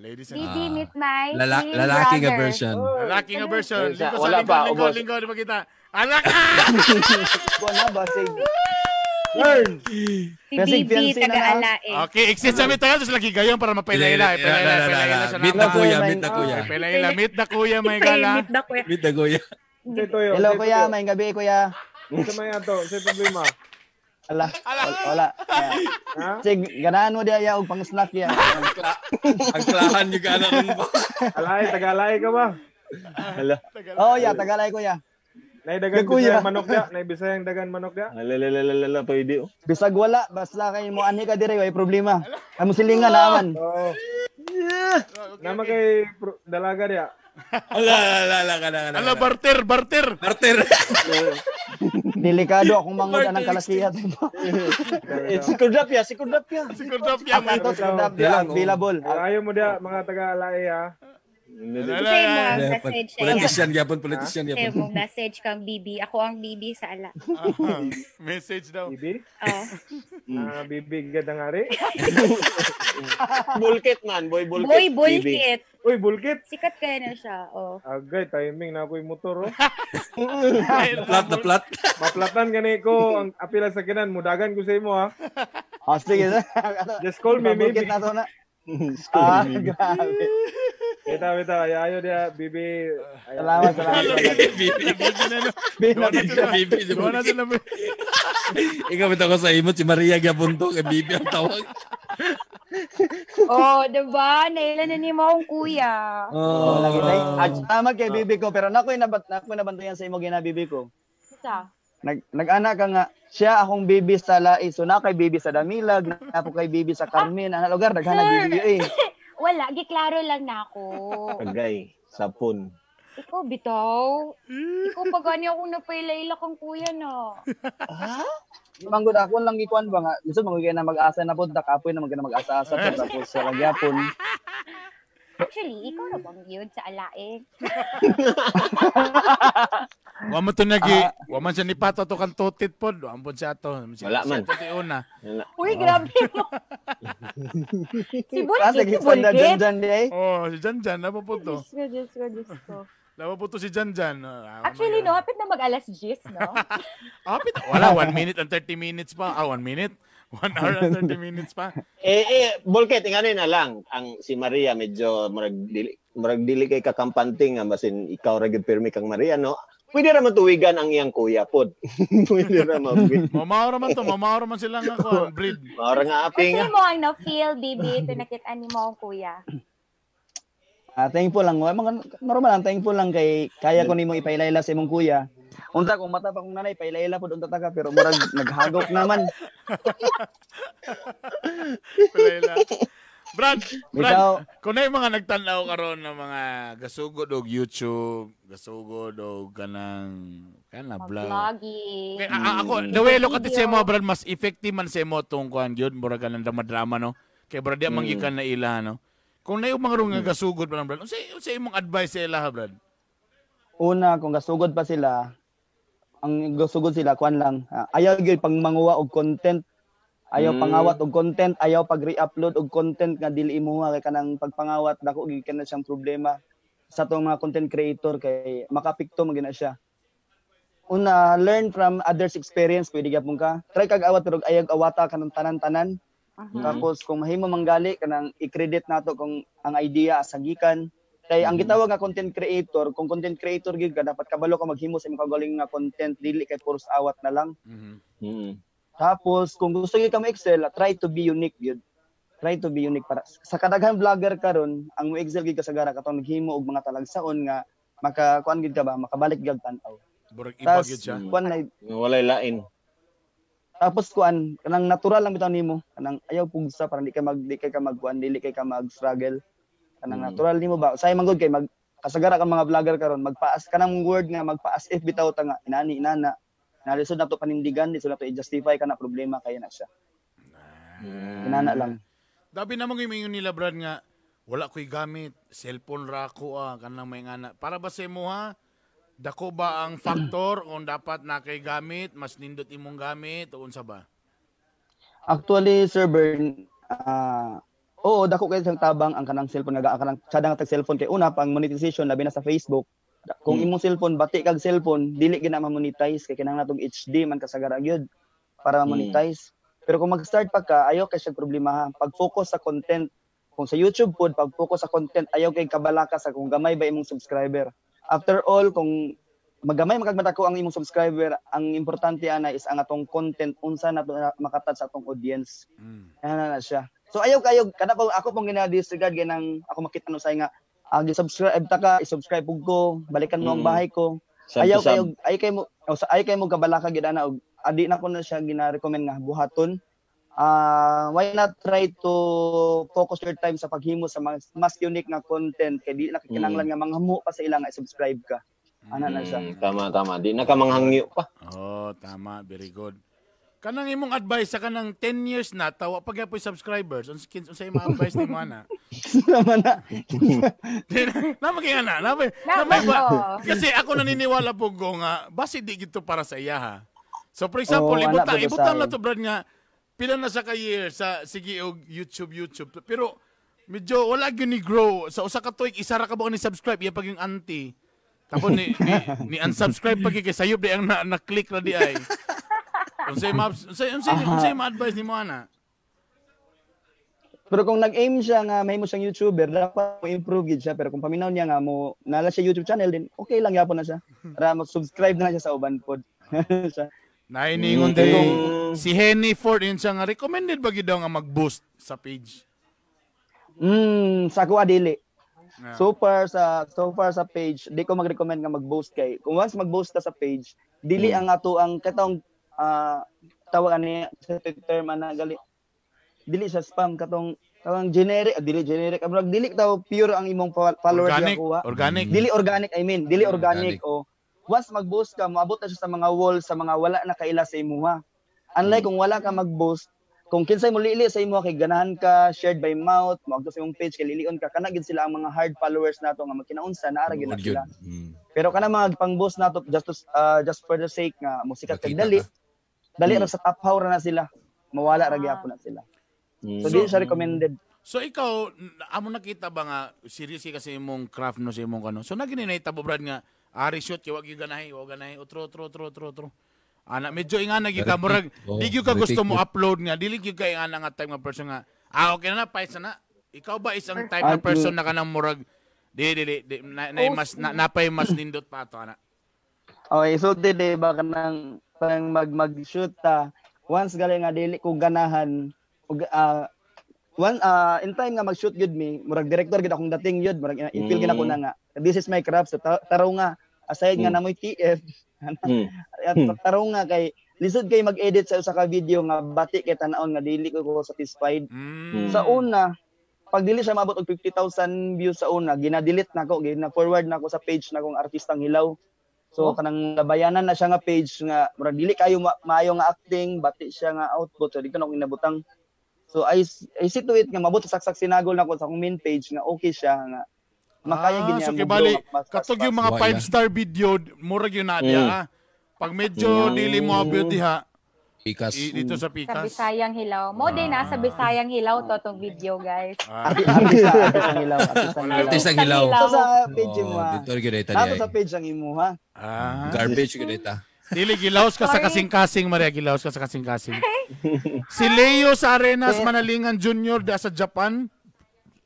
Ladies and Bibi meet my lalaki nga version. Lalaki nga version. Wala pa, lingkod makita. Ala ka. Wala ba sig. Burns. Si Kasi Bibi, fiancé na na. taga-alae. Okay, exit sa mita sa lagi gayon para mapailaila. Ipailaila, ipailaila siya Meet na. na kuya, meet na kuya. Ipailaila, meet na kuya, may gala. Meet na kuya. Meet na kuya. Say toyo. Hello say kuya, toyo. may gabi kuya. Sa may ato, sa problema. Ala, wala. Ha? Sige, ganahan mo di aya og pang snack ya. Ang klahan yung anak ko. Alay, taga-alay ka ba? Hala. Oh yeah, tagalay kuya. Naidagan Kuya. bisayang manok ya, naibisayang dagan manok ya. Alalalala, pwede oh. Bisag wala, basta kay mo anhi ka dire way problema. Amo silingan naman. Oo. Nama kay dalaga diya. Ala, ala, ala, ala, ala. Ala, barter, barter. Barter. Delikado akong mangod anang kalakihat. Eh, si Kudap ya, si Kudap ya. Si Kudap ya, Ang ato sa Lang, oh. available. Ayaw mo diya mga taga-alay ha. Say mo ang message sa iya. Politician gyapon, politician Say gyapon. mo message kang Bibi. Ako ang Bibi sa ala. Message daw. Bibi? Oh. Ah, bibi gad ang ari. Bulkit man, boy bulkit. Boy, Bibi. bulkit. Uy, bulkit. Sikat kaya na siya. Oh. Agay, timing na ako yung motor oh. Plat na plat. Maplatan gani ko ang apila sa kinan, mudagan ko sa imo ha. Oh, sige. Just call me Maybe. maybe. Na to na. Ah, grabe. Bita, bita, ayaw diya, bibi. Ayaw. Salamat, salamat. Bibi. Bibi Bibi. na sila. Ikaw bitaw ko sa imo si Maria gyapon to kay Bibi ang tawag. Oh, diba? Nailan na ni mo akong kuya. Oh, lagi tayo. Salamat kay bibi ko pero nakoy nabat nakoy nabantayan sa imo gina bibi ko. Sa? Nag-ana ka nga siya akong bibi sa Lai, so na kay bibi sa Damilag, na po kay bibi sa Carmen, ana lugar daghan na bibi eh. Wala, giklaro lang na ako. Agay, sapon. Ikaw, bitaw. Ikaw, pag gani akong napailayla kang kuya na. Manggod ako lang gikuan ba nga, gusto mo na mag-asa na pud, kapoy na mag mag-asa-asa pud tapos sa lagyapon. Actually, ikaw na bang yun sa alae? Wa man to nagi, wa man siya ni pato to kan tutit pod, wa man siya to. Wala man. Siya to una. Wala. Uy, grabe mo. Si Ah, Bulkit, sige, si Bulkit. dyan dyan di eh. Oh, si Janjan na po to. Diyos ko, Diyos ko, Diyos ko. Lawa po to si Janjan. Ah, Actually, no, hapit na mag alas 10, no? Hapit, wala 1 minute and 30 minutes pa. Ah, 1 minute. 1 hour and 30 minutes pa. Eh, eh, Bulkit, ingani na lang. Ang si Maria medyo murag dili kay kakampanting nga basin ikaw ra gyud pirmi kang Maria no. Pwede ra man tuwigan ang iyang kuya pod. Pwede ra man. Mamaura man to, mamaura man sila nga kuan breed. Maura nga aping. Kasi mo ang na-feel, baby, ito nakita ni mo ang kuya. Ah, thankful lang. Mga normal lang, thankful lang kay kaya ko nimo ipailayla sa imong kuya. Unta kung mata pa kong nanay pailayla pud unta ta ka pero murag naghagok naman. Palayla. Brad, Brad, Ikaw. kung na yung mga nagtanaw karon ng mga gasugod og YouTube, gasugod og kanang kana vlog. Vlogging. Okay, ako, the way look at it sa imo, Brad, mas effective man sa imo tong kuan gyud, murag kanang drama-drama no. Kay Brad, di man gikan na ila no. Kung na yung mga rong nga gasugod pa lang, Brad, unsa imong advice sa ila, Brad? Una kung gasugod pa sila, ang gasugod sila kuan lang. Ayaw gyud pang manguha og content. Ayaw pangawat og content, ayaw pag re-upload og content nga dili imuha kay kanang pagpangawat dako gyud kana siyang problema sa atong mga content creator kay makapikto man gyud na siya. Una, learn from others experience, pwede gyapon ka. Try kag awat pero ayaw awata kanang tanan-tanan. Tapos kung mahimo manggali kanang i-credit nato kung ang idea sa gikan. Kay ang gitawag nga content creator, kung content creator gyud ka dapat kabalo ka maghimo sa imong kaugalingon nga content dili kay puros awat na lang. Tapos kung gusto gyud ka mo-excel, try to be unique gyud. Try to be unique para sa kadaghang vlogger karon, ang mo-excel gyud kasagara katong naghimo og mga talagsaon nga maka kuan gyud ka ba, makabalik gyud tan-aw. Murag iba Tas, gyud siya. kuan na Walay lain. Tapos kuan kanang natural lang bitaw nimo, kanang ayaw pugsa para di kay ka magkuan, dili kay ka mag-struggle. Kanang natural nimo ba? Say man gud kay mag kasagara kang mga vlogger karon magpaas kanang word nga magpaas if bitaw ta nga inani inana. Nalisod na to panindigan, lisod na to i-justify kana problema kay na siya. Inana lang. Dabi namang yung nila, Brad, nga wala ko'y gamit, cellphone ra ako kanang may ngana. Para ba sa imo ha? Dako ba ang factor kung dapat na kay gamit, mas nindot imong gamit o unsa ba? Actually, Sir Bern, oo, dako kay siyang tabang ang kanang cellphone nga kanang sada nga tag cellphone kay una pang monetization labi na sa Facebook. Kung imong cellphone bati kag cellphone, dili gid na ma-monetize kay kinahanglan natong HD man kasagara gyud para ma-monetize. Pero kung mag-start pa ka, ayaw kay siya problema ha. Pag-focus sa content, kung sa YouTube pod, pag-focus sa content, ayaw kay kabalaka sa kung gamay ba imong subscriber. After all, kung magamay makagmata ko ang imong subscriber, ang importante ana is ang atong content, unsa na to makatat sa atong audience. Ana na siya. So ayaw kayo kada po ako pong gina-disregard ganang ako makita no say nga gi-subscribe ta ka, i-subscribe pug ko, balikan mo ang bahay ko. Sub Ayaw to sub. kayo ay kay mo o, sa ay kay mo kabalaka gid ana og adi na ko na siya gina-recommend nga buhaton. Why not try to focus your time sa paghimo sa mas, mas unique nga content kay di na kinahanglan nga manghamo pa sa ila nga i-subscribe ka. Ana na siya. Tama, tama. Di na ka manghangyo pa. Oh, tama. Very good. Kanang imong advice sa kanang 10 years na tawa pag gyapon subscribers, unsa unsa imong advice nimo ana? Naman na. Nama kay ana, nama Nama, nama ba? oo. Kasi ako naniniwala po ko nga basi di gito para sa iya ha. So for example, Oo, ibutang ana, po ibutang na sa to brad nga pila na sa ka year sa sige og YouTube YouTube pero medyo wala gyud ni grow sa usa ka tuig, isa ra ka buok ni subscribe, iya pag yung auntie. Tapos ni unsubscribe pag kay sayop di ang na click ra di ay. Unsay ma advice nimo ana? Pero kung nag-aim siya nga mahimo siyang YouTuber, dapat mo improve gid siya. Pero kung paminaw niya nga mo nala siya YouTube channel din, okay lang gyapon na siya. Para mag-subscribe na siya sa uban pod. Siya. Nainingon diri si Henny Ford yun siya nga recommended ba gyud daw nga mag-boost sa page? Sa ako adili. Yeah. So far sa page, di ko mag-recommend nga mag-boost kay kung once mag-boost ka sa page, dili ang ato ang katong tawag ani sa term ana gali, dili sa spam, katong tawang generic, dili generic, murag dili taw pure ang imong followers Organic, nga kuha. organic. Dili organic, I mean, dili organic. Organic. O once mag-boost ka, moabot na siya sa mga wall, sa mga wala na kaila sa imuha. Unlike kung wala ka mag-boost, kung kinsay mo lili sa imuha kay ganahan ka, shared by mouth, moadto sa imong page kay lilion ka, kana gid sila ang mga hard followers nato nga magkinaunsa naara gid na Tinuod yun. sila. Pero kana mga pang-boost nato just for the sake nga musikat kag Makita dali, ka. dali ra sa top how ra na sila. Mawala ra gyapon na sila. So, dili siya recommended. So ikaw, amo nakita ba nga serious kay kasi imong craft no sa imong kano. So nagini na itabo brad nga ari shoot kay wag gyud ganahi, wag ganahi, otro otro otro otro otro. Ana medyo ingana gyud ka murag Oh, di gyud ka gusto retake mo yun. upload nga dili gyud ka ingana nga type nga person nga okay na na pais na na. Ikaw ba isang type na Ah, person na kanang murag di di di, di na, na, mas na, napay mas nindot pa ato ana. Okay, so di ba kanang parang mag-shoot ta. Once gali nga dili ko ganahan ug one in time nga mag-shoot gyud mi, murag director gyud akong dating gyud, murag i-feel gyud ako na nga this is my craft. So taraw nga aside nga namoy TF, at taraw nga kay lisod kay mag-edit sa usa ka video nga bati kay tan-awon nga dili ko satisfied. Sa una, pag dili siya maabot og 50,000 views sa una, gina-delete na ko, gina-forward na ko sa page na kong artistang hilaw. So kanang labayanan na siya nga page nga murag dili kayo maayo nga acting, bati siya nga output, so dito na akong inabutang. So I see to it nga mabot sa saksak sinagol na ko sa akong main page nga okay siya nga makaya Ah, gid niya so mo kibali, grow up mas katog fast. yung mga Why, 5 star video, murag yun na diha ah. Pag medyo dili mo abot diha, Pikas. dito sa Sa Pikas. Bisayang Hilaw. Mo din na sa Bisayang Hilaw to tong video, guys. Ah, Artista, artistang hilaw, artistang hilaw. Artistang hilaw. So sa page mo Oh, ha. dito gyud ita Nato diay. sa page ang imuha. Garbage gyud ita. Dili gilaos ka sa Sorry. kasing-kasing, Maria, gilaos ka sa kasing-kasing. Si Leo sa Arenas Manalingan Jr. da sa Japan.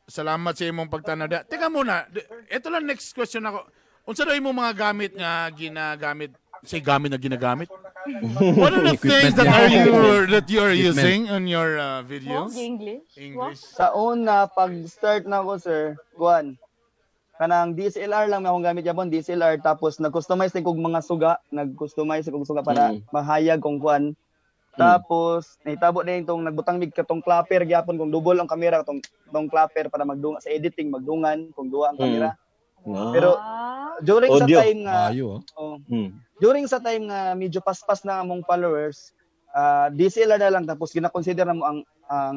Salamat sa imong pagtanaw da. Teka muna, ito lang next question ako. Unsa daw imong mga gamit nga ginagamit? Say gamit na ginagamit? What are the things Equipment that niya. are you that you are Equipment. using on your videos? Walk English. English. Sa una, pag start na ako, sir, kuan, kanang DSLR lang may akong gamit yapon, DSLR, tapos nag-customize din kog mga suga, nag-customize kog suga para mahayag kong kuan. Tapos nahitabo din itong nagbutang mig katong clapper gyapon kung double ang kamera tong tong clapper para magdunga sa editing, magdungan kung duwa ang kamera. Pero during Audio. sa time nga Ayo. oh, during sa time nga medyo paspas na among followers, DSLR na lang, tapos gina-consider na mo ang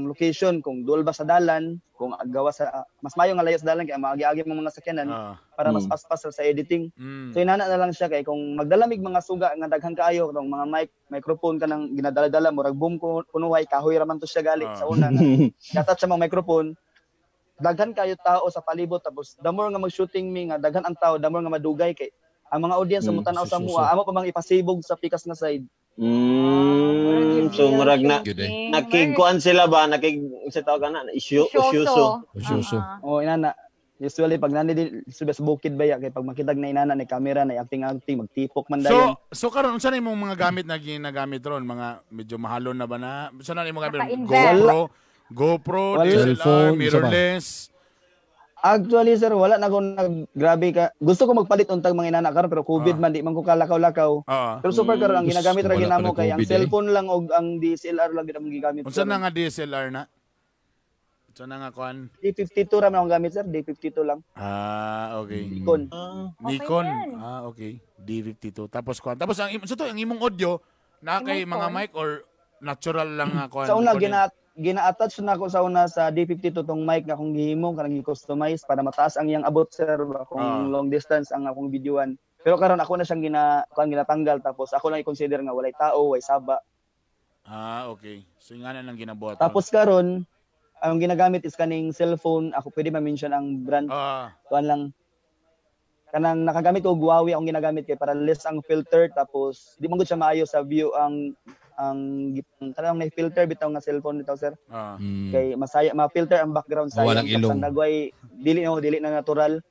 location kung duol ba sa dalan, kung gawa sa mas mayo nga layo sa dalan kay maagi-agi mo mga sakyanan para mas paspas sa editing. So inana na lang siya kay kung magdalamig mga suga nga daghan kaayo katong mga mic, microphone kanang ginadala-dala murag boom ko kunuhay kahoy ra man to siya gali sa una nga. Gatat siya mga microphone, daghan kayo tao sa palibot, tapos the more nga mag-shooting mi nga daghan ang tao, the more nga madugay kay ang mga audience sa mutanaw sa suso. mua amo pa mang ipasibog sa pikas nga side. So murag na nakigkuan sila ba nakig sa tawag ana isyoso. Isyoso. Oh inana. Usually pag nani din sa bukid ba ya kay pag makitag na inana ni kamera na acting magtipok man dayon. So karon unsa na imong mga gamit na ginagamit ron? Mga medyo mahalon na ba na? Unsa na imong gamit? GoPro, DSLR, mirrorless. Actually sir, wala na akong grabe ka. Gusto ko magpalit untag mga inana karon pero COVID man di man ko kalakaw-lakaw. Pero super karon ang ginagamit ra ginamo kay ang cellphone lang og ang DSLR lang gid among gigamit. Unsa na nga DSLR na? Unsa na nga kuan? D52 ra man akong gamit sir, D52 lang. Ah, okay. Nikon. Nikon. Ah, okay. D52. Tapos kuan. Tapos ang so to ang imong audio na kay mga mic or natural lang nga kuan. Sa una gina-attach na ako sa una sa D52 tong mic nga akong gihimo kanang gi-customize para mataas ang iyang abot sir kung long distance ang akong videoan. Pero karon ako na siyang ginatanggal tapos ako lang i-consider nga walay tao, way saba. Ah, okay. So nga na lang ginabuhat. Tapos karon ang ginagamit is kaning cellphone. Ako pwede ma-mention ang brand. Kuan lang kanang nakagamit og Huawei akong ginagamit kay para less ang filter tapos di man gud siya maayo sa view ang kanang na filter bitaw nga cellphone bitaw sir. Kay masaya ma-filter ang background sa ilong. Nagway dili na natural.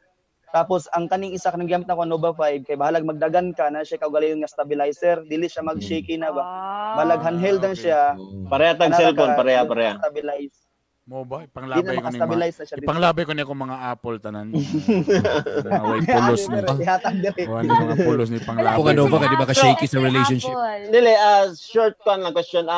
Tapos ang kaning isa kanang gamit nako Nova 5 kay bahalag magdagan ka na siya kaugalingon nga stabilizer, dili siya mag-shaky na ba. Balag handheld lang siya. Pareha tag cellphone, pareha. Stabilize. Mo ba ipanglabay ko ni mga ipanglabay ko ni akong mga Apple tanan. Mga pulos ni. Wala mga pulos ni panglabay. Kung ano ba kay di ba ka shaky sa relationship? Dili short kan lang question.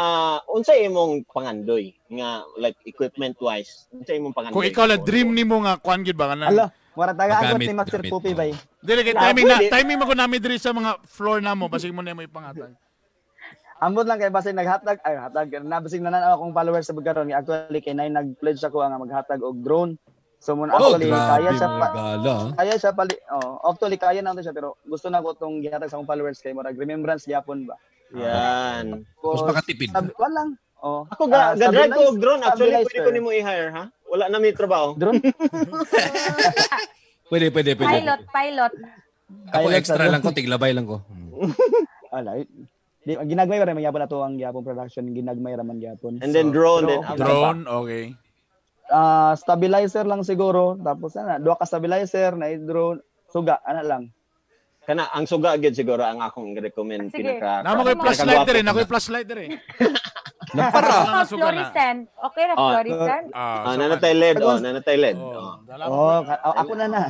Unsa imong pangandoy nga like equipment wise? Unsa imong pangandoy? Kung ikaw la dream nimo nga kuan gid ba kanang. Ala, mura taga agot ni Master Pupi bay. Dili kay timing man ko nami diri sa mga floor namo basig mo na mo ipangatag. Ambot lang kay basig naghatag ay hatag na basig nanan akong followers sa karon actually kay nay nag-pledge ako nga maghatag og drone. So mun actually kaya siya pa, kaya siya pali actually kaya na siya pero gusto na ko tong gihatag sa akong followers kay murag remembrance gyapon ba. Yan. Tapos makatipid. Walang. Oh. Ako ga-drive ko og drone actually pwede ko nimo i-hire ha. Wala na may trabaho. Drone. Pwede. Pilot. Ako extra lang ko tiglabay lang ko. Ala. Di, ginagmay ra man gyapon ato ang gyapon production, ginagmay ra man gyapon. And then drone, so, then drone, okay. Stabilizer lang siguro, tapos ana, duha ka stabilizer na drone, suga ana lang. Kana ang suga gyud siguro ang akong recommend pinaka. Namo koy flashlight diri, nako flashlight diri. Napara. Fluorescent. Okay ra fluorescent. Nanatay LED, nanatay LED. Oh, ako na na.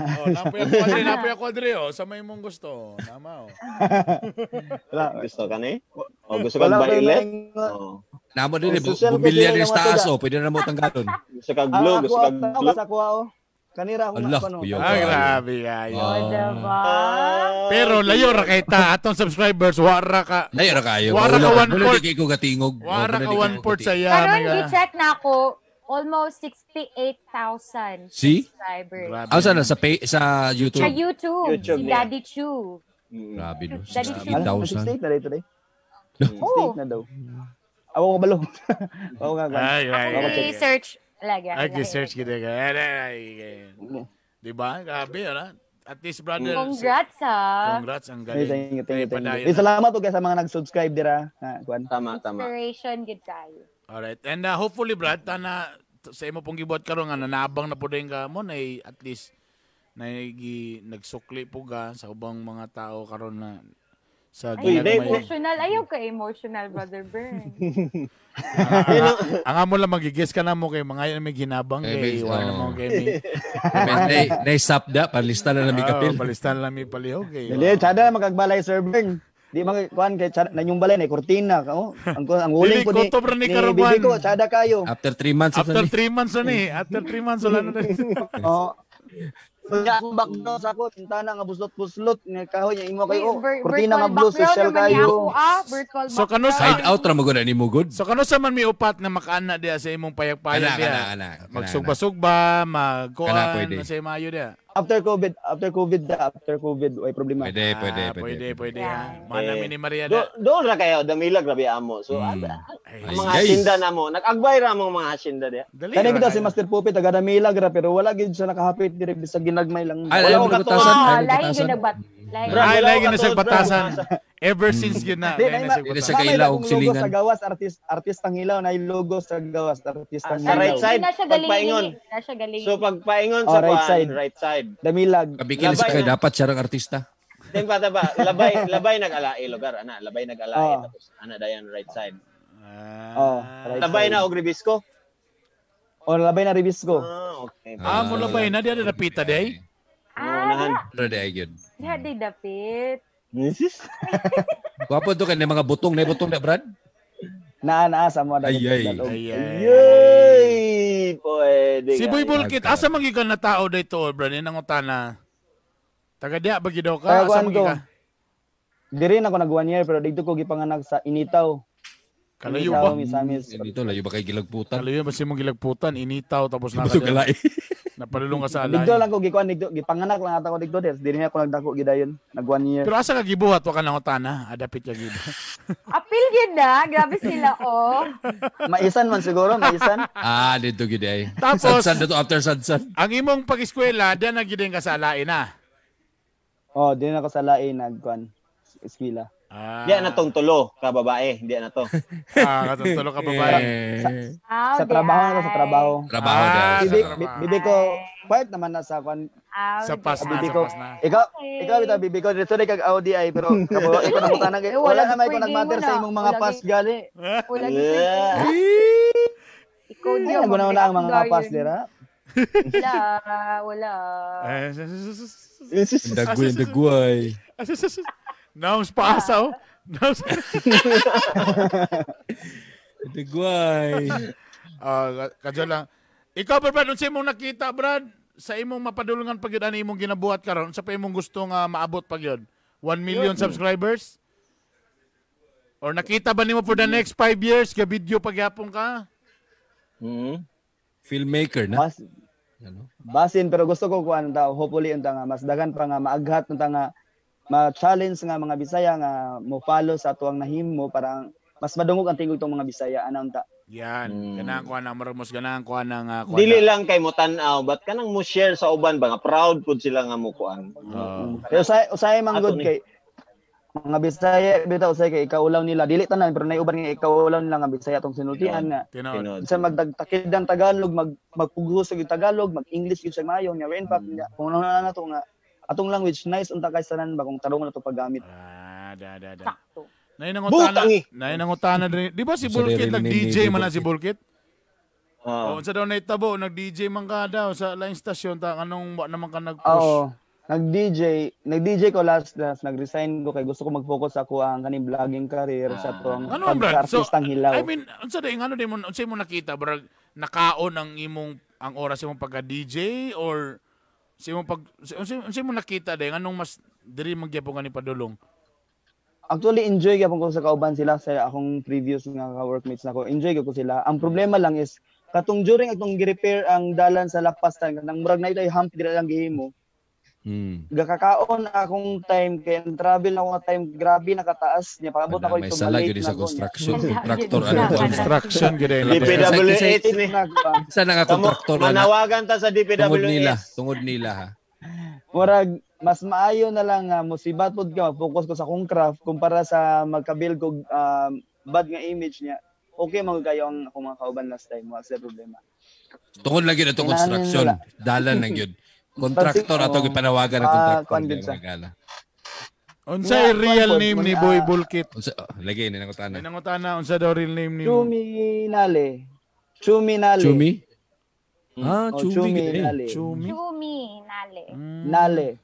Napoy ako diri sa may mong gusto. Tama oh. Gusto ka ni? O gusto ka violet? Namo diri bumilya diri sa taas oh, pwede na mo tanggalon. Gusto ka blue, gusto ka blue. Sa kuha oh. Kanira ako na ano. Ah, grabe kayo. Pero layo ra kay ta atong subscribers, wara ka. Layo ra kayo. Wara ka one port. Wala ko gatingog. Wara ka one port sa iya. Karon gi-check na ako almost 68,000 subscribers. Asa na sa pay, sa YouTube? Sa YouTube. Si Daddy Chu. Grabe no. 68,000. 68 na dito eh. 68 na daw. Awa ko balo. Awa ka. Ay, search. Lagi. Ay, search kita ka. Diba? Grabe, ano? At least, brother. Congrats, ha. Congrats, ang galing. Thank you. Salamat po sa mga nag-subscribe dira. Tama. Inspiration, good tayo. Alright. And hopefully, Brad, tana, sa imo pong gibuhat karon nga nanabang na po din ka mo, na at least, na nagsukli po ka sa ubang mga tao karon na sa ay, emotional. Ayaw ka emotional, Brother Bern. Ang amo lang magigis ka na mo kay mga yan may ginabang kay wala na mo kay may naisapda palista na lang kapil. Palista na lang may palihog kay. Dili tsada magagbalay Sir Bern. Di man kuan kay nanyong balay na kortina ka oh. Ang huling ko ni bibi ko tsada kayo. After 3 months after 3 months ni. After 3 months wala na. Oh. Kaya akong background sa ako, tintana nga buslot-buslot, nga kahoy niya imo kayo, kurtina nga blue, social kayo. So kano sa side out ra magud ni mo good. So kano sa man mi upat na makaana diya sa imong payag-payag diya. Magsugba-sugba, magkuan sa mayo diya. After COVID, way problema. Pwede. Mana mi ni Maria da. Doon ra kayo, damila grabe amo. So ang mga hacienda na mo, nag-agbay ra mo mga hacienda diya. Kani bitaw si Master Pupi taga Damila gra pero wala gid siya nakahapit diri bisag ginagmay lang. Wala ko katuan. Ay, lagi na siya batasan. Ever since yun na. Di, na siya kailaw og silingan. Sa gawas, artistang hilaw, na logo sa gawas, artistang hilaw. Sa right side, pagpaingon. So pagpaingon sa right side, right side. Damilag. Kabikil sa kay dapat siya rang artista. Then pata ba, labay nag-alae lugar, ana, labay nag-alae tapos ana dayan right side. Oh, right. Labay na og Ribisco. O labay na Ribisco. Ah, okay. Ah, mo labay na di ada dapita day. Ah, ready ay gyud. Di dapit. Gwapo to kay mga butong na butong na Brad. Naa sa mo Ay ay. Ay, pwede. Si Boy Bulkit, asa man gyud ka na tao dito, Brad? Nangutana. Taga diya ba gyud ka? Asa man gyud ka? Diri na ko nag 1 year pero didto ko gipanganak sa Initaw. Kalayo ba? Initaw layo ba kay gilagputan? Kalayo ba si mong gilagputan? Initaw tapos na. Napalulong ka sa alay. Didto lang ko gikuan didto gipanganak lang ata ko didto des. Diri na ako nagdako gidayon nag 1 year. Pero asa ka gibuhat wa ka nangutana? Adapit ka gibuhat. Apil gyud na, grabe sila oh. Maisan man siguro, maisan. Ah, didto gyud ay. Tapos sadsan dito after sadsan. Ang imong pag-eskwela diyan na gyud ka sa alain na. Oh, di na ako sa lain nagkuan eskwela. Ah. Diyan na tong tulo ka babae, diyan na to. Ah, katong tulo ka babae. Sa trabaho na sa trabaho. Trabaho ah, bibi ko part naman na sa kuan. Sa pas na, bibi sa pas na. Ikaw bitaw bibi ko dito kag Audi ay pero kabo ikaw nangutana kay wala na may ko nagmatter sa imong mga pass gali. Wala Ikaw di mo na ang mga pass dira. Wala, wala. Dagway, dagway. Naos paasa oh. Naos. Dagway. Kadyo lang. Ikaw Brad, unsa imong nakita Brad sa imong mapadulungan pag yun, ano imong ginabuhat karon? Unsa pa imong gusto nga maabot pag yun? 1 million subscribers? Or nakita ba nimo for the next 5 years ka video pagyapon ka? Filmmaker na. Basin pero gusto ko kuan ta hopefully unta nga mas daghan pa nga maaghat unta nga ma-challenge nga mga Bisaya nga mo follow sa atuang nahimo para mas madungog ang tingog tong mga Bisaya ana unta. Yan, ganahan ko ana maramos ganahan ko ana nga kuan. Dili lang kay mo tan-aw but kanang mo share sa uban ba nga proud pud sila nga mo kuan. Pero usay man gud kay mga Bisaya bitaw usay kay ikaulaw nila dili tanan pero nay uban nga ikaulaw nila nga Bisaya tong sinultian nga. Sa magdagtakid ang Tagalog magpughos og Tagalog mag-English gyud sa maayo nya in fact kung ano na nato nga atong language nice unta kay sanan ba kung tarong na to paggamit. Ah, da. Nay nangutana diri. Di ba si Bulkit nag-DJ man na si Bulkit? Oh, unsa daw naitabo nag-DJ man ka daw sa line station ta anong wa naman ka nag-push? Oo. Nag-DJ ko last nag-resign ko kay gusto ko mag-focus ako ang kaning vlogging career sa tuang ano pag-artistang so, hilaw. I mean, unsa day ngano day mo unsa mo nakita brag nakaon ang imong ang oras imong pagka-DJ or sa imong pag unsa mo nakita day nganong mas diri magyapon kani padulong? Actually enjoy gyapon ko sa kauban sila sa akong previous nga ka-workmates nako. Enjoy gyud ko sila. Ang problema lang is katong during atong gi-repair ang dalan sa Lapas kanang murag na ito'y hump dira lang gihimo. Gakakaon akong time kay ang travel na akong time grabe nakataas niya paabot ako dito malate na sa construction contractor ano construction gid DPWH ni sa nga contractor manawagan ta sa DPWH tungod nila ha murag mas maayo na lang nga musibat pod ka mag-focus ko sa akong craft kumpara sa magkabuild kog bad nga image niya. Okay man kayo ang akong mga kauban last time wa sa problema tungod lagi na to construction dalan lang gyud kontraktor ato gipanawagan ang kontraktor gala. Unsay real name ni Boy Bulkit? Unsa lagi ni nangutana. Nangutana unsa daw real name ni mo? Chumi Nale. Chumi Nale. Chumi? Ah, Chumi. Nale. Chumi. Chumi Nale. Nale.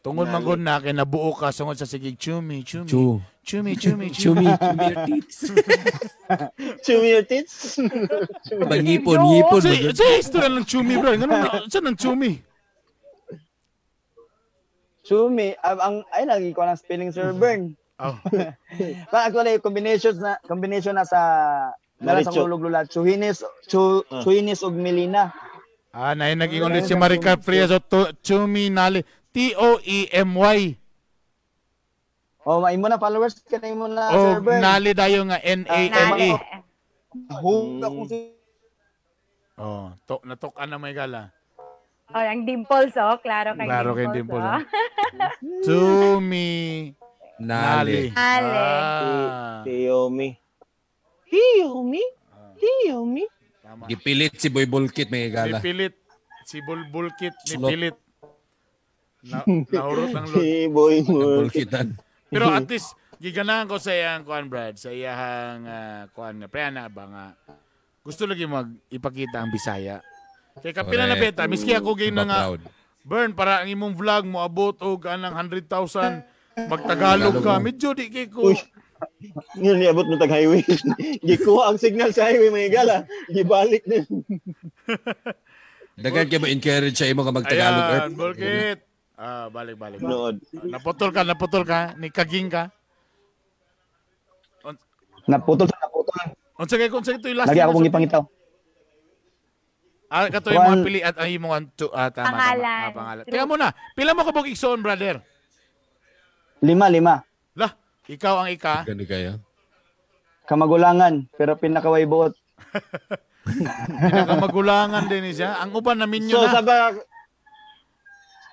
Tungod man gud na kay nabuo ka sungod sa sige chumi chumi. Chumi chumi chumi chumi your tits. Chumi your tits. Pangipon ngipon. Sa istorya ng chumi bro. Ngano sa nang chumi? Chumi, ang ay lagi ko ng spelling Sir Bern. Oh. But actually combination na sa nara sa kulog lula, Chuhinis, Chuhinis ug Melina. Ah, nay nag-ingon si Maricar Frias o Chumi Nale, T O E M Y. Oh, maimo na followers kanay mo na oh, Sir Bern. Nale dayo nga N A L E. Hug akong Oh, to natok-an na may gala. Oh, ang dimples, oh. Klaro kay Klaro kay dimples, dimples, oh. Tumi Nali. Nali. Nali. Ah. Tiyomi. Tiyomi? Tiyomi? Tama. Gipilit si Boy Bulkit may gala. Nipilit. Si Bulbulkit, Slot. nipilit. Nahurot ang load. Si Boy Bulkit. Bulkitan. Pero at least, giganahan ko sa iyang kuan, Brad. Sa iyang kuan nga. Pre, na ba nga. Gusto lagi mag ipakita ang Bisaya. Kay kapila na Correct. beta, miski ako gay na Diba nga, proud? Burn, para ang imong vlog mo abot og anang 100,000, magtagalog ka. Medyo di kay ko. Uy. Ngayon niabot mo tag highway. Gikuha ang signal sa highway mga gala. Gibalik na. Dagan kay mo encourage sa imo nga magtagalog. Ayan, Erp. Bulkit. Ah, balik, balik. Nood. Naputol ka. Nikaging ka. Naputol sa naputol. Unsa kay unsa kay last Lagi ako mong ipangitaw. Ah, kato yung mga One- pili at ang imong tama, Pangalan. Tama. Ah, pangalan. Teka muna. Pila mo ka bug igsoon, brother? 5. Lah, ikaw ang ika. Gani kayo. Kamagulangan, pero pinakaway buot. Pinakamagulangan din siya. Ang uban na minyo So na. sa ba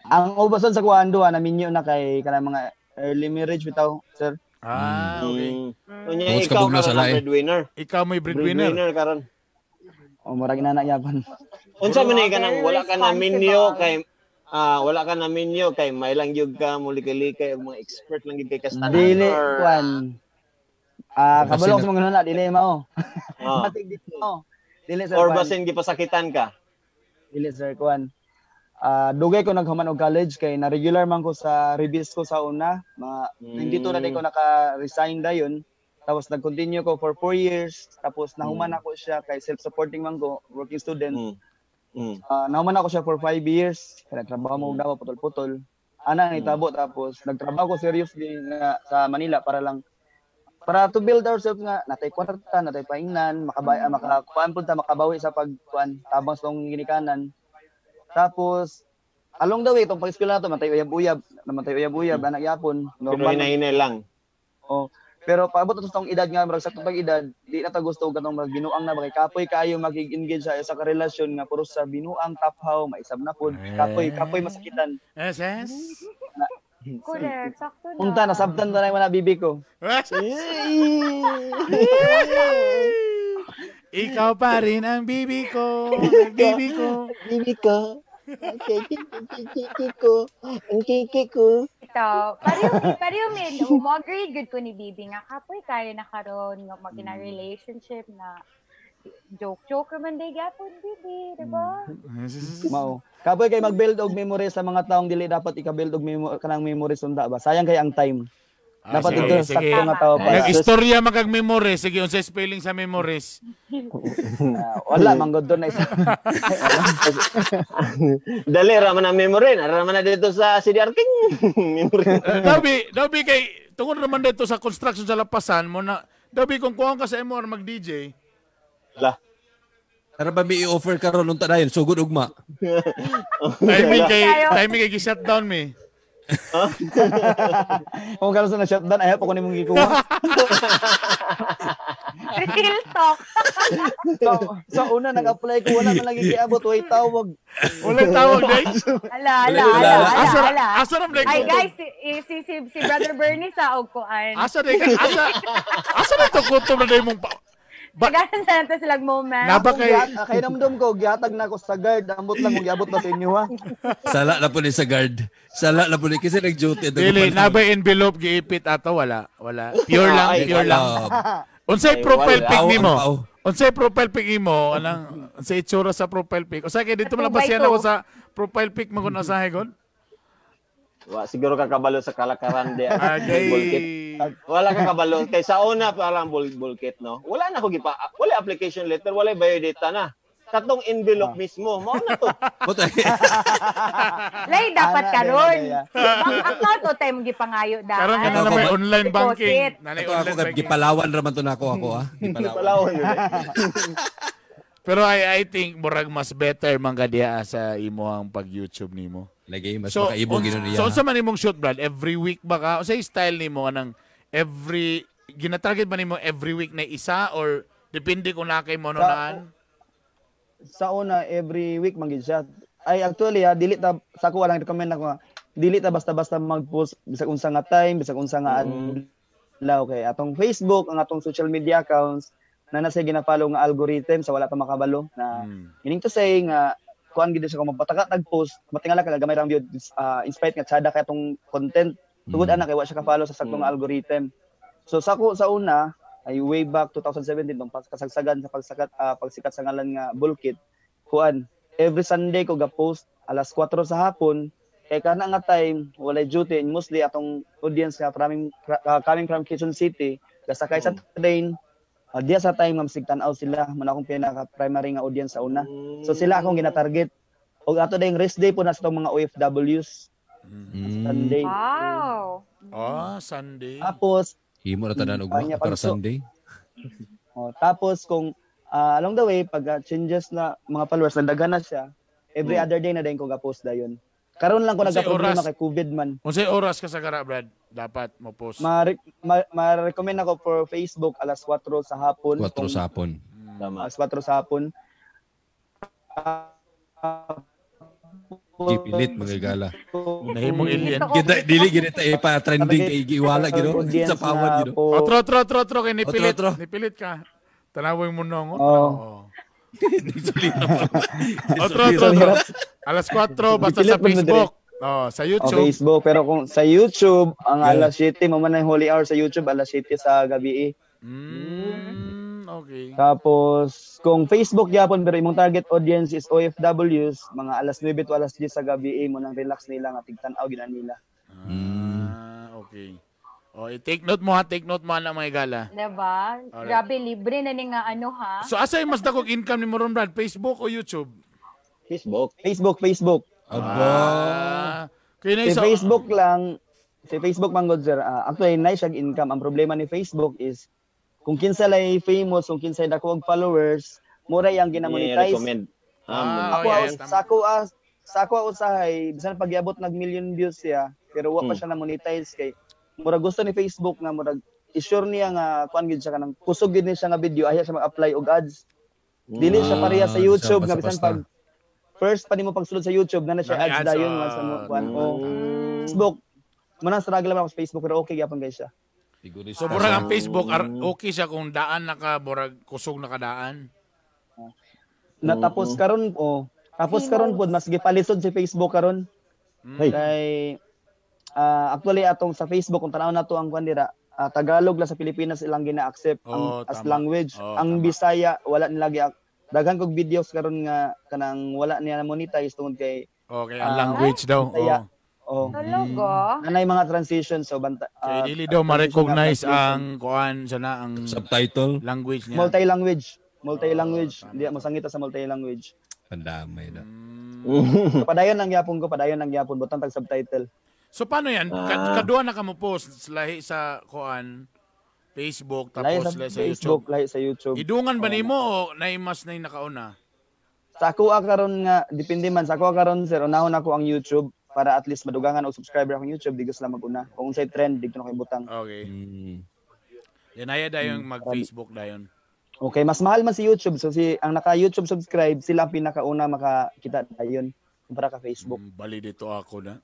Ang ubason sa kuan duha na minyo na kay kanang mga early marriage bitaw, sir. Ah, okay. Unya Tungod sa ikaw kabugnaw karon sa ang lahi. breadwinner. Ikaw may breadwinner. Breadwinner karon. O murag inana yapan. Unsa man ni kanang Very wala ka na minyo responsible. kay wala ka na minyo kay may lang gyud ka mulikay-likay og mga expert lang gyud kay kastanan Dili or kuan. Kabalo Basin ko sa mga nana, dili mao. ah, Basig dili mao. Dili sir. or kuan. basin gipasakitan ka. Dili sir kuan. Dugay ko naghuman og college kay na regular man ko sa reviews ko sa una. Mga 22 na di ko naka-resign dayon. Tapos nag-continue ko for 4 years. Tapos nahuman ako siya kay self-supporting man ko, working student. Nahuman ako siya for 5 years. Kaya nagtrabaho mo og dawa putol-putol. Ana nitabo tapos nagtrabaho ko seriously nga sa Manila para lang para to build ourselves nga natay kwarta, natay paingnan, makabay makakuan pud ta makabawi sa pagkuan tabang sa tong ginikanan. Tapos along the way itong pag-eskwela nato matay uyab-uyab, namatay uyab-uyab anak yapon, Pero normal. hinay-hinay lang. Oh. Pero paabot na to sa tong edad nga murag sa tong edad, di na ta gusto og katong murag binuang na ba kay kapoy kayo makig-engage sa isa ka relasyon nga puro sa binuang taphaw, maisab na pud, kapoy kapoy masakitan. SS? Correct. Sakto na. Unta nasabtan ta na yung mga bibi ko. Ikaw pa rin ang bibi ko. Bibi ko. Bibi ko. Ang kiki ko. Ang kiki ko. Ito, pareho min, mo-agree good ko ni Bibi nga kapoy kayo na karon nga magina relationship na joke-joke man day gyapon Bibi, di ba? Mao. Kapoy kay mag-build og memory sa mga taong dili dapat ika-build og memo kanang memory sunda ba. Sayang kay ang time. Ah, Dapat sige, ito sige. sakto nga tao para. Nag-istorya man kag memory. Sige, unsa spelling sa memories? Wala man gud doon na isa. Dali ra man ang memory, nara man na dito sa CDR King. Memory. Dabi kay tungod naman dito sa construction sa lapasan mo na dabi kung kuha ka sa MR mag DJ. Lah. Tara ba may i-offer ka ron unta dayon sugod ugma. Timing kay gi-shutdown mi. Kung karon sa na shutdown ayaw pa ko nimong gikuha. Real talk. So una nag-apply ko wala man lagi giabot way tawag. Walay tawag day. Ala, ala, ala, ala, ala. Asa ra man Ay guys, si Brother Bernie sa og kuan. Asa day asa asa na to kutob na day mong Tagalan sa nato silang moment. Naba kay kay namdom ko gihatag na ko sa guard ambot lang kung giabot na sa inyo ha. Sala na po ni sa guard. Sala na po ni kasi nag-duty. Dili nabay envelope giipit ato wala. Wala. Pure lang, pure lang. Unsay profile pic nimo? Unsay profile pic nimo? Anang unsay itsura sa profile pic? Unsay kay dito man lang basihan ako sa profile pic man kun usahay gon? Wa siguro ka kabalo sa kalakaran di. Agay. Bulkit. Wala ka kabalo kay sa una pa lang bulkit no. Wala na ko gipa wala application letter, wala biodata na. Katong envelope mismo, mao na to. Lay dapat karon. Bank account o tayo gipangayo daan. Karon kana na may online banking. Nanay online banking. Gipalawan ra man to nako ako ah. Gipalawan. Pero I think murag mas better man ka diha sa imong pag YouTube nimo. Lagi mas makaibog gino niya. So unsa man imong shoot Brad? Every week ba ka? Unsay style nimo anang every ginatarget ba nimo every week na isa or depende kung naa kay mo naan? Sa una every week man gid siya. Ay actually dili ta sa ako walang recommend ako. Dili ta basta-basta mag-post bisag unsa nga time, bisag unsa nga adlaw kay atong Facebook, ang atong social media accounts na nasa gina-follow nga algorithm sa wala pa makabalo na meaning to say nga kuan gid siya kung magpataka tag-post, matingala ka gamay rang view in spite nga tsada kay atong content tugod ana kay wa siya ka-follow sa saktong algorithm. So sa ako sa una ay way back 2017 tong kasagsagan sa pagsakat pagsikat sa ngalan nga Bulkit kuan every Sunday ko ga-post alas 4 sa hapon kay kana nga time walay duty and mostly atong audience nga coming from Quezon City gasakay sa train diya sa time nga masig tan-aw sila man akong pinaka primary nga audience sa una. So sila akong gina-target og ato dayong rest day po na sa itong mga OFWs. Sunday. Wow. Sunday. Tapos himo na tanan og para Sunday. Tapos kung along the way pag changes na mga followers nagdaghan na siya every other day na din ko ga-post dayon. Karon lang ko nagka-problema kay COVID man. Unsay oras ka sa gara, Brad? Dapat mo post. Ma-recommend ako for Facebook alas 4 sa hapon. 4 sa hapon. Tama. Alas 4 sa hapon. Gipilit mga gala. Nahimong alien. Kita dili gid ta ipa-trending kay giwala gid sa pawad gid. Otro kay nipilit. Nipilit ka. Tanawin mo nong. Oh. Otro. Alas 4 basta sa Facebook. Sa YouTube. Facebook, pero kung sa YouTube ang alas 7 mo man ang holy hour sa YouTube alas 7 sa gabi. Okay. Tapos kung Facebook gyapon pero imong target audience is OFWs, mga alas 9 to alas 10 sa gabi mo nang relax nila nga tigtan-aw gina nila. Okay. Take note mo na mga gala. Diba? Alright. Grabe, libre na ni nga ano ha. So asa yung mas dakog income ni mo ron, Brad? Facebook o YouTube? Facebook. Facebook. Aba. Si Facebook lang, si Facebook man god sir, actually nice siyang income. Ang problema ni Facebook is kung kinsa lay famous, kung kinsa dako og followers, mura yang gina-monetize. Ako sa ako usahay bisan pagyabot nag million views siya, pero wa pa siya na monetize kay murag gusto ni Facebook nga murag i-sure niya nga kuan gid siya kanang kusog gid ni siya nga video ayaw siya mag-apply og ads. Dili siya pareha sa YouTube nga bisan pag first pa nimo pagsulod sa YouTube na siya ads dayon nga sa kuan o Facebook. Mo nang struggle man ako sa Facebook pero okay gyapon guys siya. So murag ang Facebook okay siya kung daan naka murag kusog naka daan. Natapos karon tapos karon pod mas gipalisod si Facebook karon. Kay actually atong sa Facebook kung tan-aw nato ang kuan dira, Tagalog lang sa Pilipinas ilang gina-accept ang as language. Ang Bisaya wala nila gi daghan kog videos karon nga kanang wala niya na monetize tungod kay ang language daw. Talaga? Nanay mga transition so banta kay dili daw ma-recognize ang kuan sana ang subtitle language niya. Multi-language. Hindi mo sangita sa multi-language. Pandamay na. So, padayon lang gyapon ko, butang tag subtitle. So paano yan? Kadua na ka mo post lahi sa kuan Facebook tapos lahi sa YouTube. Lahi sa YouTube. Idungan ba nimo o naimas na yung nakauna? Sa ako karon nga depende man sa ako karon sir, unahon ako ang YouTube para at least madugangan og subscriber akong YouTube di gusto lang maguna. Kung unsay trend dito na kay butang. Okay. Yan ay dayon mag-Facebook dayon. Okay, mas mahal man si YouTube. So si ang naka-YouTube subscribe sila ang pinakauna makakita dayon kumpara ka Facebook. Bali dito ako na.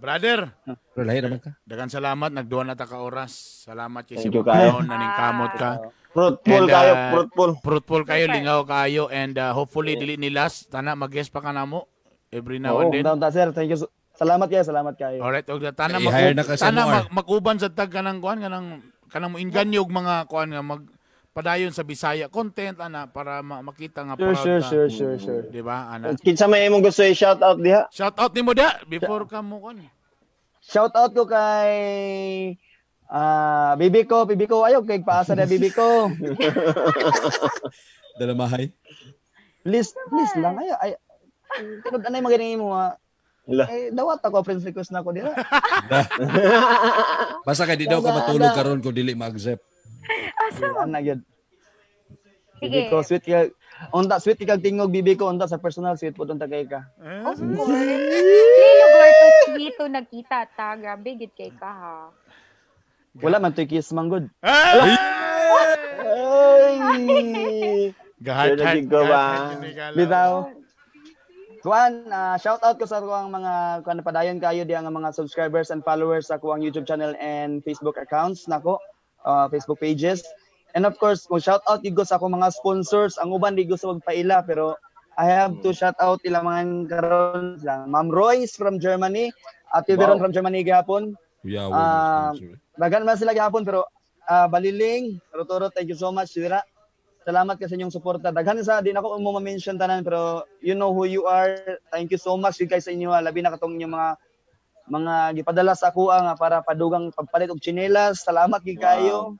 Brother, lahi naman ka. Daghang salamat, nagduha na ta ka oras. Salamat kay si Paon na ning kamot ka. Fruitful kayo, fruitful. Fruitful kayo, lingaw kayo and hopefully dili ni last tana mag-guest pa ka namo every now and then. Oo, sir, thank you. Salamat kayo, salamat kayo. Alright, og tana mag-uban sa tag kanang kuan kanang mo inganyo og mga kuan nga mag padayon sa Bisaya content ana para makita nga proud ka. Sure. Di ba ana? Kinsa may imong gusto i-shout out diha? Shout out nimo diha before ka mo kon. Shout out ko kay bibi ko, ayaw kay paasa na bibi ko. Dalamahay. Please lang ayo ay tinud anay maganing imo ha. Eh dawat ako friends request na ako diha. Basta kay di daw ka matulog karon kung dili ma-accept. Ana gyud. Sige. Bibi ko sweet kay unta sweet kay tingog bibi ko unta sa personal sweet pud unta kay ka. Of course. Lilo to sweet to nagkita ta grabe gid kay ka ha. Wala man toy kiss man gud. Ay! Gahat ko ba? Bitaw. Kuan, shout out ko sa kuang mga kuan padayon kayo diya nga mga subscribers and followers sa kuang YouTube channel and Facebook accounts nako, Facebook pages. And of course, kung shout out gyud ko sa akong mga sponsors, ang uban di gusto magpaila pero I have to shout out ilang mga karon lang. Ma'am Royce from Germany, Ate Veron from Germany gihapon. Yeah, Daghan man sila gihapon pero Baliling, Rotoro, thank you so much sira. Salamat kasi inyong suporta. Daghan sa di na ko mo ma-mention tanan pero you know who you are. Thank you so much gyud kay sa inyo. Labi na katong inyong mga gipadala sa akoa nga para padugang pagpalit og tsinelas. Salamat gyud kayo.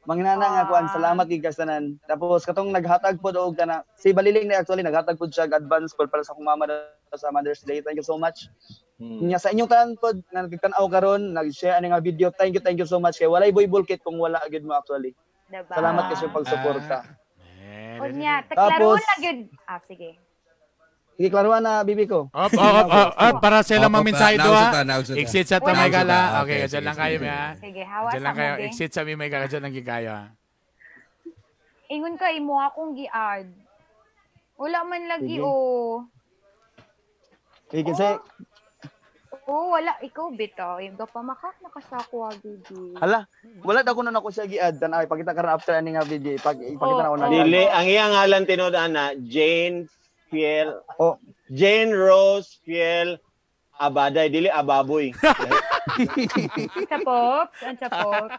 Manginana nga kuan, salamat gyud kay tanan. Tapos katong naghatag pod og kana si Baliling na actually naghatag pod siya og advance pod para sa akong mama sa Mother's Day. Thank you so much. Nya sa inyong tanan pod nga nagtan-aw karon, nag-share ani nga video. Thank you so much kay walay Boy Bulkit kung wala gyud mo actually. Diba? Salamat kasi pagsuporta. Unya, taklaruan na gyud. Ah, sige. Sige, klaruan na, bibi ko. Op, para sa ilang mga mensahe doha. Exit sa tamay gala. Okay, dyan lang kayo, ha. Sige, hawa sa lang kayo. Exit sa may gala, dyan lang kayo, ha. Ingon ka, imo akong gi-add. Wala man lagi, oh. Sige, kasi... Oh, wala. Ikaw, bitaw. Yung gapamakak, nakasakwa, bibi. Hala, wala daw ko na ako siya gi-add. Tan, ay, pagkita ka after ani nga video. Ipakita na ako na. Dili, ang iyang ngalan tinuod ana, Jane Fiel. Oh. Jane Rose Fiel Abaday. Dili, Ababoy. Sa Pops? Ang sa Pops?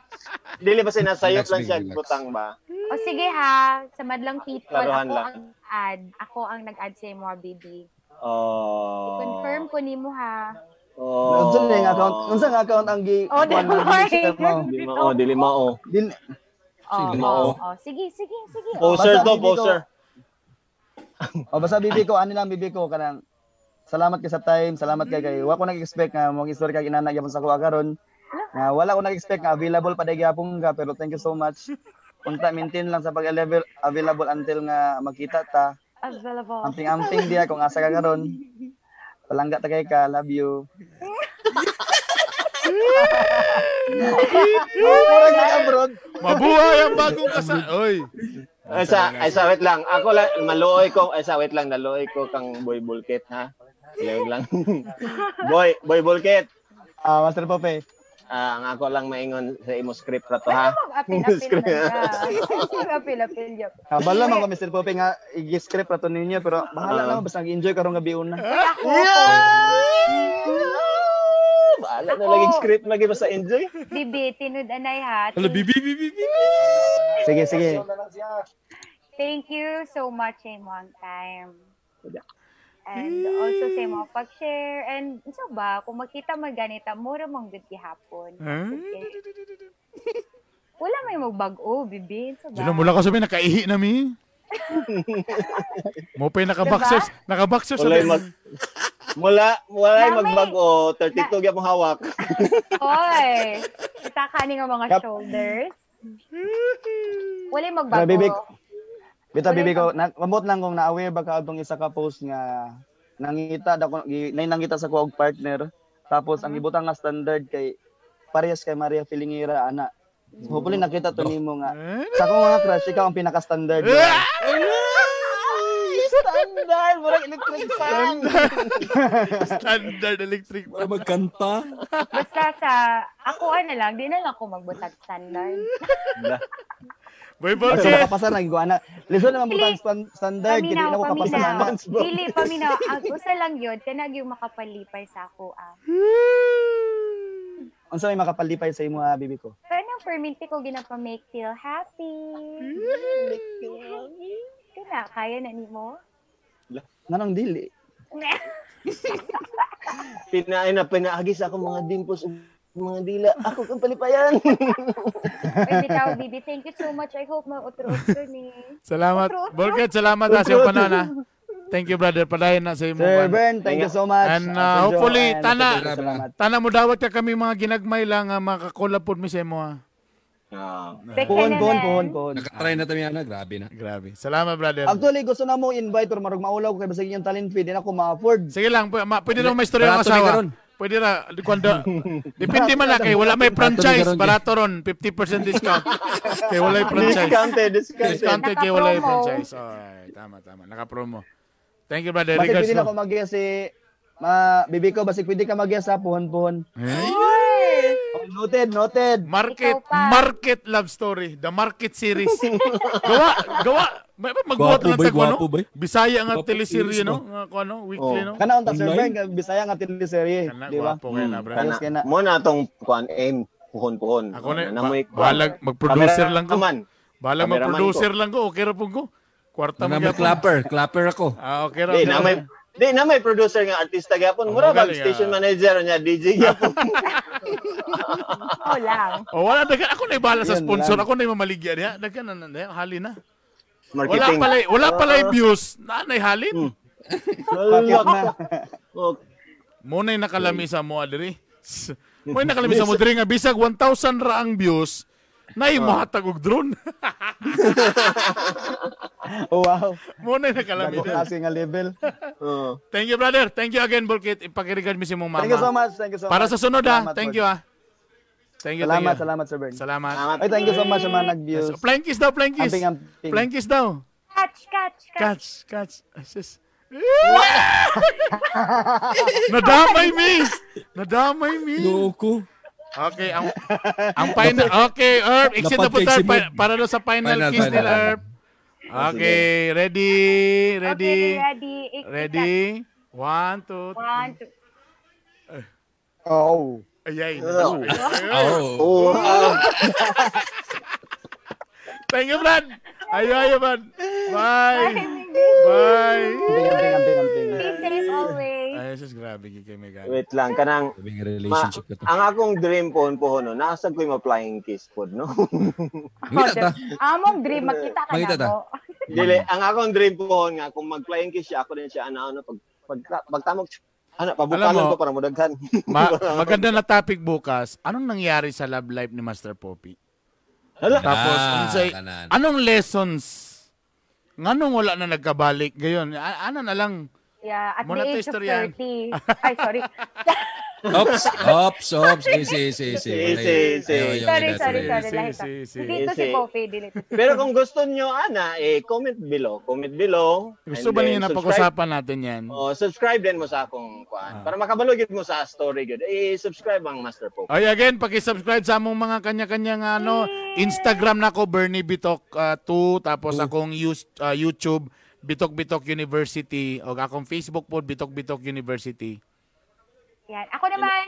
Dili ba sinasayop lang siya butang ba? O sige ha, sa madlang people, ako ang add. Ako ang nag-add sa imo, bibi. Oh. I-confirm ko nimo ha. Oh. Unsa ning account? Unsa nga account ang gi? Oh, dili mao. Dili mao. Sige, sige, sige. Poser to, poser. O basta bibi ko, ani lang bibi ko kanang salamat kay sa time, salamat kay kay. Wa ko nag-expect nga mo istorya kag inana gyapon sa kuha karon. Nga wala ko nag-expect nga available pa gyapon ka pero thank you so much. Unta maintain lang sa pag-level available until nga makita ta. Available. Amping-amping diya kung asa ka karon. Palangga ta kay ka, love you. Murag nag-abroad. Mabuhay ang bagong kasal. Oy. Ay sa wait lang. Ako lang maluoy ko. Ay sa wait lang, naluoy ko kang Boy Bulkit ha. Lewag lang. Boy Bulkit. Master Pope. Ang ako lang maingon sa imo script ra to ha. Apil-apil na. Apil-apil yun. Kabalo man ko Mr. Pope nga i-script ra to ninyo pero bahala na basta nag-enjoy karong gabi una. Ako. Bahala na lagi script lagi basta enjoy. Bibi, tinud anay ha. Hello bibi bibi. Sige sige. Thank you so much sa imong time. And also sa imong pag-share. And so ba, kung makita mo ganita, mura mong good gihapon. Wala may magbag-o, bibi. So ba? Diyan mula ko sabi, nakaihi na mi. Mo pa yung nakaboxers. Diba? Nakaboxers. Mula, walay magbag-o. 32 gyapon hawak. Oy, kita ka ni nga mga shoulders. Walay magbag-o. Bita bibi ko, mamot lang kung na-aware ba ka atong isa ka post nga nangita da ko nangita sa ko og partner tapos ang ibutang nga standard kay parehas kay Maria Felingira ana. So, hopefully nakita to nimo nga sa akong mga crush ikaw ang pinaka-standard. Standard, murag electric fan. Standard electric fan. Magkanta. Basta sa ako ana lang, di na lang ako magbutag standard. Boy Bulkit. So makapasa na iguana. Lisod naman butang standard kini na ko kapasa na. Dili paminaw. Ang usa lang yun, kanag yung makapalipay sa ako ah. Unsa may makapalipay sa imo bibi ko? Kanang perminti ko ginapa-make feel happy. Make feel happy. Kana kaya na nimo? Nganong dili? Pinaagi sa akong mga dimples mga dila. Ako kang palipayan. Uy, bitaw, bibi. Thank you so much. I hope ma-utro-utro ni. Salamat. Bulkit, salamat ha sa iyong panahon ha. Thank you, brother. Padayon na sa imo. Sir Ben, thank you so much. And hopefully, tana mo dawat ka kami mga ginagmay lang makakolab po mi sa imo ha. Pohon. Nakatry na tayo na. Grabe na. Grabe. Salamat, brother. Actually, gusto na mo invite pero marag maulaw ko kay basig inyong talent feed. Di na ako ma-afford. Sige lang. Pwede na may istorya ang asawa. Pwede na. Depende man na kay wala may franchise. Barato ron. 50% discount. Kay wala may franchise. Discounted. Discounted kay wala may franchise. Alright. Tama. Naka-promo. Thank you, brother. Basig Regards pwede na mo. ako mag si ma bibi ko basig pwede ka mag sa puhon-puhon. Eh? Oh, noted, noted. Market, Ikaw pa. market love story. The market series. Gawa. Magbuhat Gwapo lang ba, tag ano? gwapo ba? Bisaya nga Gwapo teleserye, series no? Nga ko ano, weekly, Oh. no? Kana unta Sir Online? Beng, Bisaya nga teleserye, Kana, di ba? gwapo kayo na, brad. Ayos kay na. Mo na atong kuan aim puhon-puhon. Ako na, Namoy bahalag mag-producer lang ko. Man. Bahalag Cameraman mag-producer lang ko. Okay ra po ko. Kwarta mo Na may gyapon. clapper, clapper ako. Ah, okay ra. Di Okay na ra. may di na may producer nga artista gyapon. Oh, Mura bag magaling, station ah. manager niya DJ gyapon. Oh, lang. Oh, wala daghan ako na bahala sa Yun sponsor. lang. Ako na mamaligya niya. Daghan na na hali na. Wala Marketing. pala wala pala views. Naanay halin. Bakit na? Oh, Muna'y nakalami sa mo diri. Muna'y nakalami sa mo diri nga bisag 1,000 ra ang views. Nay mohatag og drone. Oh, wow. Muna'y nakalami Dago diri. klase nga level. oh. Thank you, brother. Thank you again, Bulkit. Ipakiregard mi si mong mama. Thank you so much. Thank you so Para much. sa sunod ha. Salamat, Thank Lord. you ha. Thank you, Salamat, thank you. salamat Sir Bern. Salamat. Salamat. Ay, thank you so much sa mga nag-views. Flying kiss daw, flying kiss. Amping, amping. Flying kiss daw. Catch, catch, catch. Catch, catch. Ay, sis. Nadamay mi. Nadamay mi. Loko. Okay, ang final okay, Herb, exit na po Napag-cake tayo si Mood. para doon sa final, Final, kiss final. nila, Herb. Okay, ready, ready, Okay, ready. ready. One, two, One, two. Oh. Ayay. Oh. Oh. Oh. ah. Thank you, Brad. Ayo, ayo, Brad. Bye. Bye, Miggy. Bye. Amping, amping, amping, amping. Be safe always. Ay, sus, grabe kay Megan. Wait lang kanang Sabing relationship ko to. ang akong dream pohon-pohon no, nasa ko'y ma-flying kiss pod no. Makita ta. Among dream, makita ka Makita na ta. mo. Dili, ang akong dream pohon nga kung mag-flying kiss siya ako din siya ana ano pag pag pagtamok ana Alam pabukalan mo, ko para modaghan. Maganda na topic bukas. Anong nangyari sa love life ni Master Poppy? Hala. Tapos, Ah, kanan. anong lessons? Nganong wala na nagkabalik gayon? Ana na lang. Yeah, at Muna the to age of istoryahan. 30. Ay, sorry. Ops, ops, ops. Easy, easy, easy. Easy, easy. Ayaw, ayaw, Sorry, ayaw, sorry, ayaw. sorry. Si, Lahi ka. si, si. Hindi to si Si. Poppy, dili to si Pero kung gusto nyo ana, eh comment below, comment below. Gusto And ba then niyo na subscribe. pag-usapan natin yan? Oh, subscribe din mo sa akong kuan Ah. para makabalo gyud mo sa story gyud. Eh subscribe ang Master Pope. Ay, again, paki-subscribe sa among mga kanya-kanyang ano, Instagram na ko, Bernie Bitok 2, tapos akong YouTube, Bitok Bitok University, o akong Facebook po, Bitok Bitok University. Yan. Ako naman,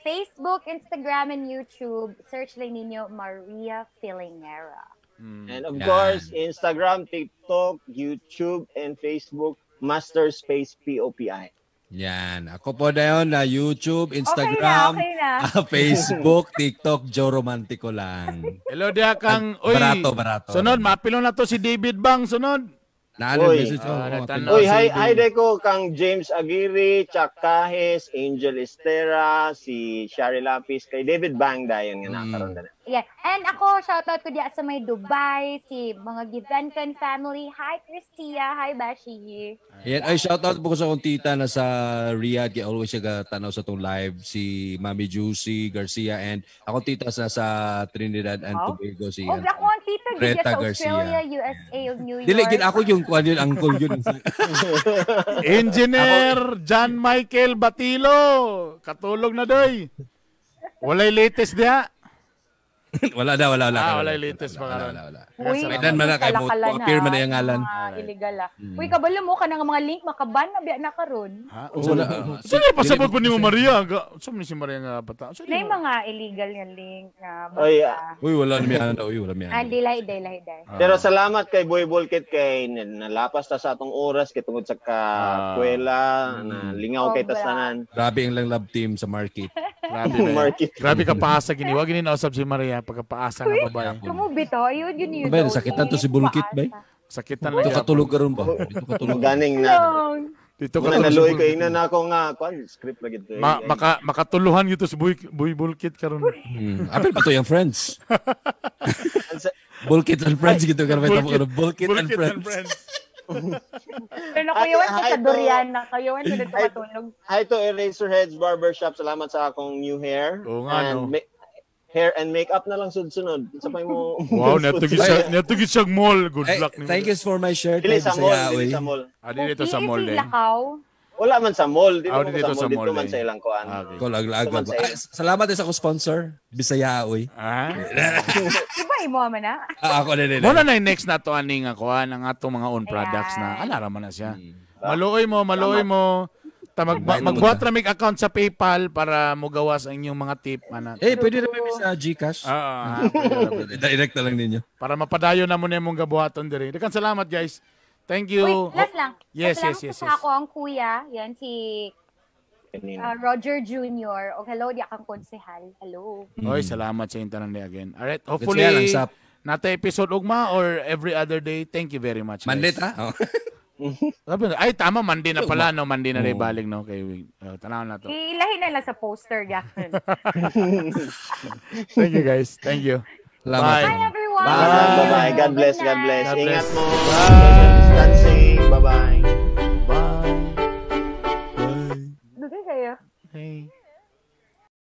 Facebook, Instagram, and YouTube. Search lang ninyo Maria Filingera. And of Yan. course, Instagram, TikTok, YouTube, and Facebook, Master Space POPI. Yan. Ako po na yun na YouTube, Instagram, Okay na, okay na. Facebook, TikTok, Joe Romantico lang. Hello, diha kang, uy, Barato, barato. Sunod, maapilo na to si David Bang, sunod. Naanan Uy. message. Ah, Oh, natanaw. Uy, si hi, David. hi Deko kang James Aguirre, Chuck Cajes, Angel Estera, si Shari Lapis, kay David Bang dayon nga nakaroon na. Yeah. And ako, shoutout ko diya sa may Dubai, si mga Givencan family. Hi, Christia. Hi, Bashi. Yan. Ay, shoutout po ko sa akong tita na sa Riyadh. Kaya always siya tanaw sa tong live. Si Mami Juicy Garcia and akong tita sa Trinidad and Wow. Tobago. Si Oh, ako ang tita gid Greta sa Garcia. Australia, USA, ug New York. Dili, gid ako yung kuan yun, uncle yun. Engineer John Michael Batilo, katulog na doy. Walay latest diha. Wala na, wala, wala. Ah, wala, walay latest pa wala, karon. wala, wala. Uy, May dan man na kay mo kalakalan, appear man na ah, yung ngalan. Mga illegal ah. Uy, kabalo mo ka ng mga link makaban na biya na karon. Ha? Wala. Sino yung pasabot po ni mo Maria? Sino ni si Maria nga bata? Sino Na yung mo? mga illegal nga link na Oy, basta. Uy, wala na may ano. Uy, wala may Ah, ano. dilay, dilay, dilay. Pero salamat kay Boy Bulkit kay nalapas ta sa atong oras kay tungod sa kakwela, na lingaw kay Sobra. tastanan. Grabe ang lang love team sa market. Grabe na. Market. Grabe ka paasa gini. Wag gini nausap si Maria pagkapaasa nga babae. Kumubi to, ayun yun yun. Bay, sakitan to si Bulkit, bay. Sakitan Dito lang. katulog karon ba? Dito katulog. Ganing na. Dito Muna katulog. si naluoy ko Bulkit. ingnan ako nga kuan script lagi to. Makatuluhan gito si Boy Bulkit karon. Apil pa to yung friends. Bulkit and friends gitu karon may tamo Bulkit and Bulkit friends. and friends. Pero nakuyawan ko Hi sa to- Dorian, nakayawan ko dito Hi- matulog. Hi to Eraserheads Barbershop. Salamat sa akong new hair. Oo nga, And no. Hair and makeup na lang sud-sunod. Sa pa mo. Wow, natugid siya mall. Good luck nimo. Thank you for my shirt. Dili sa mall, dili sa mall. Ah, dili to sa mall eh. Wala man sa mall, dito man sa mall, dito man sa ilang kuan. Okay. Lag-lag. Salamat din sa ko sponsor, Bisaya oy. Ah. Iba imo man na. Ako na. Mo na next na to aning kuan ang atong mga own products na. Ala ra man na siya. Maluoy mo, maluoy mo. Magbuhat ra mig account sa PayPal para mogawas ang inyong mga tip ana. Eh, pwede ra mi sa GCash. Direct na lang ninyo. Para mapadayon na mo na imong gabuhaton diri. Daghang salamat guys. Thank you. Wait, last lang. Yes, last yes, yes. Sa ako ang kuya, yan si Roger Jr. O hello, di akong konsehal. Hello. Oy, salamat sa intanan ni again. All right, hopefully nata episode ugma or every other day. Thank you very much. Monday ta? Oh. Ay, tama, Monday na pala, no? Monday na rin baling, no? Kay, tanaw na to. Ilahin na lang sa poster, gafin. Thank you, guys. Thank you. Bye. Bye, everyone. Bye. Bye. God bless. God bless. Ingat mo. Bye.